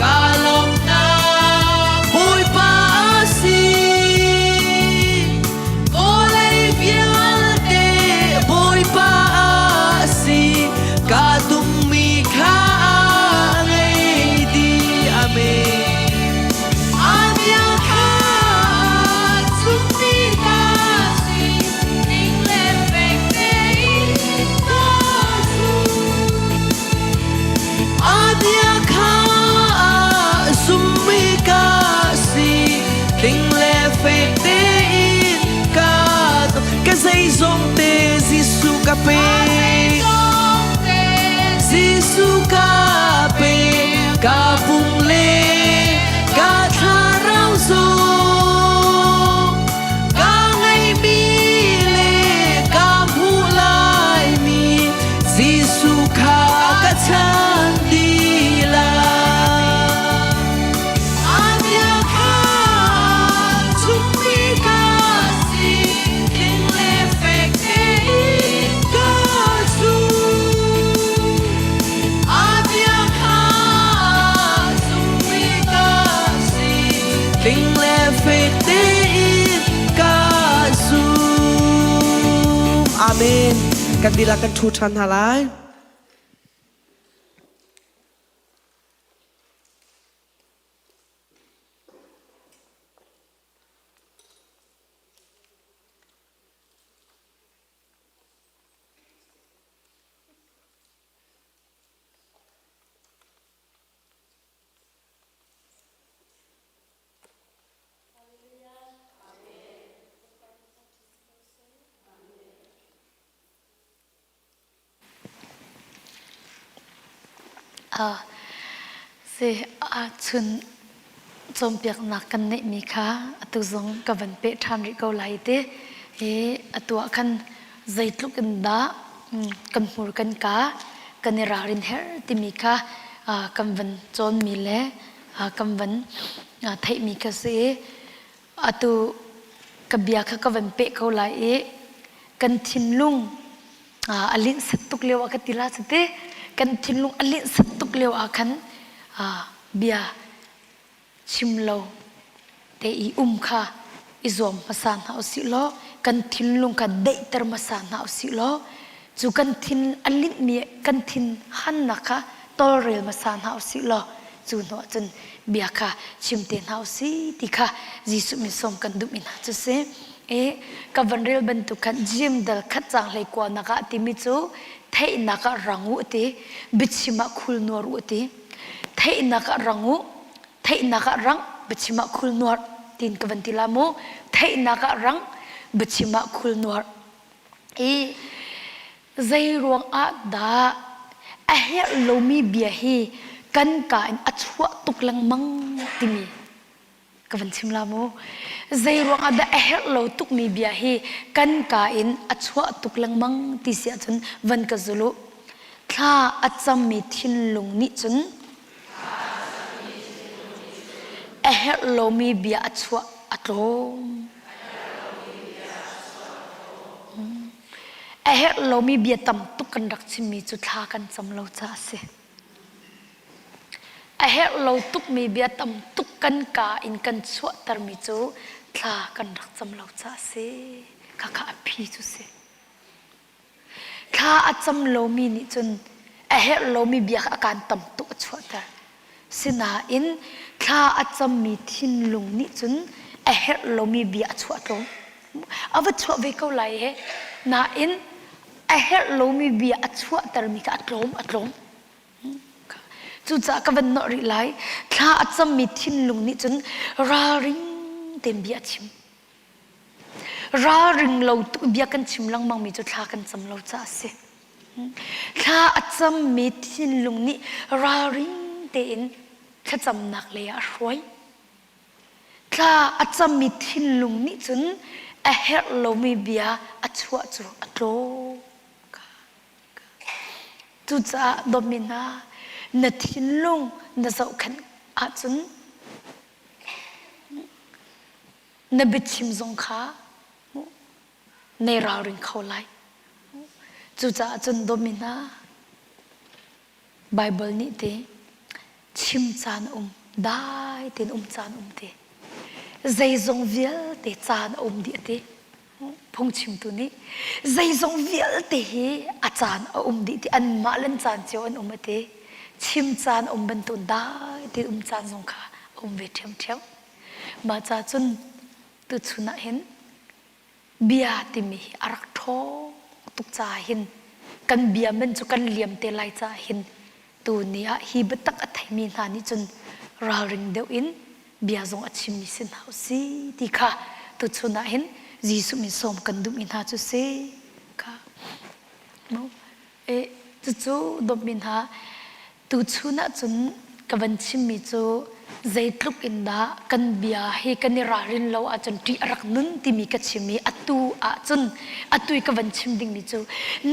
Ka lawmnak Bawipa a si. Vawlei vialte Bawipa a si. Ka dummi kha a ngei dih. Amen. A bia kha zummi ka si. Tling le fek tein ka ka zeizong te Jesuh ka pe. Jesuh ka pe. Ka pum le ka thlarau zong ka ngeihmi le ka hmuh laimi Jesuh kha ka chan dih lai. A bia kha zummi ka si, tling le fek tein ka zum. A bia kha zummi ka si, tling le fek tein ka zum. Amen. Kan dihlak kan ṭhu ṭhan hna lai. Si ahcun cawnpiaknak kan neihmi kha atu zong ka van peh ṭhan rih ko lai ti hi atu ah khan zeitluk in dah kan hmur kan ka kan i ralrin herh timi kha kan van cawnmi le kan van theihmi kha si i atu ka bia kha ka van peh ko lai i kan thinlung a linhsat tuk lio ah ka ti la cu te kan thinlung a linhsat tuk lio ah khan bia chim lo te i um kha i zuam hmasa hna usih law kan thinlung kha daihter hmasa hna usih law cu kan thin a linhmi kan thin hannak kha tawlrel hmasa hna usih law cu hnu ah cun bia kha chim te hna usih ti kha Jesuh min sawm kan duhmi hna cu si. I ka van rel bantuk khan Jim dal khat cang hlei kuanak ah timi cu theihnak ah rang u ti biachim ah khul nuar u ti theihnak ah rang u theihnak ah rang biachim ah khul nuar tin ka van ti la mu theihnak ah rang biachim ah khul nuar i zei ruang ah dah a herh lomi bia hi kan ka in a chuah tuk lengmang timi ka van chim la mu zei ruang ah dah a herh lo tukmi bia hi kan ka in a chuah tuk lengmang ti si ahcun van ka zul u thla a cammi thinlung nih cun. A herh lomi bia a chuah a tlawm. A herh lomi bia tam tuk kan rak chimmi cu thla kan cam lo caah a si. A herh lo tukmi bia tam tuk kan kaa in kan chuahtermi cu thla kan rak cam lo caah a si. Khakha a phi cu si. Thla a cam lomi nih cun a herh lomi bia kha a kaan tam tuk a chuahter. Sinain thla a cammi thinlung nih cun a herh lomi bia a chuah tlawm. A va chuah ve ko lai he. Nain a herh lomi bia a chuahtermi kha a tlawm a tlawm. Cucaah ka van nawh rih lai. Thla a cammi thinlung nih cun ralring tein bia a chim. Ralring lo tuk bia kan chim lengmangmi cu thla kan cam lo caah a si. Thla a cammi thinlung nih ralring tein thlacamnak lei ah a hruai. Thla a cammi thinlung nih cun a herh lomi bia a chuah cu a tlawm. Cucaah dawtmi hna, na thinlung na zohkhenh ahcun na biachim zong kha nei ralring kho lai. Cucaah cun dawtmi hna, Baibal nih te chim caan a um, dai tein um caan um te. Zeizong vialte caan a um dih a ti. Phungchimtu nih zeizong vialte hi a caan a um dih ti anmah le an caan cio an um a ti. Chim caan a um bantuk dai tein um caan zong kha a um ve ṭhiamṭhiam. Mah ca cun tuchun ah hin bia timi hi a rak ṭhawng tuk caah hin kan bia man cu kan liam te lai caah hin tu ni ah hi biatak a theimi hna nih cun ralring deuh in bia zong a chimmi si hna usih ti kha tuchun ah hin Jesuh min sawm kan duhmi hna cu si kha E, cucu dawtmi hna, tuchun ahcun ka van chimmi cu zeitluk in dah kan bia hi kan i ralrin lo ahcun ṭih a rak nun timi ka chim i atu ahcun atu i ka van chim dingmi cu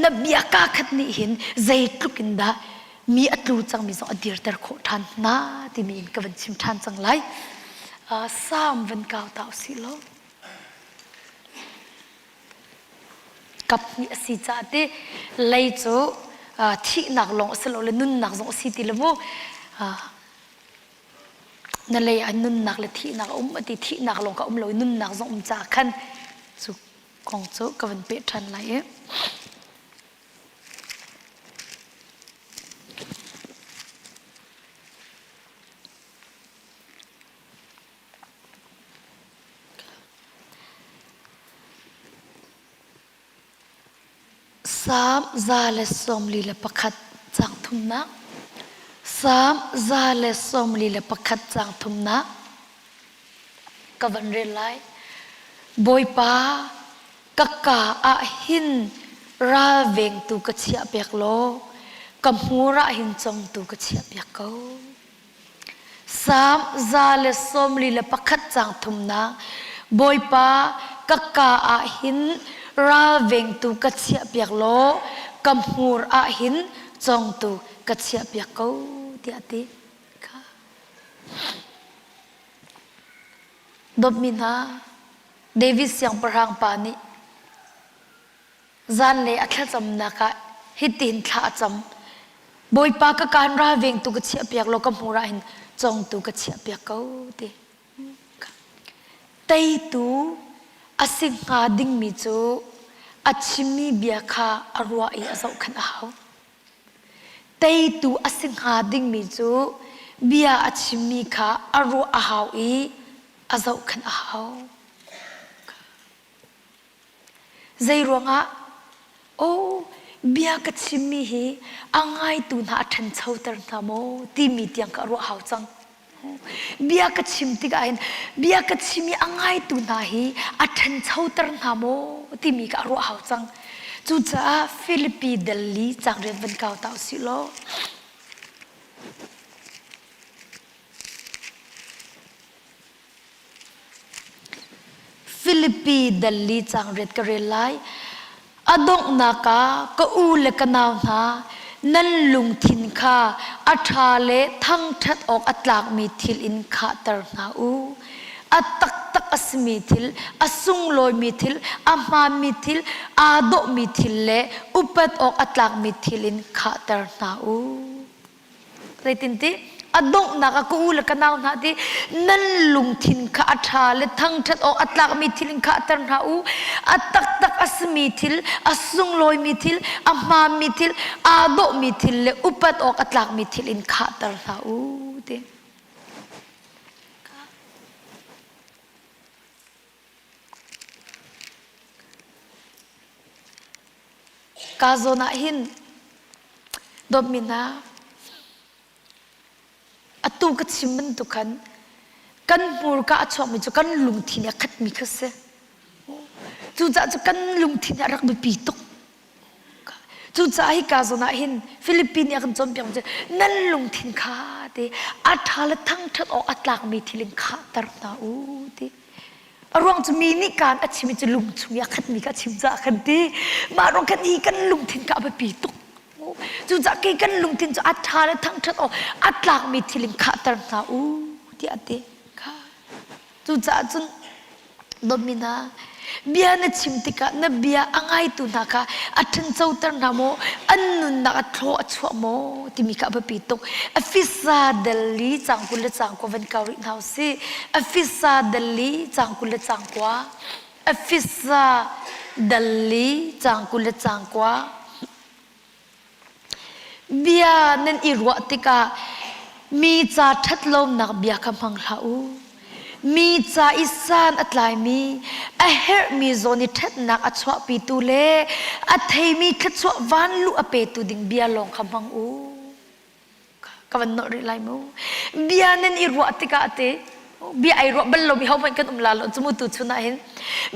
na bia kaa khat nih hin zeitluk in dah mi a tlu cangmi zong a dirter khawh ṭhan hna timi in ka van chim ṭhan cang lai. Uh, Salm van kau ta usih law. Kap hnih a si caah ti lei cu thihnak lawng a si lo le nunnak zong a si ti lo mu. Na lei ah nunnak le thihnak a um a ti thihnak lawng ka um lo i nunnak zong um caah khan cu kong cu ka van peh ṭhan lai i. Salm 141 caang thumnak Salm 141 caang thumnak ka van rel lai. Bawipa, ka kaa ah hin ralvengtu ka chiahpiak law ka hmur ah hin congtu ka chiahpiak ko. Salm 141 caang thumnak Bawipa ka kaa ah hin ralvengtu ka chiahpiak law ka hmur ah hin congtu ka chiahpiak ko tiah a ti. Kha. Dawtmi hna, David siangpahrang pa nih Zanlei a thlacamnak ah hitin thla a cam. Bawipa ka kaan ralvengtu ka chiahpiak law ka hmur ah hin congtu ka chiahpiak ko ti. Teitu a si hnga dingmi cu a chimmi bia kha a ruah i a zohkhenh a hau. Teitu a si hnga dingmi cu bia a chimmi kha a ruah a hau i a zohkhenh a hau. Zeiruangah? Aw, bia ka chimmi hi a ngaitu hna a ṭhanchoter hna maw timi tiang ka ruah hau cang. Bia ka chim tikah hin bia ka chim i a ngaitu hna hi a ṭhanchoter hna maw timi ka ruah hau cang. Cucaah Filipi dal li caang rian van kau ta usih law. Filipi dal li caang riat ka rel lai. A donghnak ah ka u le ka nau hna, Nan lungthin kha a ṭha le thangṭhat awk a tlakmi thil in khahter hna u. A taktak a simi thil, a sunglawimi thil, a hmaanmi thil, aa dawhmi thil le upat awk a tlakmi thil in khahter hna u. Zeitinti a donghnak ah ka u le ka nau hna ti nan lungthin kha a ṭha le thangṭhat awk a tlakmi thil in khahter hna u. A taktak a simi thil, a sunglawimi thil, a hmaanmi thil, aa dawhmi thil le upat awk a tlakmi thil in khahter hna u ti. Ka zawn ah hin dawtmi hna atu ka chim bantuk khan kan hmurka a chuakmi cu kan lungthin a khatmi kha si. Cucaah cu kan lungthin a rak biapi tuk. Cucaah hika zawn ah hin Philippine nih a kan cawnpiak cu nan lungthin kha ti a ṭha le thangṭhat awk a tlakmi thil in khahter hna u ti. A ruang cu mi nih kaan a chim i cu lung chung i a khatmi kha a chim caah kan ti. Mah ruang khan hi kan lungthin kha a biapi tuk. Cucaah kei kan lungthin cu a ṭha le thangṭhat awk a tlakmi thil in khahter hna u tiah a ti. Kha. Cucaah cun dawtmi hna, bia na chim tikah na bia a ngaitu hna kha a ṭhanchoter hna maw, an nunnak a thlaw a chuah maw timi kha a biapi tuk. Afisa Delhi cang 20 le cang kua van kau rih hna u sih. Afisa Delhi cang 20 le cang kua. Afisa Delhi cang 20 le cang kua. Bia nan i ruah tikah mi ca ṭhatlonak bia kha hmang hlah u. Mi ca i san a tlaimi, a herhmi zawn i ṭhatnak a chuahpitu le a theimi thluachuah vanluh a petu ding bia lawng kha hmang u. Ka van nolh rih lai mu. Bia nan i ruah tikah te bia ai ruah bal lomi hohmanh kan um la lo cu mu tu chun ah hin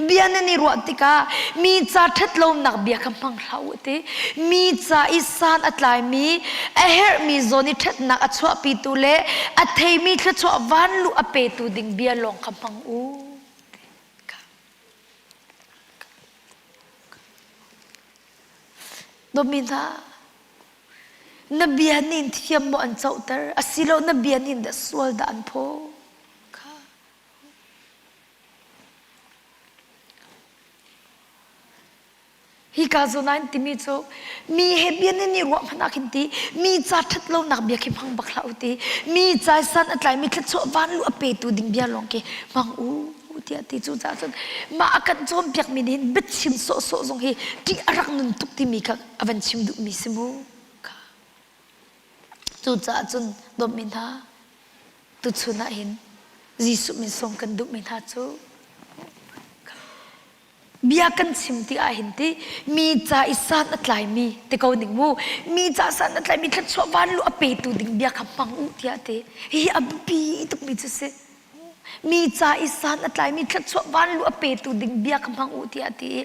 bia nan i ruah tikah mi ca ṭhat lonak bia kha hmang hlah u ti mi ca i san a tlaimi a herhmi zawn i ṭhatnak a chuahpitu le a theimi thluachuah vanluh a petu ding bia lawng kha hmang u. Dawtmi hna, na bia nih thiam maw an cohter asilo na bia nih dah sual dah an phaw kha hika zawn ah timi cu mi he bia nan i ruah hmanh ah khin ti mi ca ṭhat lonak bia khi hmang bak hlah u ti mi ca san a tlai mi thluachuah van lu a petu ding bia lawng khi hmang u tiah ti cu caah cun mah a kan cawnpiak mi nih hin biachim sawhsawh zong hi ṭih a rak nun tuk timi kha a van chim duhmi si mu. Cucaah cun dawtmi hna, tuchun ah hin Jesuh min sawm kan duhmi hna cu bia kan chim ti ah hin ti mi ca i san a tlaimi ti ko ning mu mi ca san a tlaimi thluachuah vanlu a petu ding bia kha hmang u tiah ti hihi a biapi tukmi cu si Mi ca i san a tlaimi thluachuah vanlu a petu ding bia kha hmang u tiah a ti i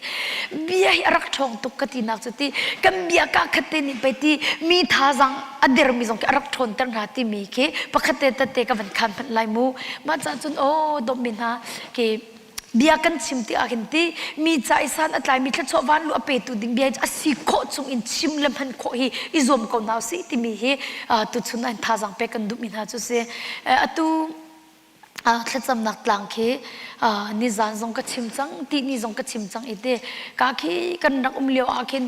bia hi a rak ṭhawng tuk ka tinak cu ti kan bia kaa khat te nih pei ti mi thazaang a dermi zong khi a rak ṭhawnter hna timi khi pakhat te tette ka van khaan hmanh lai mu. Mah caah cun aw dawtmi hna khi bia kan chim ti ah khin ti mi ca i san a tlaimi thluachuah vanlu a petu ding bia hi a si khawh chung in chim le hman khawh hi i zuam ko hna usih timi hi tuchun ah thazaang pek kan duhmi hna cu si. Atu thlacamnak tlang khi nizan zong ka chim cang ti ni zong ka chim cang i te ka khi kan rak um lio ah khin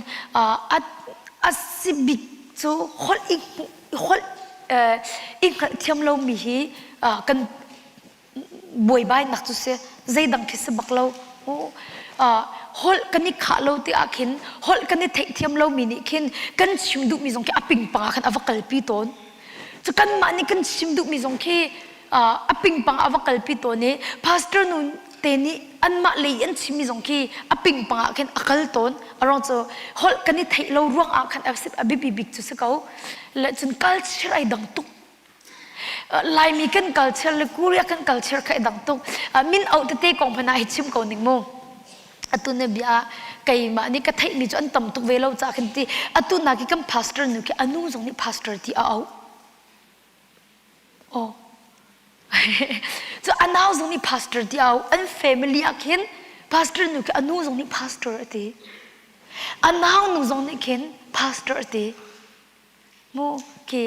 a si bik cu holh i holh i hngalhthiam lomi hi kan buaibainak cu si zeidang khi si bak lo holh kan i khah lo ti ah khin holh kan i theihthiam lomi nih khin kan chim duhmi zong khi a pingpang ah khan a va kalpi tawn Cu kanmah nih kan chim duhmi zong khi a pingpang a va kalpi tawn i pastor nu te nih anmah lei an chimmi zong khi a pingpang ah khin a kal tawn. A ruang cu holh kan i theih lo ruang ah khan a biapi bik cu si ko. Le cun culture ai dang tuk. Laimi kan culture le Korea kan culture kha ai dang tuk. Min auh tete kong hmanh ah hi chim ko ning mu. Atu na bia ah keimah nih ka theihmi cu an tam tuk ve lo caah khin ti atu na khi kan pastor nu khi anu zong nih pastor ti a auh. Oh. Cu anau zong nih pastor ti a auh. An family ah khin pastor nu khi anu zong nih pastor a ti. Anau nu zong nih khin pastor a ti. Mu khi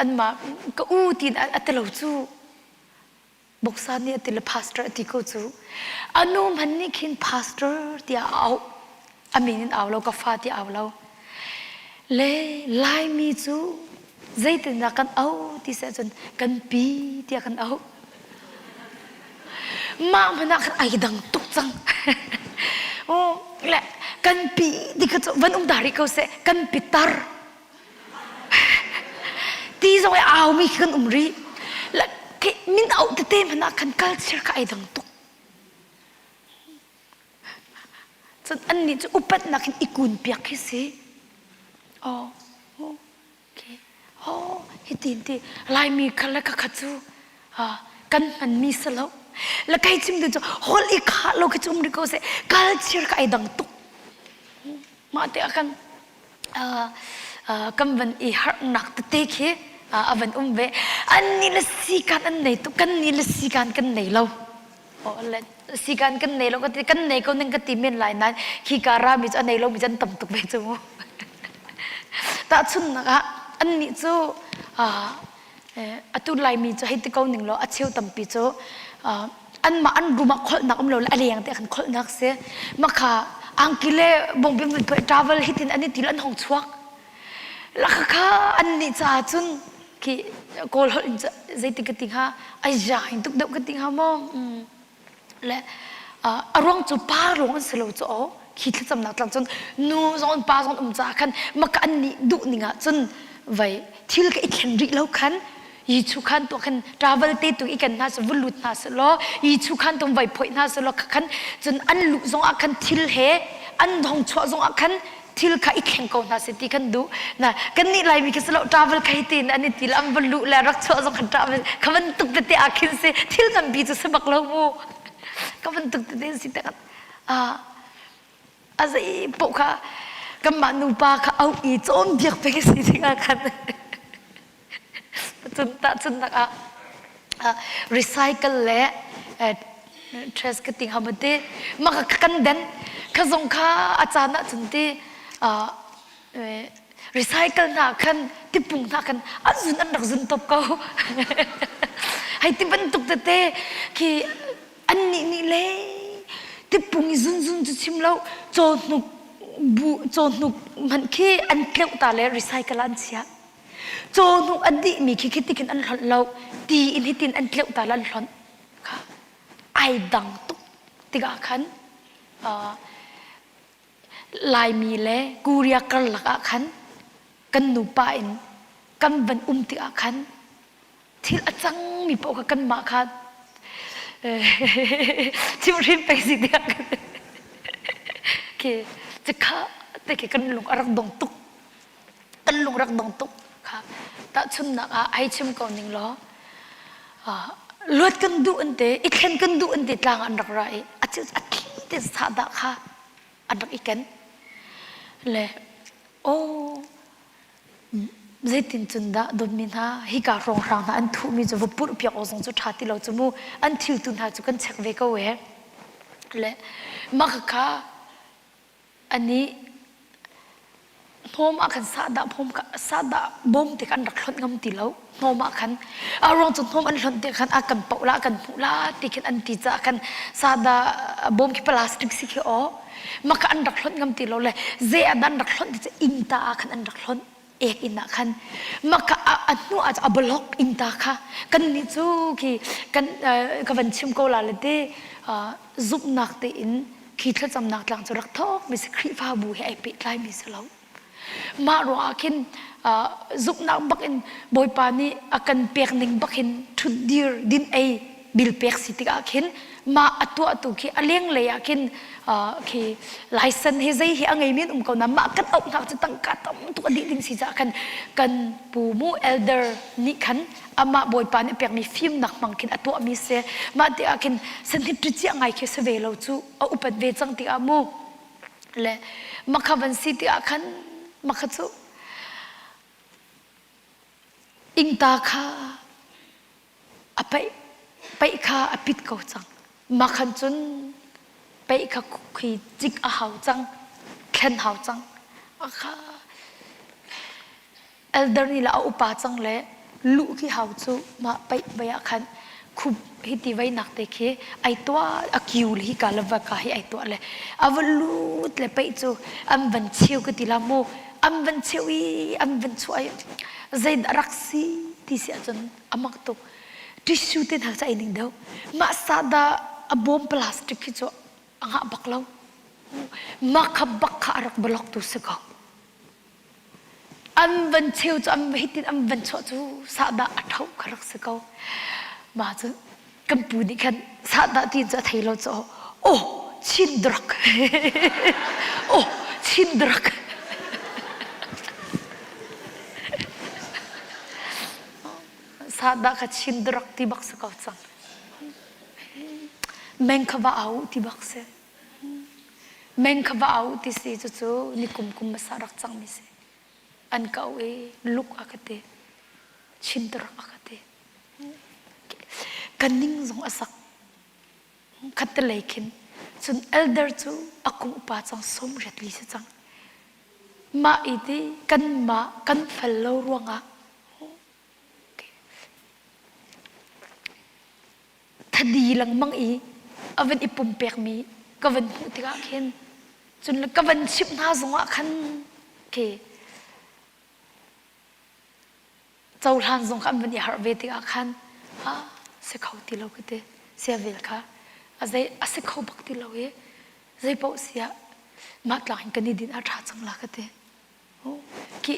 anmah ka u tiin a ti lo cu. Boksa nih a ti le pastor a ti ko cu. A nu hmanh nih khin pastor tiah a auh. A min in au lo, ka fa tiah au lo. Le Laimi cu zeitindah kan auh ti seh cun kan pi tiah kan auh. Mah hmanh ah khan ai dang tuk cang. Oh, le kan pi ti kha cu van um ta rih ko seh, kan pitar. Ti zong i aumi khi kan um rih. Le min auh tete hmanh ah khan culture kha ai dang tuk. Cun annih cu upatnak in i kun piak khi si. Oh, oh, okay. Oh, hitin ti Laimi kha le ka kha cu kan hmanmi si lo. Le kai chim tu cu holh i khah lo khi cu um rih ko seh. Culture kha ai dang tuk. Mah te ah kan kan van i harnak tete khi a van um ve. Annih le sikan an nei tuk, kannih le sikan kan nei lo. Sikan kan nei lo ka ti, kan nei ko ning ka ti men lai nain khi ka rami cu a nei lomi cu an tam tuk ve cu mu. Tahchunhnak ah annih cu atu Laimi cu hei ti ko ning law a cheu tampi cu anmah an room ah kholhnak um lo le a leng te khan kholhnak si. Makha angki le bawngbi vun travel hitin an i til an hong chuak. Lakha annih caah cun khi Kawl holh in zeiti ka ti hnga ai zain tuk deuh ka ti hnga maw le a ruang cu pa ruang an si lo cu aw khi thlacamnak tlang cun nu zong pa zong um caah khan maka an nih duh ning ah cun vai thil ka i thlen rih lo khan yi chu khan tu khan travel te tu i kan hna su vun lut hna su law yi chu khan tum vai phoi hna su law khan cun an luh zong ah khan thil he an hong chuah zong ah khan thil kha i thleng ko hna seh ti kan duh na kan nih laimi khi silo travel khai tin an i til an va luh le rak chuah zong khan travel kha bantuk tete ah khin si thil nganpi cu si bak lo mu ka bantuk tete si te a a zei poh kha kanmah nupa kha auh i cawnpiak pek si dingah khan Cun tahchunhnak ah recycle le trash ka ti hnga maw ti mah kha kan den kha zong kha a caan ah cun ti recycle hna khan tipung hna khan an zun an rak zun top ko hei ti bantuk tete khi annih nih le tipung i zunzun cu chim lo cawhnuk bu cawhnuk hmanh khi an tleuh ta le recycle ah an chiah Cawhnuk a dihmi khi khi tikin an hlonh lo. Ti in hitin an tleuh ta le an hlonh. Kha ai dang tuk tikah khan uh, Laimi le Korea karlak ah khan kan nupa in kan van um tikah khan thil a cangmi paoh kha kanmah kha chimhhrin pei si tiah khi cikha te khi kan lung a rak dong tuk kan lung rak dong tuk kha tahchunhnak ah ai chim ko ning law luat kan duh an te i thlen kan duh an ti tlang an rak ra i a cu a thi te sahdah kha an rak i ken le oh zeitin cun dah dawtmi hna hika hrawnghrang hna an thuhmi cu va purh piak awk zong cu ṭha ti lo cu mu an thil tu hna cu kan check ve ko e le mah kha Anih hnawm ah khan sahdah bawm sahdah bawm te kha an rak hlonh ngam ti lo. Hnawm ah khan a ruang cu hnawm an hlonh te khan a kan poh la kan hmuh la ti khin an ti caah khan sahdah bawm khi plastic si khi aw mah kha an rak hlonh ngam ti lo le zei ah dah an rak hlonh ti cu innta ah khan an rak hlonh ek inn ah khan mah kha a hnu ah a block innta kha kan nih cu khi kan ka van chim ko la le te zumhnak tein khi thlacamnak tlang cu rak thawk mi si Khrihfabu he ai pehtlai mi si lo mah ruangah khin zumhnak bak in Bawipa nih a kan pek ning bak hin ṭhutdir din ei bil pek si tikah khin mah a tuahtu khi a lenglei ah khin khi license hi zei hi a ngei men um ko na mah kan auh hna cu tangka tam tuk a dih ding si caah khan kan pu mu elder nih khan amah bawipa nih pekmi fimnak hmang khin a tuahmi si mah ti ah khin sanhit ṭi ngai khi si ve lo cu a upat ve cang tikah mu le makha van si tikah khan makha cu ingta kha a paih paih kha a pit ko cang mah khan cun paih kha khi cik a hau cang thlen hau cang a kha. Elder nih le a upa cang le luh khi hau cu mah paih vai ah khan khup hi ti vai nak te khi ai tuah a kiu le hi ka le va ka hi ai tuah le a va lut le paih cu an van cheu ka ti la mu an van cheu i an van chuah i zei dah rak si ti si ahcun a mak tuk tissue te hna cu ai ning deuh mah sahdah a bawm plastic khi cu a ngah bak lo mah kha bak kha a rak block tu si ko An van cheu cu an hitin an van chuah cu sahdah a ṭho kha rak si ko. Mah cu kan pu nih khan sahdah ti cu a thei lo cu oh Chin drug oh Chin drug sahdah kha Chin drug ti bak si ko cang. Meng kha va au ti bak si. Meng kha va au ti si cucu nikum kum hmasa rak cangmi si. An ka auh i luk a ka ti. Chintarak a ka ti. Ka ning zong a sak. Khattelei khin. Cun elder cu a kum upa cang 80 li si cang. Mah i ti kanmah kan fel lo ruangah thadi lengmang i a van i pumpekmi ka van hmuh tikah khin cun ka van chimh hna zongah khan khi cohlan zong kha an van i harh ve tikah khan ah si kho ti lo ka ti sia vel kha a zei a si kho bak ti lo i zei paoh siah mah tlang in kan i din a ṭha cang la ka ti Ki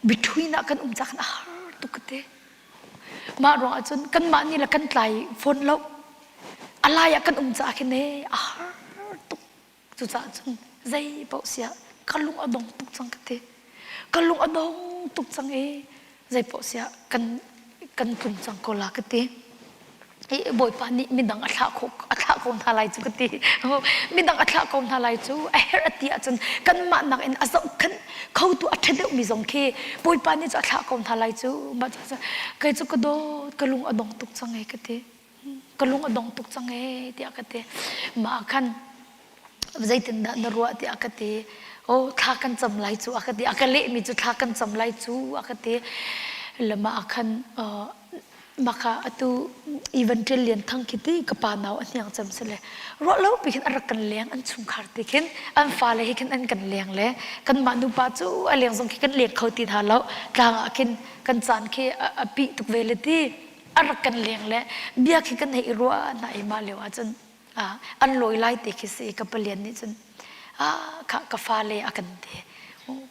between ah kan um ca khan a har tuk ka ti. Mah ruang ah cun kanmah nih le kan tlai fawn lo. A lai ah kan um caah khin ee a har tuk. Cucaah cun zei paoh siah ka lung a dong tuk cang ka ti. Ka lung a dong tuk cang i zei paoh siah kan kan tlung cang ko la ka ti. I Bawipa nih midang a thlah khawh a thlah ko hna lai cu ka ti. Midang a thlah ko hna lai cu a herh a ti ahcun kanmah nakin a zohkhenh khotu a ṭha deuhmi zong khi Bawipa nih cu a thlah ko hna lai cu. Mah cu kei cu ka dawt ka lung a dong tuk cang ee ka ti. Ka lung a dong tuk cang ee tiah ka ti. Mah ah khan zeitindah na ruah tiah ka ti. Oh thla kan cam lai cu a ka ti. A ka lehmi cu thla kan cam lai cu a ka ti. Le mah ah khan maka atu Ivan Ṭil Lian Thang khi ti ka pa nau a hniang cem si le ruah lo pi khin a rak kan leng an chungkhar ti khin an fale hi khin an kan leng le kanmah nupa cu a leng zong khi kan leng kho ti hna lo tlang ah khin kan caan khi a pih tuk ve le ti a rak kan leng le bia khi kan hei i ruah hna i mah lio ah cun an lawi lai te khi si ka palian nih cun ah kha ka fale a kan ti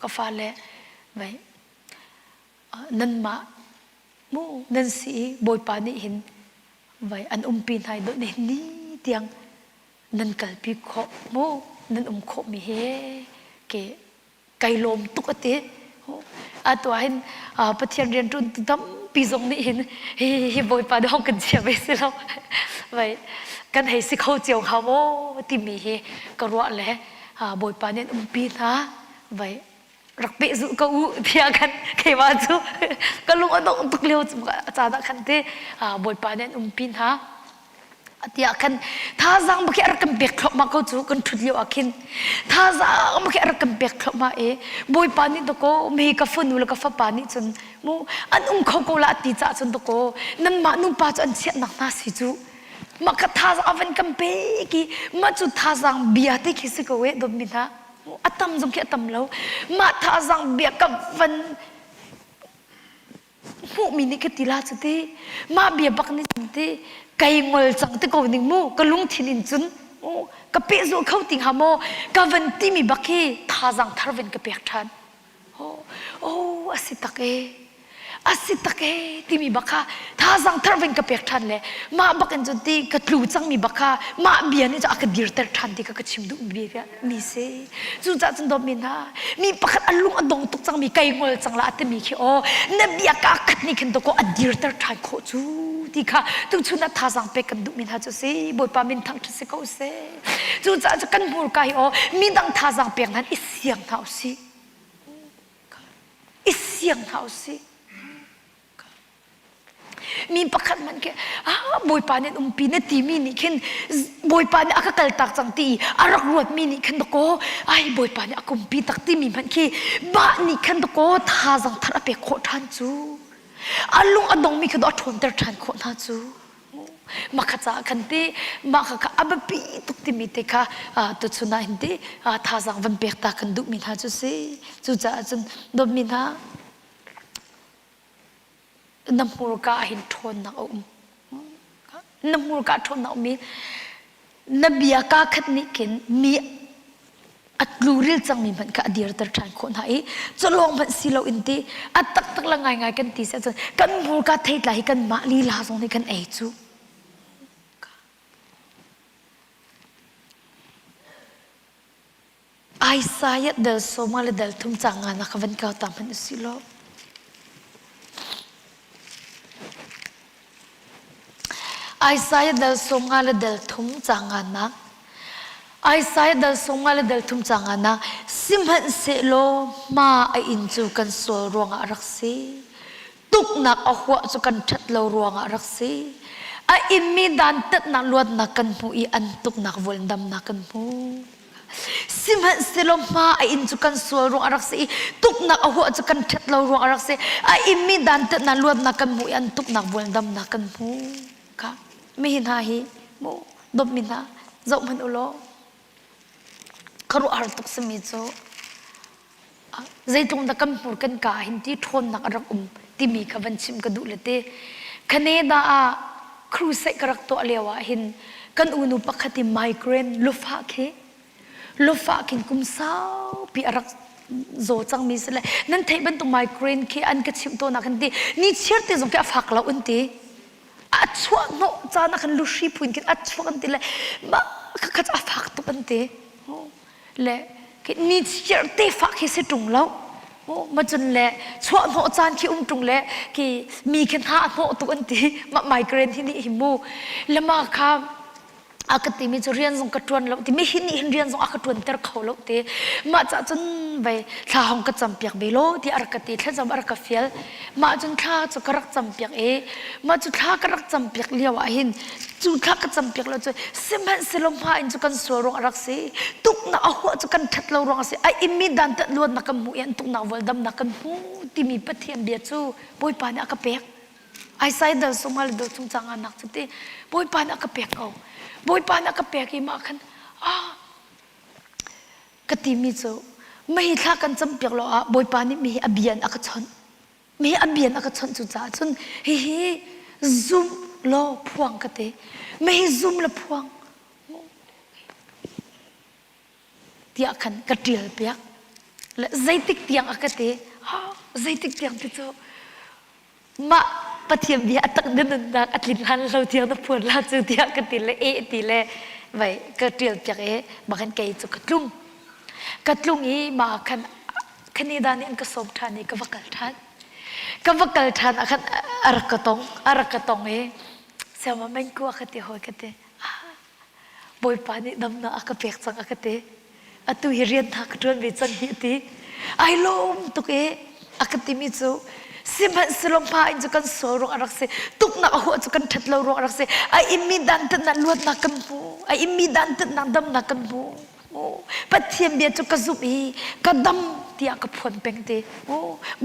ka fale vai nanmah mu nan si i Bawipa nih hin vai an umpi hna i dawt ni tiang nan kalpi khawh mu nan um khawh mi he ke kai lawm tuk ati atu ah hin Pathian rianṭuan tu tampi zong nih hin hi hi Bawipa nih hong kan chia ve si lo vai kan hei si kho cio hnga maw timi hi ka ruah le Bawipa nih an umpi hna vai rak pehzulh ko u tiah khan keimah cu ka lung a dongh tuk lio caan ah khan te Bawipa nih an umpi hna tiah khan thazaang bak hi a rak kan pek thluahmah ko cu kan ṭhut lio ah khin thazaang bak hi a rak kan pek thluahmah i Bawipa nih dakaw mi ka fanu le ka fapa nih cun mu an um kho ko la ti caah cun dakaw nanmah nupa cu an chiahnak hna si cu mah kha thazaang a van kan pek i mah cu thazaang bia te khi si ko e dawtmi hna a tam zong khi a tam lo mah thazaang bia ka van hmuhmi nih ka ti la cu ti mah bia bak nih cun ti kai ngol cang te ko ning mu ka lungthin in cun ka pehzulh kho ti hnga maw ka van timi bak hi thazaang thar van ka pek ṭhan oh a si tak e a si tak e timi bak kha thazaang thar van ka pek ṭhan le mah bak in cun ti ka tlu cangmi bak kha mah bia nih cun a ka dirter ṭhan ti kha ka chim duh mi mi si cucaah cun dawtmi hna mi pakhat a lung a dong tuk cangmi kai ngol cang la a timi khi aw na bia ka khat nih khin dawkaw a dirter ṭhan khawh cu ti kha tuchun ah thazaang pek kan duhmi hna cu si Bawipa min thangṭhat si ko seh cucaah cu kan hmurka hi aw midang thazaang pek hna i siang hna usih i siang hna usih. Mi pakhat hmanh khi ah Bawipa nih an umpi na timi nih khin Bawipa nih a ka kaltak cang ti a rak ruatmi nih khan dakaw ai Bawipa nih a ka umpi tak timi hmanh khi bah nih khan dakaw thazaang thar a pek khawh ṭhan cu. A lung a dongmi kha a ṭhawnter ṭhan khawh hna cu. Mah kha caah khan ti mah kha kha a biapi tuk timi te kha tuchun ah hin ti thazaang van pek ta kan duhmi hna cu si. Cucaah cun dawtmi hna na hmurka ah hin ṭhawnnak a um. Na hmurka ah ṭhawnnak a um i na bia kaa khat nih khin mi a tluril cangmi hmanh kha a dirter ṭhan khawh hna i culawng hmanh si loin ti a taktak le ngaingai kan ti si ahcun kan hmurka theitlai hi kanmah lila zong nih kan ei cu. Isaiah del sawma le del thum cang nga na ka van kau ta hmanh usih law. Isaiah dal 50 le dal thum caang nganak Isaiah dal 50 le dal thum caang nganak Sihmanhsehlaw hma a inn cu kan sual ruangah a rak si. Tuknak a huah cu kan ṭhat lo ruangah a rak si. A inmi dantatnak luatnak kan hmu i an tuknak vualdamnak kan hmu. Sihmanhsehlaw hma a inn cu kan sual ruang a rak si i tuknak a huah cu kan ṭhat lo ruang a rak si. A inmi dantatnak luatnak kan hmu i an tuknak vualdamnak kan hmu. Kha mi hi hna hi mu dawtmi hna zoh hmanh u law khuaruahhar tuk simi cu zeitluk dah kan hmur kan ka hin ti ṭhawnnak a rak um timi kha van chim ka duh le ti. Canada ah crusade ka rak tuah lio ah hin kan unu pakhat i migraine lufah khi lufah khin kum saupi a rak zaw cangmi si le nan theih bantuk migraine khi an ka chimh tawn ah khan ti ni chiar te zong khi a fak lo an ti a chuah hnawh caan ah khan luhri phuin khin a chuak an ti le mah kha a fak tuk an ti le ni chiar te fak khi si ṭung lo ma cun le chuah hnawh caan khi um ṭung le khi mi khi hna a hnawh tuk an ti mah migraine hi nih hi mu le ma kha a ka timi cu rian zong ka ṭuan lo ti mi hi nih hin rian zong a ka ṭuanter kho lo ti mah cah cun vei thla hong ka campiak ve lo ti a rak ka ti thlacam a rak ka fial mah cun thla cu ka rak campiak i mah cu thla ka rak campiak lio ah hin cu thla ka campiak lo cu sihmanhsehlaw hma in cu kan sual ruang a rak si tuknak a huah cu kan ṭhat lo ruang a si a immi dantat luatnak kan hmuh i an tuknak vualdamnak kan hmu timi Pathian bia cu Bawipa nih a ka pek Isaiah dal sung al dal chung cang nak cu ti Bawipa nih a ka pek ko Bawipa nih a ka pek i mah khan ah ka timi cu mei thla kan campiak lo ah Bawipa nih mi hi a bia in a ka chawnh mi a bian a ka chawnh cu caah cun hihi zum law phuang ka ti mi hi zum le phuang tiah khan ka ṭial piak le zeitik tiang a ka ti ha zeitik tiang ti cu mah Pathian bia a tak na nunnak a tlin hlan lo tiang na phuan la cu tiah ka ti le e ti le vai ka ṭial piak i makan kei cu ka tlung ka tlung i mah khan Canada nih an ka sawm ṭhan i ka va kal ṭhan. Ka va kal ṭhan ah khan a rak ka tong, a rak ka tong i siama mengku a ka ti hawi ka ti. Bawipa nih damnak a ka pek cang a ka ti. Atu hi rian hna ka ṭuan ve cang hi a ti. Ai lawm tuk i a ka timi cu sihmanhsehlaw hma in cu kan sual ruang a rak si tuknak a huah cu kan ṭhat lo ruang a rak si a immi dantatnak luatnak kan hmu a immi dantatnak damnak kan hmu Pathian bia cu ka zumh i ka dam tiah ka phuan peng te.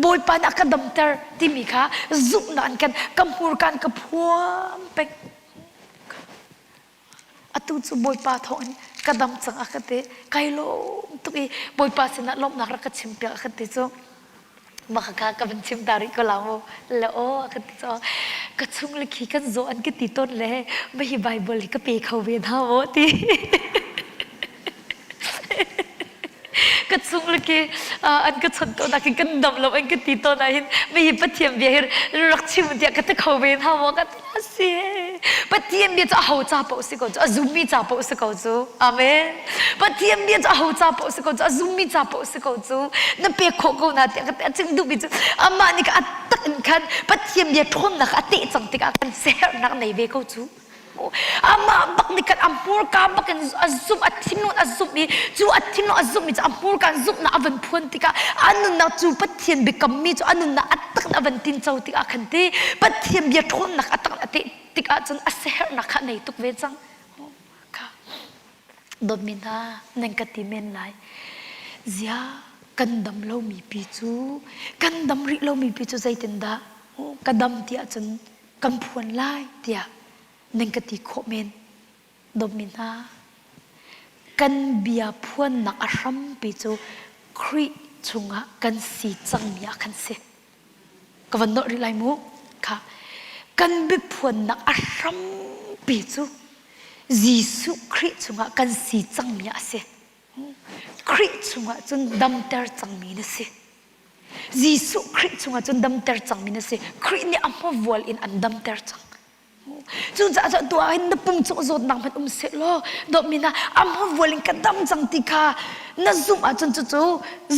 Bawipa nih a ka damter timi kha zumhnak in kan ka hmurka in ka phuan peng. Atu cu Bawipa thawng in ka dam cang a ka ti. Kai lawm tuk i Bawipa sinah lawmhnak rak ka chimpiak a ka ti cu. Mah kha ka van chim ta rih ko la mu. Le aw a ka ti cu ka chung le khi kan zaw an ka ti tawn le mah hi Bible hi ka pe kho ve hna maw ti. ka chung le khi an ka chawnh tawn ah khin kan dam lo an ka ti tawn ah hin mah hi Pathian bia hi rak chim tiah ka ti kho ve hna maw ka ti a si. Pathian bia cu aho ca paoh si ko cu a zummi ca paoh si ko cu. Amen. Pathian bia cu aho ca paoh si ko cu a zummi ca paoh si ko cu na pek khawh ko na tiah ka ti a chim duhmi cu amah nih a tak in khan Pathian bia ṭhawnnak a teh cang tikah khan siaherhnak nei ve ko cu. Amah bak nih khan a hmurka bak in a zumh, a thinlung a zumh i cu a thinlung a zumhmi cu a hmurka in zumhnak a van phuan tikah a nunnak cu Pathian biakammi cu a nunnak a tak in a van tinco tikah khan ti Pathian bia ṭhawnnak a tak in a teh tikah cun a siaherhnak kha a nei tuk ve cang. Kha dawtmi hna nan ka ti men lai. Zia kan dam lomi pi cu kan dam rih lomi pi cu zeitindah ka dam ti ahcun kan phuan lai tiah nan ka ti khawh men. Dawtmi hna, kan bia phuannak a hrampi cu Khrih chungah kan si cangmi ah khan si. Ka van nolh rih lai mu. Kha kan biaphuannak a hrampi cu Jesuh Khrih chungah kan si cangmi ah a si. Khrih chungah cun damter cangmi na si. Jesuh Khrih chungah cun damter cangmi na si. Khrih nih a hmavual in an damter cang. Cucaah cun tu ah hin na pum cung zawtnak hmanh um seh law dawtmi hna a hmavual in ka dam cang ti kha na zumh ahcun cucu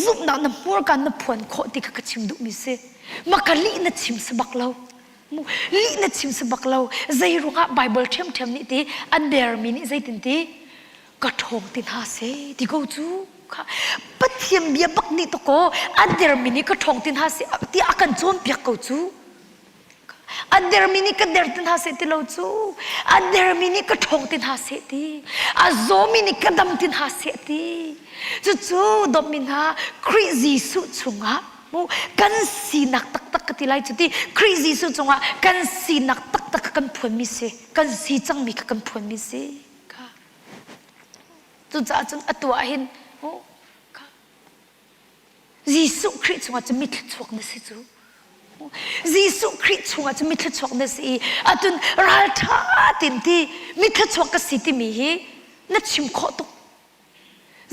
zumhnak na hmurka na phuan khawh ti kha ka chim duhmi si. Maka lih na chim si bak lo. Lih na chim si bak lo. Zei ruangah Bible ṭhiamṭhiam nih ti a dermi nih zeitin ti ka ṭhawng ti hna seh ti ko cu kha Pathian bia bak nih to kaw a dermi nih ka ṭhawng ti hna seh ti a kan cawnpiak ko cu a dermi nih ka der ti hna seh ti lo cu a dermi nih ka ṭhawng ti hna seh ti a zawmi nih ka dam ti hna seh ti cucu dawtmi hna Khrih Jesuh chungah mu kan sinak taktak ka ti lai cu ti Khrih Jesuh chungah kan sinak taktak kha kan phuanmi si kan si cangmi kha kan phuanmi si kha cucaah cun atu ah hin Jesuh Khrih chungah cun mi thluachuak na si cu Jesuh Khrih chungah cun mi thluachuak na si i atun ralṭha tin ti mi thluachuak ka si timi hi na chim khawh tuk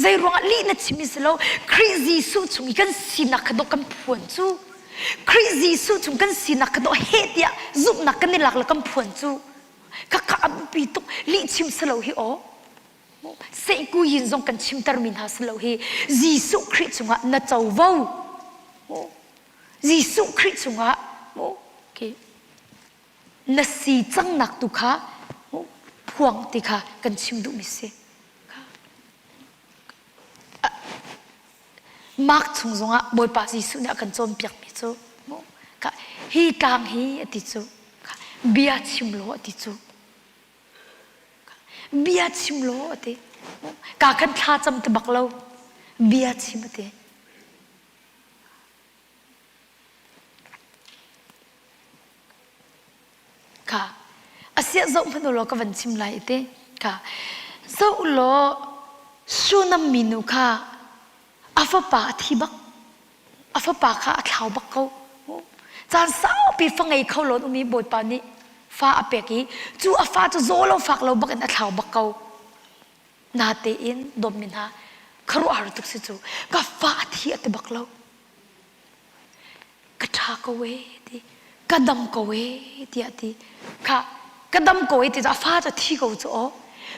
zei ruangah lih na chim si lo Khrih Jesuh chung i kan sinak kha dawh kan phuan cu Khrih Jesuh chung kan sinak kha dawh heh tiah zumhnak kan i lak le kan phuan cu Khakha a biapi tuk lih chim si lo hi aw. Sehku yin zong kan chimtermi hna si lo hi Jesuh Khrih chungah na covo. Jesuh Khrih chungah okay. na si cangnak tu kha phuang ti kha kan chim duhmi si. Mark chung zongah Bawipa Jesuh nih a kan cawnpiakmi cu hi tlang hi a ti cu bia chim law a ti cu bia chim law a ti ka khan thla cam ti bak lo bia chim a ti Kha asiah zoh hmanh u law ka van chim lai te. Kha zoh u law Shunam minu kha a fapa a thi bak. A fapa kha a thlau bak ko. Caan saupi fa ngei kho lo um i Bawipa nih fa a pek i cu a fa cu zaw lo fak lo bak in a thlau bak ko. Natein dawtmi hna khuaruahhar tuk si cu ka fa a thi a ti bak lo. Ka ṭha ko ee ti ka dam ko ee tiah ti kha ka dam ko ee ti cu a fa cu a thi ko cu aw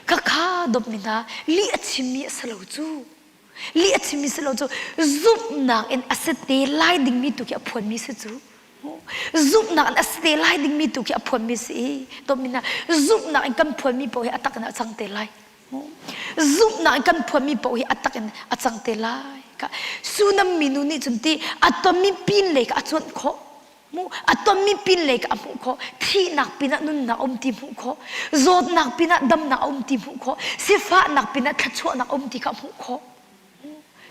ka kha dawtmi hna lih a chimmi a si lo cu lih a chimmi si lo cu zumhnak in a si te lai dingmi tu khi a phuanmi si cu zumhnak in a si te lai dingmi tu khi a phuanmi si i dawtmi hna zumhnak in kan phuanmi paoh hi a tak in a cang te lai Zumhnak in kan phuanmi paoh hi a tak in a cang te lai. Sunam minu nih cun ti a tonmi pin lei kha a cuanh khawh. Mu a tonmi pin lei kha a hmuh khawh. Thihnak pinah nunnak a um ti hmuh khawh. Zawtnak pinah damnak a um ti hmuh khawh. Sifahnak pinah thluachuahnak a um ti kha a hmuh khawh.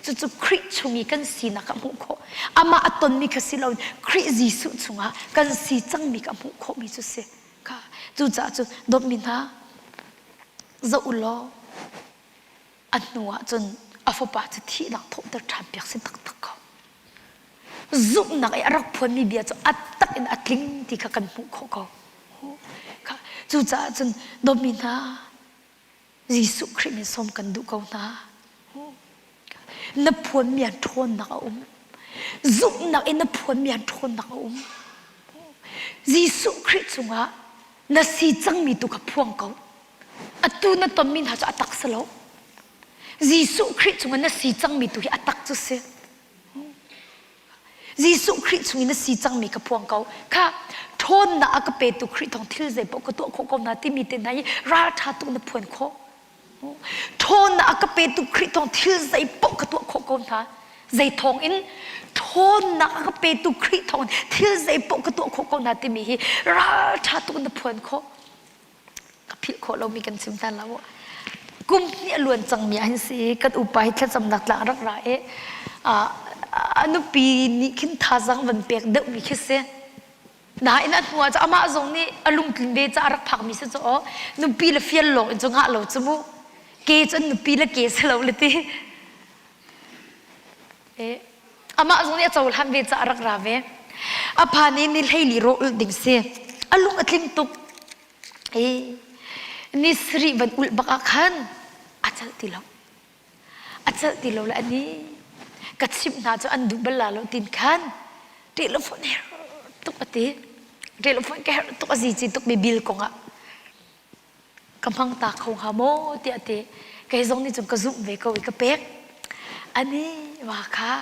Cucu Khrih chung i kan sinak kha a hmuh khawh. Amah a tonmi kha si loin Khrih Jesuh chungah kan si cangmi kha a hmuh khawhmi cu si. Kha cucaah cun dawtmi hna zoh u law a hnu ah cun a fapa cu thihnak thawhter ṭhan piak si taktak ko. Zumhnak i a rak phuanmi bia cu a tak in a tling ti kha kan hmuh khawh ko. Cucaah cun dawtmi hna Jesuh Khrih min sawm kan duh ko hna. Na phuanmi an ṭhawnnak a um. Zumhnak in na phuanmi an ṭhawnnak a um. Jesuh Khrih cungah na si cangmi tu kha phuang ko. Atu na tonmi hna cu a tak si lo. Jesuh Khrih cungah na si cangmi tu hi a tak cu si. Jesuh Khrih chung in na si cangmi kha phuang ko. Kha. Ṭhawnnak a ka petu Khrih thawng thil zeipaoh ka tuah khawh ko hna timi te hna hi ralṭha tuk na phuan khawh. Ṭhawnnak a ka petu Khrih thawng thil zeipaoh ka tuah khawh ko hna. Zei thawng in ṭhawnnak a ka petu Khrih thawng in thil zeipaoh ka tuah khawh ko hna timi hi ralṭha tuk na phuan khawh. Ka philh khawh lomi kan chim hna lo. Kum hnih a luan cangmi ah hin si kan upa hi thlacamnak tlang rak ra i a nupi nih khin thazaang van pek deuhmi khi si. Nain a hnu ah cu amah zong nih a lungtlin ve caah a rak phakmi si cu aw nupi le fial lawng in cu ngah lo cu mu. Ke cu an nupi le ke si lo le ti. Eh, amah zong nih a cohlan ve caah a rak ra ve. A phan i ni hleili rawh ulh ding si. A lung a tling tuk. Eh, ni sarih van ulh bak ah khan a celh ti lo. A celh ti lo le ani ka chimh hna cu an duh bal la lo tin khan telephone herh tuk a ti. Telephone ka herh tuk a zici tuk mi bill kong ah ka hmang ta kho hnga maw tiah ti kei zong nih cun ka zumh ve ko i ka pek. Ani wa kha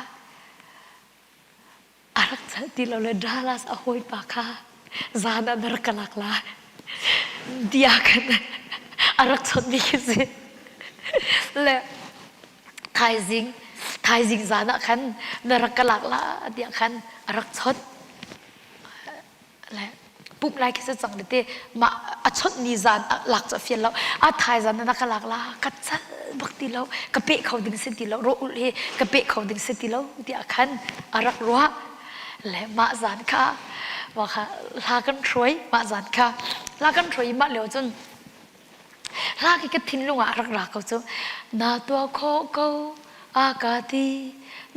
a rak chalh ti lo le Dallas a hawipa kha zan ah na rak ka lak lai tiah khan a rak chawnh mi khi si. Le thaizing thaizing zan ah khan na rak ka lak la tiah khan a rak chawnh. Le pumh lai khi si cang le ti mah a chawnh ni zan lak cu a fial lo a thaizan na ka lak la ka cal bak ti lo ka pe kho ding si ti lo rawh ulh hi ka pe kho ding si ti lo tiah khan a rak ruah le mah zan kha wa kha hla kan hruai mah zan kha hla kan hruai mah lio cun hla khi ka thinlung ah a rak ra ko cu na tuah khawh ko a ka ti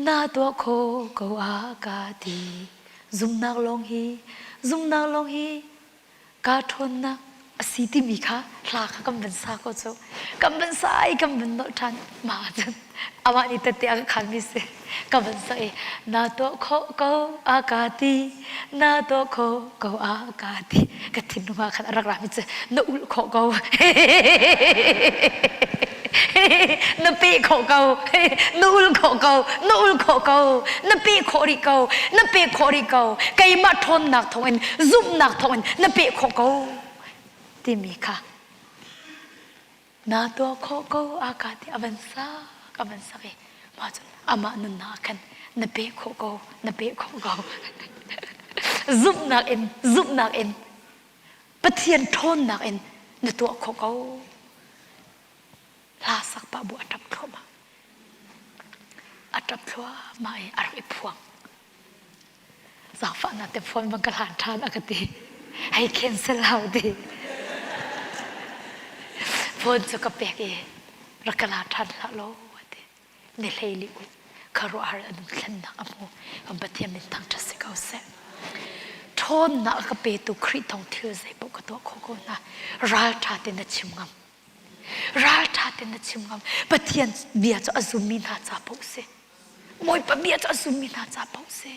na tuah khawh ko a ka ti Zumhnak lawng hi zumhnak lawng hi kaa ṭhawnnak a si timi kha hla kha kan van sa ko cu. Kan van sa i kan van nolh ṭhan. Mah ahcun amah nih tette a ka khanmi si. Ka van sa i na tuah khawh ko a ka ti, na tuah khawh ko a ka ti. Ka thinlung ah khan a rak rami cu na ulh khawh ko. na peh khawh ko na ul khawh ko na ul khawh ko na peh khawh rih ko na peh khawh rih ko keimah ṭhawnnak thawngin zumhnak thawngin na peh khawh ko timi kha na tuah khawh ko aka ti a van sak a van sak i mah cun amah nunnak ah khan na peh khawh ko na peh khawh ko zumhnak in zumhnak in Pathian ṭhawnnak in na tuah khawh ko. Hla sak pah bu a ṭap thluahmah. A ṭap thluahmah i a rak i phuang. Zaangfahnak te phone bang ka hlan ṭhan a ka ti. Hei cancel hau ti. Phone cu ka pek i rak ka la ṭhan hlah law a ti. Ni hleili u khuaruahhar a nun thlennak a hmu. Kan Pathian min thangṭhat si ko seh. Ṭhawnnak a ka petu Khrih thawng thil zeipaoh ka tuah khawh ko hna. Ralṭha tein na chim ngam. Ralṭha tein na chim ngam. Pathian bia cu a zummi hna ca paoh si. Bawipa bia cu a zummi hna ca paoh si.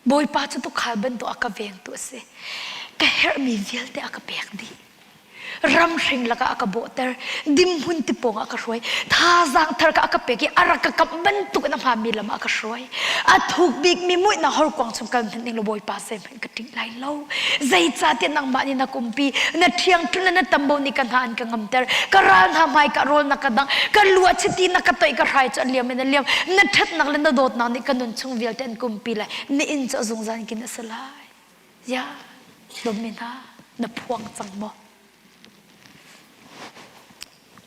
Bawipa cu tuukhal bantuk a ka vengtu a si. Ka herhmi vialte a ka pek dih. Ramhring lakah a ka bawhter, dimhmun tipawng ah a ka hruai, thazaang thar kha a ka pek i a rak ka kamh bantuk in a hmaanmi lam ah a ka hruai. A thuk bikmi muihnak horkuang chung kal hmanh ning law Bawipa zeihmanh ka ṭih lai lo. Zeicahtiah nangmah nih na kumpi, na ṭhiangṭhunh le na tambo nih ka hna an ka ngamter. Ka ral hna hmai ka rawl na ka dangh, ka lu ah chiti na ka toih, ka hrai cu a liam in a liam. Na ṭhatnak le na dawtnak nih ka nun chung vialte an kumpi lai. Na inn cu a zungzal kin a si lai. Ya, dawtmi hna, na phuang cang maw?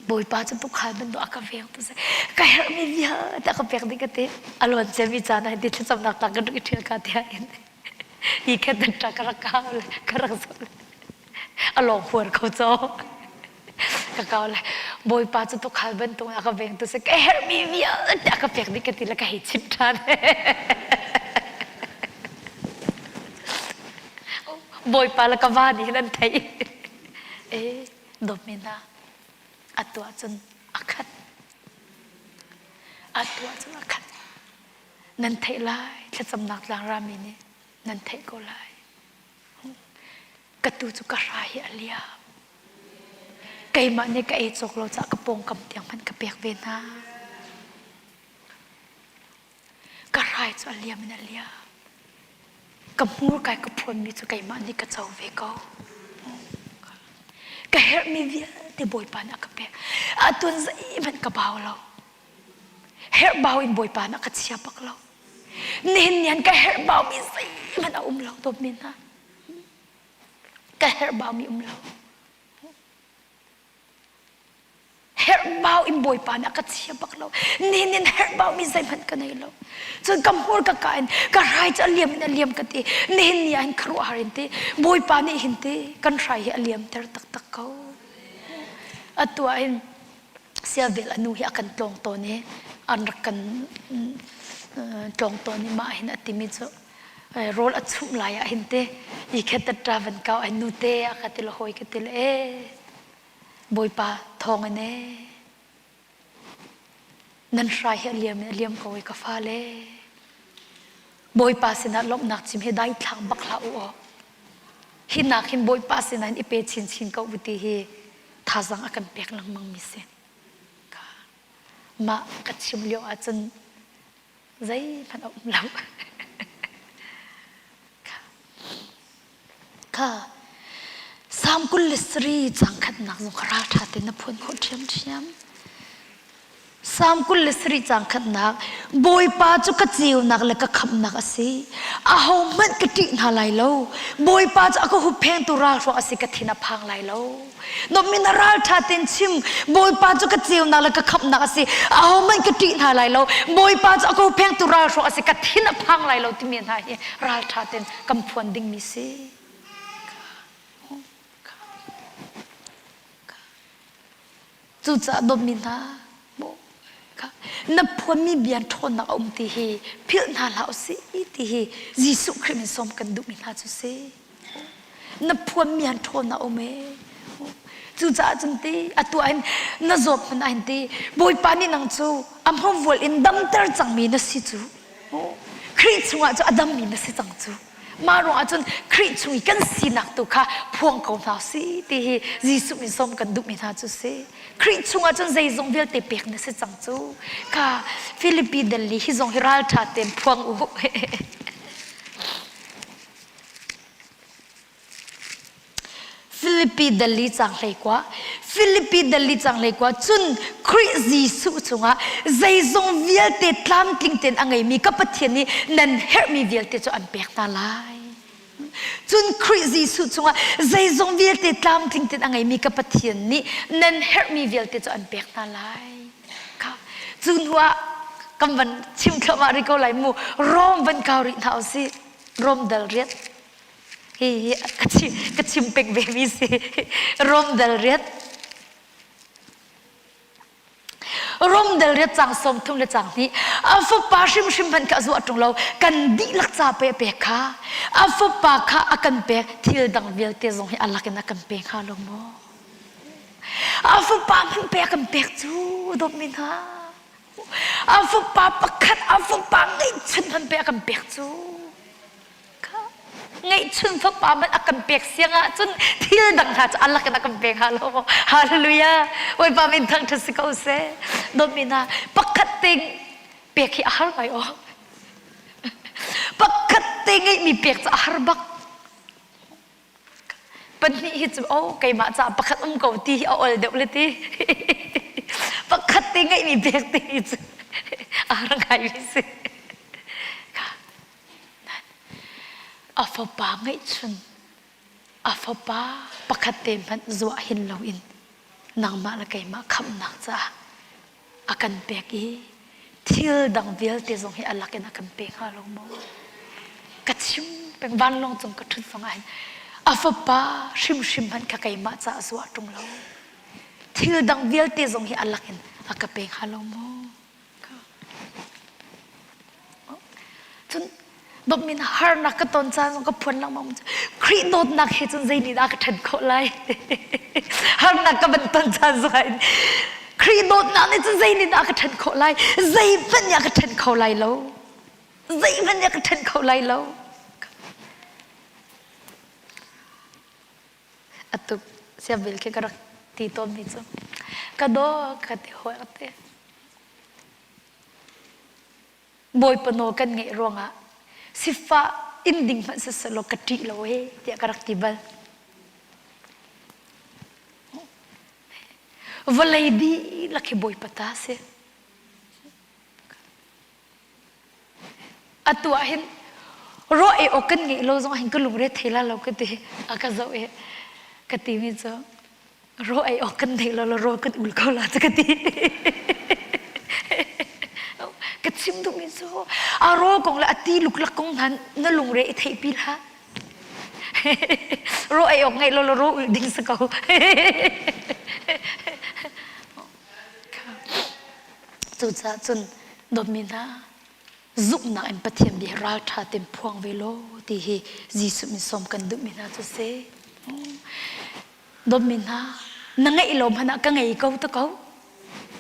Bawipa cu tuukhal bantuk a ka veng tu si. Ka herhmi vialte a ka pek ding ka ti. A luan ciami caan ah ti thlacamnak tlang kan rak i ṭhial ka tiah in hi khat nan ṭa ka rak kau le ka rak zoh le a lawng huar ko caw. Ka kau le Bawipa cu tuukhal bantuk a ka veng tu si. Ka herhmi vialte a ka pek ding ka ti le ka hei chim ṭhan. Bawipa le ka va nih hin an theih. E dawtmi hna a tuah cun a khat. A tuah cun a khat. Nan theih lai thlacamnak tlang rami nih nan theih ko lai. Ka tu cu ka hra hi a liam. Keimah nih ka ei cawk lo caah ka pawngkam tiang hmanh ka pek ve hna. Ka hrai cu a liam in a liam. Ka hmurka i ka phuanmi cu keimah nih ka co ve ko. Ka herhmi vialte Bawipa nih a ka pek. Atun zeihmanh ka bau lo. Herhbau in Bawipa nih a ka chia bak lo. Nihin ni han ka herhbaumi zeihmanh a um lo dawtmi hna. Ka herhbaumi um lo. Herhbau in Bawipa nih a ka chia bak lo. Nihin in herhbaumi zeihmanh ka nei lo. Cun ka hmur ka ka in ka hrai cu a liam in a liam ka ti. Nihin ni ah hin khuaruahhar in ti Bawipa nih hin ti kan hrai hi a liamter taktak ko. Atu ah hin siavel a nu hi a kan tlawng tawn i an rak kan tlawng tawn i mah hin a timi cu rawl a chumh lai ah hin te i khet ṭa van kau ai nu te a ka ti le hawi ka ti le e Bawipa thawng in e nan hrai hi a liam in a liam ko i ka fale Bawipa sinah lawmhnak chim hi daithlang bak hlah u aw hi nak hin Bawipa sinah hin i pe chinchin ko u ti hi thazang a kan pek lengmang mi si mah ka chim lio ahcun zeihmanh a um lo kha Salm 23 cang khatnak zong kha ralṭha tein na phuan khawh ṭhiamṭhiam. Salm 23 cang khatnak Bawipa cu ka ceunak le ka khamhnak a si. Ahohmanh ka ṭih hna lai lo. Bawipa cu a ka hupphengtu ralhruang a si ka thin a phang lai lo. Nommin na ralṭha tein chim. Bawipa cu ka ceunak le ka khamhnak a si. Ahohmanh ka ṭih hna lai lo. Bawipa cu a ka hupphengtu ralhruang a si ka thin a phang lai lo timi hna hi ralṭha tein kan phuan dingmi si. Cucaah dawtmi hna, na phuanmi bia ṭhawnnak a um ti hi philh hna hlah usih ti hi Jesuh Khrih min sawm kan duhmi hna cu si. Na phuanmi han ṭhawnnak a um ee. Cucaah cun ti atu ah hin na zawt hmanh ah hin ti Bawipa nih nang cu a hmavual in damter cangmi na si cu. Khrih chungah cu a dammi na si cang cu. Mah ruangah cun Khrih chung i kan sinak tu kha phuang ko hna si ti hi Jesuh min sawm kan duhmi hna cu si. Khrih chungah cun zeizong vialte pek na si cang cu. Kha Filipi dal li hi zong hi ralṭha tein phuang u. Filipi dal li cang 11 Filipi dal li cang 11 cun Khrih Jesuh chungah zeizong vialte tlamtling tein a ngeimi ka Pathian nih nan herhmi vialte cu an pek hna lai. Cun Khrih Jesuh chungah zeizong vialte tlamtling tein a ngeimi ka Pathian nih nan herhmi vialte cu an pek hna lai. Kha cu hnuah kan van chim thluahmah rih ko lai mu Rom van kau rih hna usih. Rom dal riat Hihi ka chim pek ve mi si. Rom dal riat. Rom dal riat cang 30 le cang hnih. A fapa hrimhrim hmanh kha a zuah ṭung lo. Kan dihlak ca pe a pek kha. A fapa kha a kan pek. Thil dang vialte zong hi a lak in a kan pe hnga lo maw? A fapa hmanh pe a kan pek cu dawtmi hna. A fapa pakhat a fapa ngeihchun hmanh pe a kan pek cu. Ngeihchun fapa hmanh a kan pek siang ahcun thil dang hna cu a lak in a kan pek hnga lo. Hallelujah. Bawipa min thangṭhat si ko seh. Dawtmi hna, pakhat te pek hi a har ngai aw. Pakhat te ngeihmi pek cu a har bak. Pahnih hi cu oh keimah caah pakhat um ko ti hi a ol deuh le ti. Pakhat te ngeihmi pek ti hi cu a har ngai mi si. A fapa ngeihchun a fapa pakhat te hmanh zuah hin loin nangmah le keimah khamhnak caah a kan pek i thil dang vialte zong hi a lak in a kan pe hnga lo maw? Ka chim peng vanlawng cung ka ṭhut zong ah hin a fapa hrimhrim hmanh kha keimah caah zuah ṭung lo. Thil dang vialte zong hi a lak in a ka pe hnga lo maw? Cun dawtmi harnak ka ton caan zong ka phuan lengmang Khrih dawtnak he cun zei nih dah ka ṭhen khawh lai? Harnak ka van ton caan zong ah Khrih dawtnak nih cun zei nih dah ka ṭhen khawh lai? Zeihmanh nih a ka ṭhen kho lai lo. Zeihmanh nih a ka ṭhen kho lai lo. Atu siabil khi ka rak. Ti tawnmi cu ka daw ka ti hawi ka ti. Bawipa nawl kan ngeih ruangah sifah inn ding hmanh siseh law ka ṭih lo he tiah ka rak ti bal. Vawlei dihlak hi Bawipa ta a si. Atu ah hin ruah ei awk kan ngeih lo zong ah hin ka lungre thei la lo ka ti. A ka zoh i ka timi cu raw ei awk kan nei lo lo rawl kan ul ko la cu ka ti. Ka chim duhmi cu a rawl kong le a ti luklak kong hna na lungre i theihpi hlah. Raw ei awk ngeih lo lo raw ul ding si ko. Cucaah cun dawtmi hna, zumhnak in Pathian bia ralṭha tein phuang ve law ti hi Jesuh min sawm kan duhmi hna cu si. Dawtmi hna, na ngeih lo hmanh ah ka ngei ko ta ko.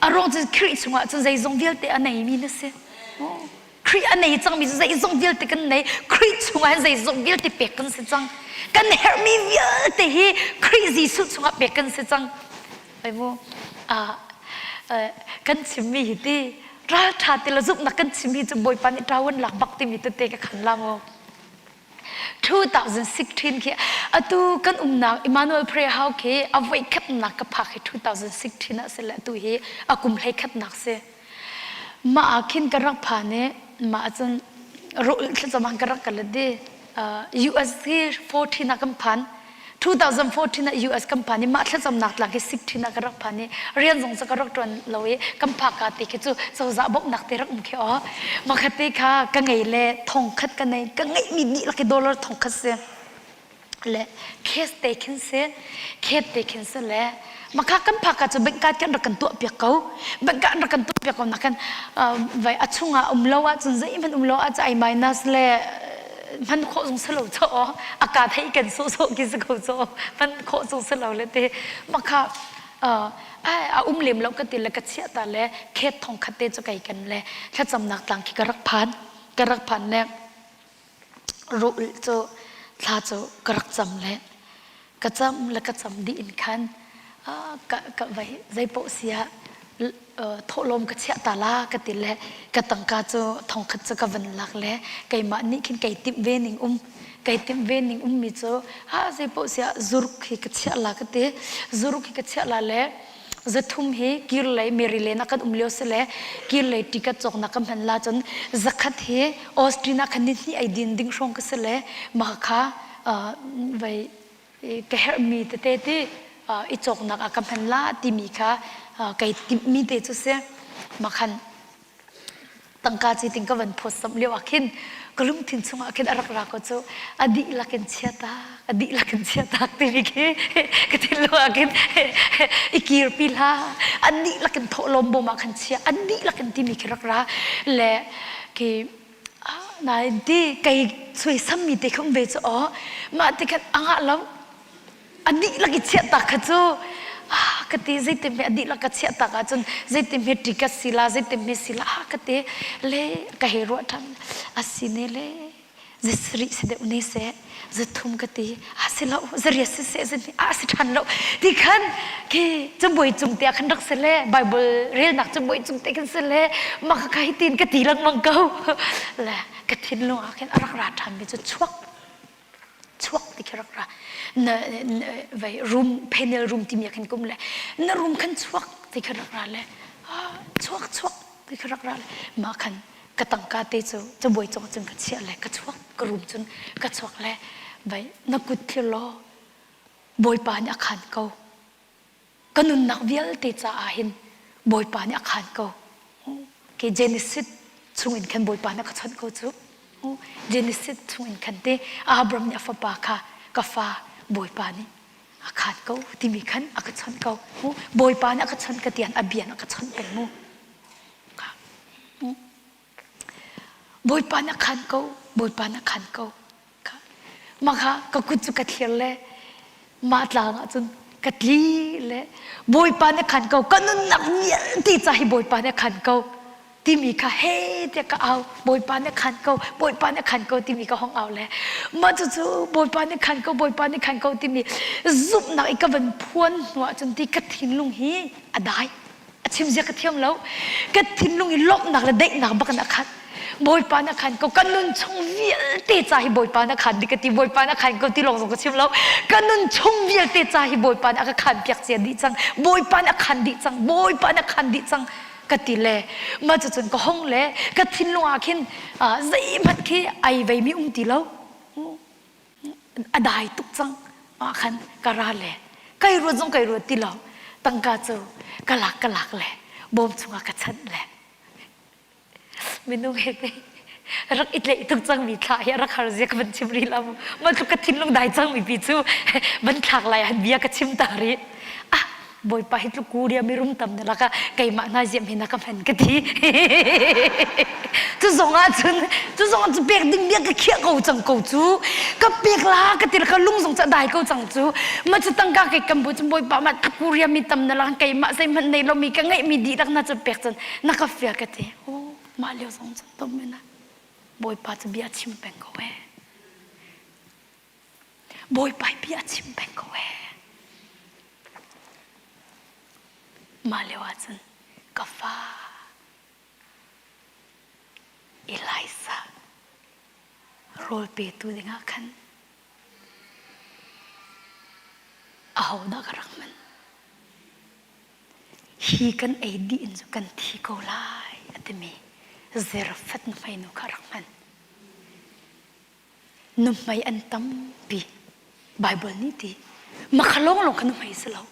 A ruang cu Khrih chungah cun zeizong vialte a neimi na si. Khrih a nei cangmi cu zeizong vialte kan nei. Khrih chungah hin zeizong vialte pek kan si cang. Kan herhmi vialte hi Khrih Jesuh chungah pek kan si cang. Ai mu kan chimmi hi ti ralṭha ti le zumhnak kan chimmi cu Bawipa nih ṭawan lak bak timi tete ka khan la mu. 2016 khi atu kan umnak Emmanuel Prayer House khi a voi khatnak ka phak hi 2016 ah si le atu hi a kum hlei khatnak si. Mah ah khin ka rak phan i mah cun rawh thlacam ka rak kal di US hi 14 ah kan phan 2014 ah US kan phan i mah thlacamnak tlang khi 16 ah ka rak phan i rian zong cu ka rak ṭuan lo i kan phak ka ti khi cu cozah bawmhnak te rak um khi aw makhat te kha ka ngei le thong khat ka nei ka ngeihmi dihlak hi dollar thong khat si le case te khin si khet te khin si le makha kan phak ka cu bank card kan rak kan tuah piak ko bank card rak kan tuah piak ko nak kan vai a chungah um lo ahcun zeihmanh um lo ahcun ai minus le hman khawh zong si lo cho a ka thei kan sawhsawh ki si ko cho hman khawh zong si lo le te makha a um lem lo ka ti le ka chiah ta le khet thong khat te chu kai kan le thlacamnak tlang khi ka rak phan ka rak phan le ruh cu thla cu ka rak cam le ka cam le ka cam dih in khan ka ka vai zeipoh sia thawhlawm ka chiah ta la ka ti le ka tangka cu thongkhat cu ka van lak le keimah nih khin kei timh ve ning um kei timh ve ning ummi cu ha zeipoh sia zuruk hi ka chiah la ka ti zuruk hi ka chiah la le zathum hi kir lei Maryland ah kan um lio si le kir lei ticket cawknak ka hman la cun zakhat hi Austin ah khan ni hnih ai din ding hrawng ka si le mah kha vai ka herhmi tete ti i cawknak ah ka hman la timi kha kai timhmi te cu si mah khan tangka ci ting ka van phawt samh lio ah khin ka lungthin chungah khin a rak ra ko cu a dihlak in chia tak a dihlak in chia tak timi khi ka thinlung ah khin i kirpi hlah a dihlak in thawhlawm bawm ah khan chia a dihlak in timi khi rak ra le khi nain ti kei suaisammi te kha um ve cu aw mah ti khan a ngah lo a dihlak i chiah tak kha cu ah ka ti zeitin hme a dihlak ka chiah tak ahcun zeitin hme ticket si la zeitin hme si la ah ka ti le ka hei ruah ṭhan a si ne le zasarih si deuh ne seh zathum ka ti a si lo zariat si seh zahnih a si ṭhan lo ti khan khi cabuai cung te ah khan rak si le Bible relnak cabuai cung te khan si le mah kha kha hitin ka ti lengmang ko le ka thinlung ah khin a rak ra ṭhan mi cu chuak chuak ti khi rak ra na vai room panel room timi ah khan kum le na room khan chuak ti khi rak ra le chuak chuak ti khi rak ra le mah khan ka tangka te cu cabuai cung cun ka chiah le ka chuak ka room cun ka chuak le vai na kut thlir law bawipa nih a khan ko ka nunnak vialte caah hin bawipa nih a khan ko ke Genesis chung in khan bawipa nih a ka chawnh ko cu Genesis chung in khan te Abraham nih a fapa kha ka fa bawipa nih a khan ko timi khan a ka chawnh ko bawipa nih a ka chawnh ka tian a bian a ka chawnh peng mu Bawipa na khan ko, Bawipa na khan ko. Mah kha ka kut cu ka thlir le mah tlang ah cun ka tli le Bawipa na khan ko, ka nunnak vialte ca hi Bawipa na khan ko. Timi kha he tiah ka au. Bawipa nih khan ko, Bawipa nih khan ko timi ka hong au le mah cucu Bawipa nih khan ko, Bawipa nih khan ko timi zumhnak i ka van phuan hnu ahcun ti ka thinlung hi a dai. A chim zia ka thiam lo. Ka thinlung i lawmhnak le daihnak bak in a khat. Bawipa na khan ko ka nun chung vialte ca hi Bawipa na khan dih ka ti Bawipa na khan ko ti lawng zong ka chim lo ka nun chung vialte ca hi Bawipa nih a ka khan piak cia dih cang Bawipa nih a khan dih cang Bawipa nih a khan dih cang ka ti le mah cucun ka hong le ka thinlung ah khin zeihmanh khi ai veimi um ti lo a dai tuk cang ah khan ka ra le kai ruat zong kai ruat ti lo tangka cu ka lak ka lak le bawm chungah ka chanh le minung he pei rak i tleih tuk cangmi thla hi a rak har zia ka van chim rih lo ma tluk ka thinlung dai cangmi pi cu van thlak lai han bia ka chim ta rih ah bawipa hi tluk kuria mi rum tam na laka keimah hna ziam hi na ka hman ka ti cu zong ah cun cu zong ah cu pek ding bia ka khiah ko cang ko cu ka pek la ka ti ka lung zong ca dai ko cang cu ma cu tangka kai kam bu cu bawipa ma kuria mi tam na lak keimah zeihmanh nei lomi ka ngeih mi dihlak na cu pek cun na ka fial ka ti oh mah lio zong cun tom na bawipa cu bia chim peng ko eh bawipa bia chim peng ko eh mah lio ah cun ka fa Elisa rawl petu dingah khan ahodah ka rak hman Hi kan ei dih in cu kan thi ko lai a timi Zarephath nuhmeinu kha rak hman. Nuhmei an tampi. Baibal nih ti. Makha lawnglawng kha nuhmei si lo.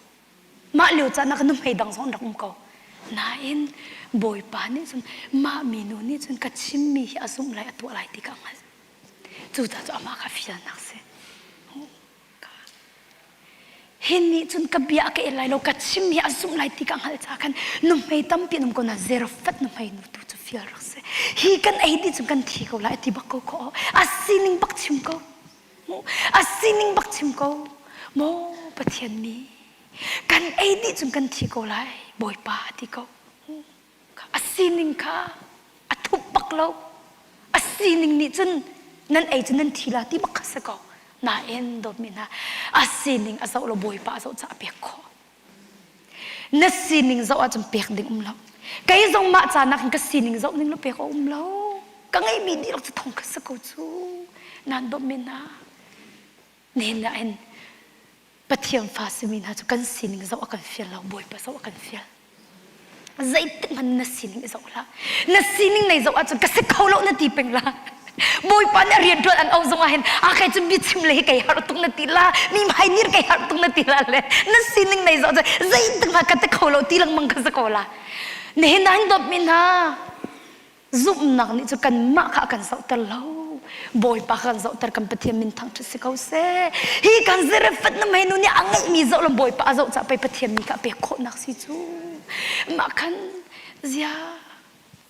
Mah lio caan ah ka nuhmei dang zong an rak um ko. Nain Bawipa nih cun mah minu nih cun ka chimmi hi a zumh lai a tuah lai ti ka hngalh. Cucaah cu amah kha fialnak si. Hi nih cun ka bia a ka el lai lo, ka chim hi a zumh lai ti ka hngalh caah khan nuhmei tampi an um ko na Zarephath nuhmei nu tu cu fial rak si. Hi kan ei dih cun kan thi ko lai a ti bak ko khawh. A sining bak chim ko. A sining bak chim ko. Maw Pathian mi, kan ei dih cun kan thi ko lai, Bawipa a ti ko. A sining kha a thup bak lo. A sining nih cun nan ei cu nan thi la ti bak kha si ko. Nain dawtmi hna, a sining a zoh lo Bawipa a zoh caah pek khawh. Na sining zoh ahcun pek ding um lo. Kei zong mah ca nakin ka sining zoh ning lo pek a um lo. Ka ngeihmi dihlak cu thong kha si ko cu. Nan dawtmi hna, nihin ah hin Pathian fa simi hna cu kan sining zoh a kan fial lo, Bawipa zoh a kan fial. Zeitik hmanh na sining i zoh hlah. Na sining nei zoh ahcun ka si kho lo na ti peng la. Bawipa nih a rianṭuan an auh zong ah hin a kai cu biachim le hi kei harh tuk na ti la, mi hmai nir kei harh tuk na ti la le na sining nei zoh cun zeitik hmanh ka ti kho lo ti lengmang ka si ko la. Nihin ah hin dawtmi hna, Zumhnak nih cu kanmah kha a kan zohter lo. Bawipa kha kan zohter kan Pathian min thangṭhat si ko seh. Hi kan Zarephath na nu nih a ngeihmi zoh lo Bawipa a zoh caah pei Pathian mi kha a pek khawhnak si cu. Mah khan zia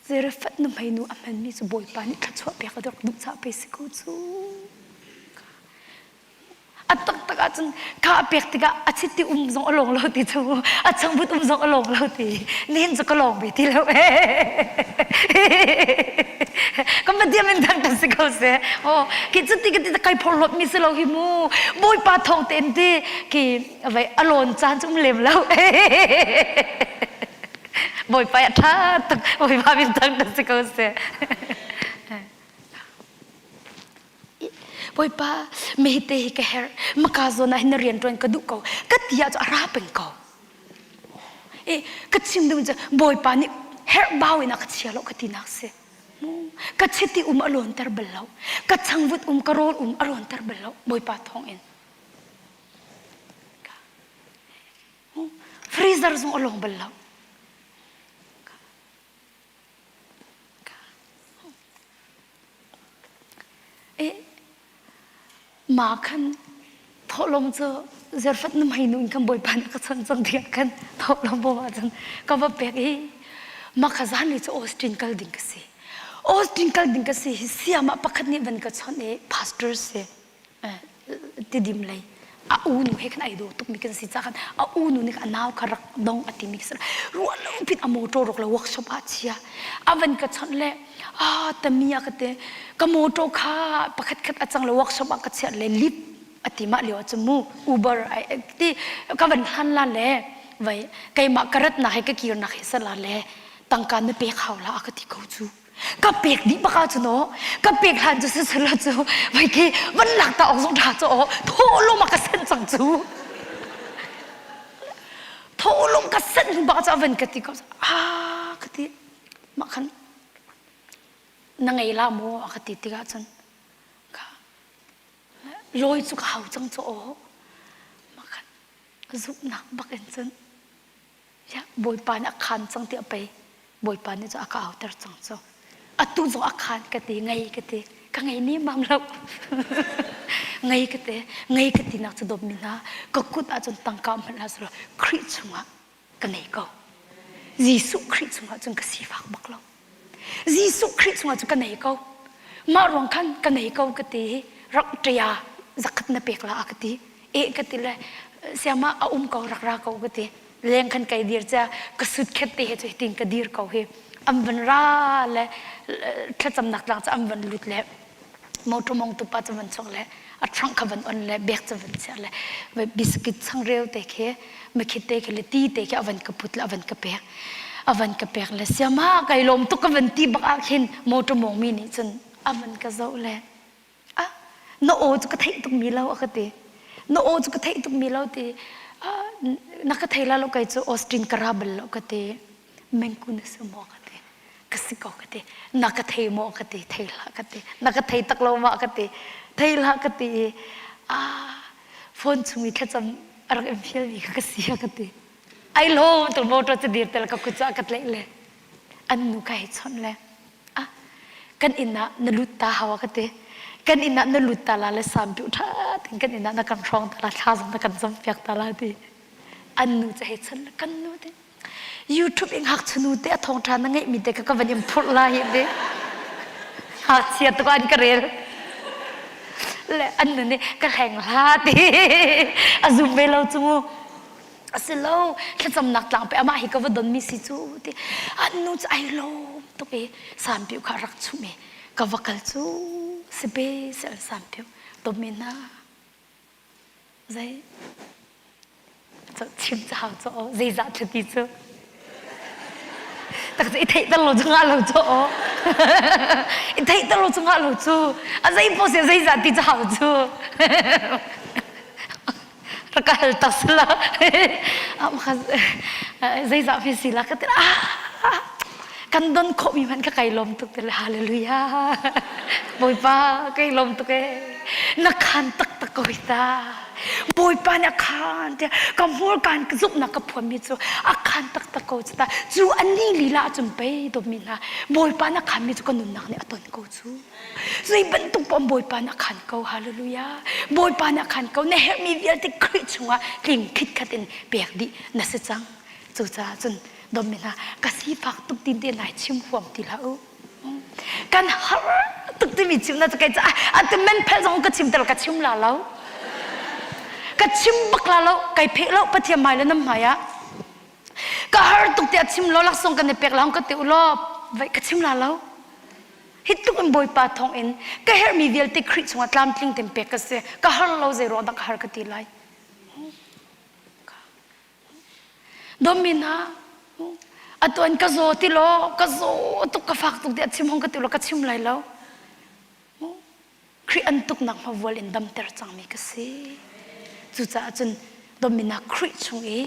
Zarephath nu nu a hmanmi cu Bawipa nih thluachuah pek a duh caah pei si ko cu. A taktak ahcun kha a pek tikah a chiti um zong a lawng lo ti cu a changvut um zong a lawng lo ti nihin cu ka lawng ve ti lo ka Pathian min thang kan si ko seh oh ki cu ti ka ti kai phorhlawt mi si lo hi mu bawipa thawng tein ti ki vai a lawn caan cu um lem lo bawipa a tha tuk bawipa min thang kan si ko seh Bawipa, mete hi ka herh. Maka zawn ah hin na rian ṭuan ka duh ko. Ka ti ah cu a ra peng ko. E, ka chim ding cu Bawipa nih herh bau in a ka chia lo ka ti nak si. Ka chiti um a lawnter bal lo. Ka changvut um ka rawl um a lawnter bal lo. Bawipa thawng in. Freezer zong a lawng bal lo. Mah khan thawhlawm cu Zarfat nuhmei nu in khan Bawipa nih a ka chawnh cang tiah khan thawhlawm bawm ahcun ka va pek i mah kha zanlei cu Austin kal ding ka si. Austin kal ding ka si hi siamah pakhat nih van ka chawnh i pastor si. Tidim lei. A u nu he khan ai daw tukmi kan si caah khan a u nu nih a nau kha rak dong a timi ka si. Ruah lo pin a motor rok le workshop ah chia. A van ka chawnh le ah tami a ka te ka motor kha pakhat khat a cang le workshop ah ka chiah le lip a ti mah lio ah cun mu Uber ai ti ka van hlan la le vai keimah ka ratnak he ka kirnak he sala le tangka na pek hau la a ka ti ko cu. Ka pek dih bak ah cun aw ka pek hlan cu sisela cu vai khi van lak ta awk zong ṭha cu aw thawhlawm a ka senh cang cu thawhlawm ka senh hnu bak cu a van ka ti ko ah ka ti mah khan na ngei la maw a ka ti tikah cun ka lawi cu ka hau cang cu aw mah khan zumhnak bak in cun Ya, Bawipa nih a khaan cang tiah pei Bawipa nih cu a ka auter cang cu. Atu zong a khaan ka ti, ngei ka ti. Ka ngei nemam lo. ngei ka ti, ngei ka ti nak cu dawtmi hna, ka kut ahcun tangka hmanh hlah selaw Khrih chungah ka ngei ko. Jesuh Khrih chungah cun ka sifak bak lo. Jesuh Khrih chungah cun ka nei ko. Mah ruang khan ka nei ko ka ti hi rak ṭia zakhat na pek la a ka ti. E ka ti le siama a um ko rak ra ko ka ti. Leng khan kai dir cha ka sut khet te he cu hitin ka dir ko hi. An van ra le thlacamnak tlang cu an van lut le motor mong tu pa cu van chuak le a trunk kha van on le bag cu van chiah le biscuit changreu te khi mikhit te khi le ti te khi a van ka put le a van ka pek a van ka pek le siama kai lawm tuk ka van ti bak ah khin motor mong mi nih cun a van ka zoh le ah na aw cu ka theih tuk mi lo a ka ti na aw cu ka theih tuk mi lo ti na ka thei la lo kai cu Austin ka ra bal lo ka ti mengku na si maw ka ti ka si ko ka ti na ka thei maw ka ti thei hlah ka ti na ka thei tak lo ma ka ti thei hlah ka ti i ah phone chung i thlacam a rak in fial mi kha ka si a ka ti ai lo tu motor cu dir tel ka kut cu a ka tlaih le an nu ka hei chawnh le ah kan inn ah na lut ta hau a ka ti kan inn ah na lut ta la le sam piu tha tin kan inn ah na kan hrawng ta la thla zong na kan zam piak ta la ti an nu cu hei chawnh le kan nu te YouTube in ngakchia te a thawngṭha na ngeihmi te kha ka van in phurh lai hi ti. Ngakchia tuk an ka rel. Le an nu nih ka hleng hlah ti. A zum ve lo cu mu. A si lo, thlacamnak tlang pe amah hi ka va donmi si cu ti. An nu cu ai lawm tuk i sampiu kha rak chumh i ka va kal cu si be si an sampiu. Tommi hna Zei? Chim cu hau cu aw zeizah cu ti cu tak cu i theihter lo cu ngah lo cu aw i theihter lo cu ngah lo cu a zei paoh si zeizah ti cu hau cu rak ka hal tak sila zeizah fi si la ka ti ah kan don khawhmi hmanh ka kai lawm tuk ti le hallelujah Bawipa kai lawm tuk ee na khan taktak ko hi ta Bawipa nih a khan tiah ka hmurkaan ka zumhnak ka phuanmi cu a khan taktak ko cu ta cu a ni lila ahcun pei dawtmi hna Bawipa nih a khanmi cu ka nunnak nih a ton ko cu zei bantuk paoh Bawipa nih a khan ko hallelujah Bawipa nih a khan ko na herhmi vialte Khrih chungah tling khitkhat in pek dih na si cang cucaah cun dawtmi hna ka sifak tuk tin te nai chim huam ti hlah u kan har tuk timi chim na kai ca atu men phel zong ka chim tel ka chim la lo ka chim bak la lo kai phe lo pathian mai le nam hmai ah ka har tuk tiah chim lo laksong kan i pek la ka te u law vai ka chim la lo hi tuk in bawipa thawng in ka herhmi vialte Khrih chungah tlamtling ten pek ka si ka har lo zei ruang dah ka har ka ti lai Dawmi hna, atu an ka zaw ti law, ka zaw tuk ka fak tuk tiah chim hong ka ti law ka chim lai lo. Khrih an tuknak hmavual in damter cangmi ka si. Cucaah cun dawmi hna Khrih chung i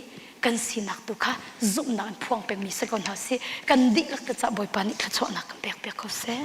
kan sinak tu kha zumhnak in phuang pengmi si ko hna sih. Kan dihlak te caah Bawipa nih thluachuahnak kan pek piak ko seh.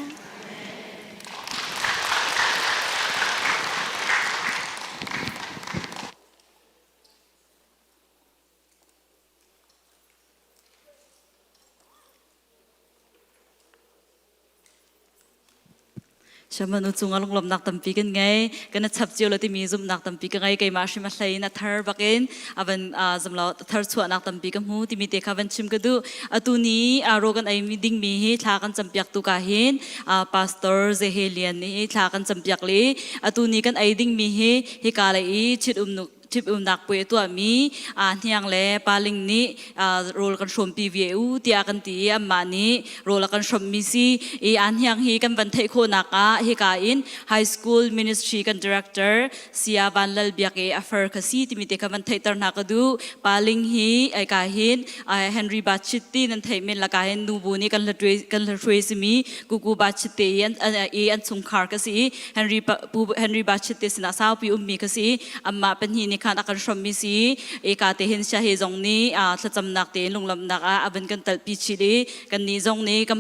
Shaman u cungah lunglawmhnak tampi kan ngei. Kan chap cio lo timi zumhnak tampi ka ngei. Keimah hrim a hlei in a thar bakin a van zumlo thar chuahnak tampi ka hmu timi te kha van chim ka duh. Atu ni ro kan ei dingmi hi thla kan campiak tu ka hin Pastor Zehe Lian nih thla kan campiak li. Atu ni kan ei dingmi hi hika lei i chit um nu. ṭhit-umnak puai a tuahmi hniang le paling nih rawl kan hrawmpi ve u tiah kan ti i anmah nih rawl a kan hrawmmi si i a hniang hi kan van theih khawhnak ah hika in high school ministry kan director Sia Van Lal Biak i a far kha si timi te kha van theihter hna ka duh. Paling hi ai ka hin Henry Bachit ti nan theih men laka hin nubu nih kan hlatruai simi Kuku Bachit te i an chungkhar ka si i Henry Pu Henry Bachit te sinah saupi ummi ka si i amah pahnih nih khan a kan hrawmmi si i ka te hin sia he zong nih thlacamnak te lunglawmhnak ah a van kan talpi chih i kannih zong nih kan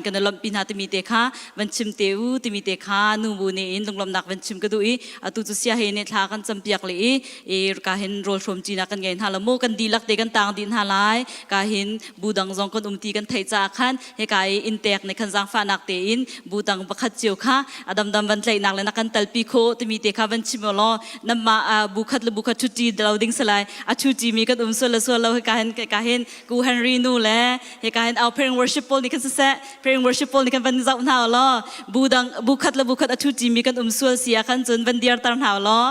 kan i lawmhpi hna timi te kha van chim te u timi te kha nubu nih in lunglawmhnak van chim ka duh i atu cu sia he nih thla kan campiak le i i ka hin rawl hrawm cinak kan ngei hna lo mu kan dihlak te kan tang dih hna lai ka hin bu dang zong kan um ti kan theih caah khan hika i inntek nih khan zaangfahnak tein bu dang pakhat cio kha a damdam van tlaihnak le na kan talpi kho timi te kha van chim law namma bu khat le bu khat ṭhuṭi lo ding salai a ṭhuṭi mi kan um sual le sual lo hika hin hika hin ku Henry nu le hika hin au praying worship pawl nih khan siseh praying worship pawl nih khan van zoh hna law bu dang bu khat le bu khat a ṭhuṭi mi kan um sual si ah khan cun van dirter hna law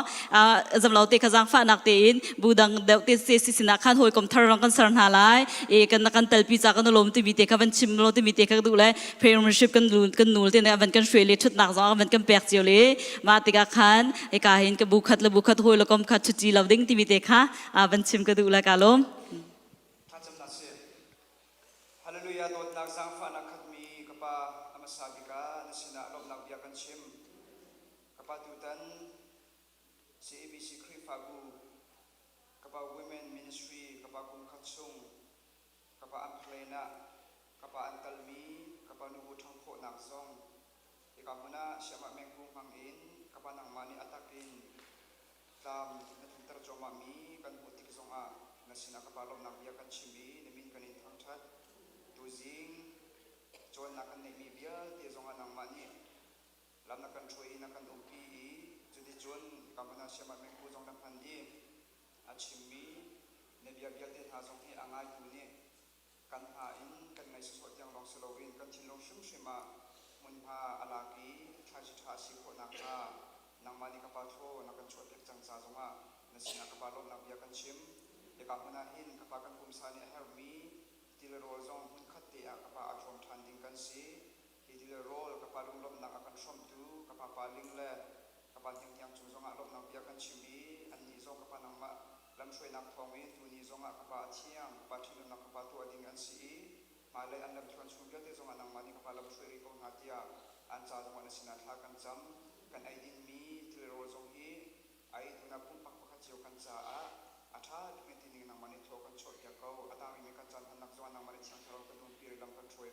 zamlo te kha zaangfahnak tein bu dang deuh te se si sinah khan hawikom thar rong kan ser hna lai e kan kan telpi ca kan lawm timi te kha van chim lo timi te kha duh le prayer kan kan nul te ne van kan hruai le thutnak zong van kan pek cio le ma tikah khan eka hin ka bu khat le bu khat hawi le kom khat chuchi lo ding timi te kha van chim ka duh le ka lawm. Hallelujah dawtnak zaangfahnak khatmi ka pa a hmasa bik ah na sinah lawmhnak bia kan chim. Ka pa tutan CABC Khrihfabu, ka pa Women Ministry, ka pa kum khat chung, ka pa an plan ah ka pa an kalmi, ka pa nubu ṭhangphawhnak zong hika hmun ah Siamah Mengku hmang in ka pa nangmah nih a tak in tlam na tlunter cuahmahmi kan hmuh tik zongah na sinah ka pa lawmhnak bia kan chim i na min kan in thangṭhat. Tuzing cawnnak kan neihmi vialte zongah nangmah nih lam na kan hruai i na kan umpi i cuticun hika hmun ah Siamah Mengku zong na hman i a chimmi na bia vialte hna zong hi a ngaitu nih kan hna in kan ngaih sawsawh tiang lawng si loin kan thinlung hrimhrim ah hmunhma a lak i thlaici ṭha a si khawh nakhnga nangmah nih ka Pa thaw na kan chuahpiak cang ca zongah na sinah ka Pa lawmhnak bia kan chim. Hika hmun ah hin ka Pa kan pumsa nih a herhmi ti le rawl zong hmunkhat te ah ka Pa a ṭhuam ṭhan ding kan si. Hi ti le rawl ka Pa lunglawmhnak a kan hrawmhtu ka Pa Pa Ling le ka Pa Hnianghniang cung zongah lawmhnak bia kan chim i annih zong ka Pa nangmah lamhruainak thawngin tuni zongah ka Pa a thiang, ka Pa ṭhitumnak ka Pa tuah ding an si i hmailei an lamthluan chung vialte zongah nangmah nih ka Pa lamhruai rih ko hna tiah an ca zongah na sinah thla kan cam. Kan eidinmi thilrawl zong hi a eitu hna pumpak pakhat cio kan caah a ṭha bik na ti ning nangmah nih thaw kan chuahpiak ko. A tang rihmi kan caan hmannak zongah nangmah nih Thiang Thlarau kan umpi i lam kan hruai.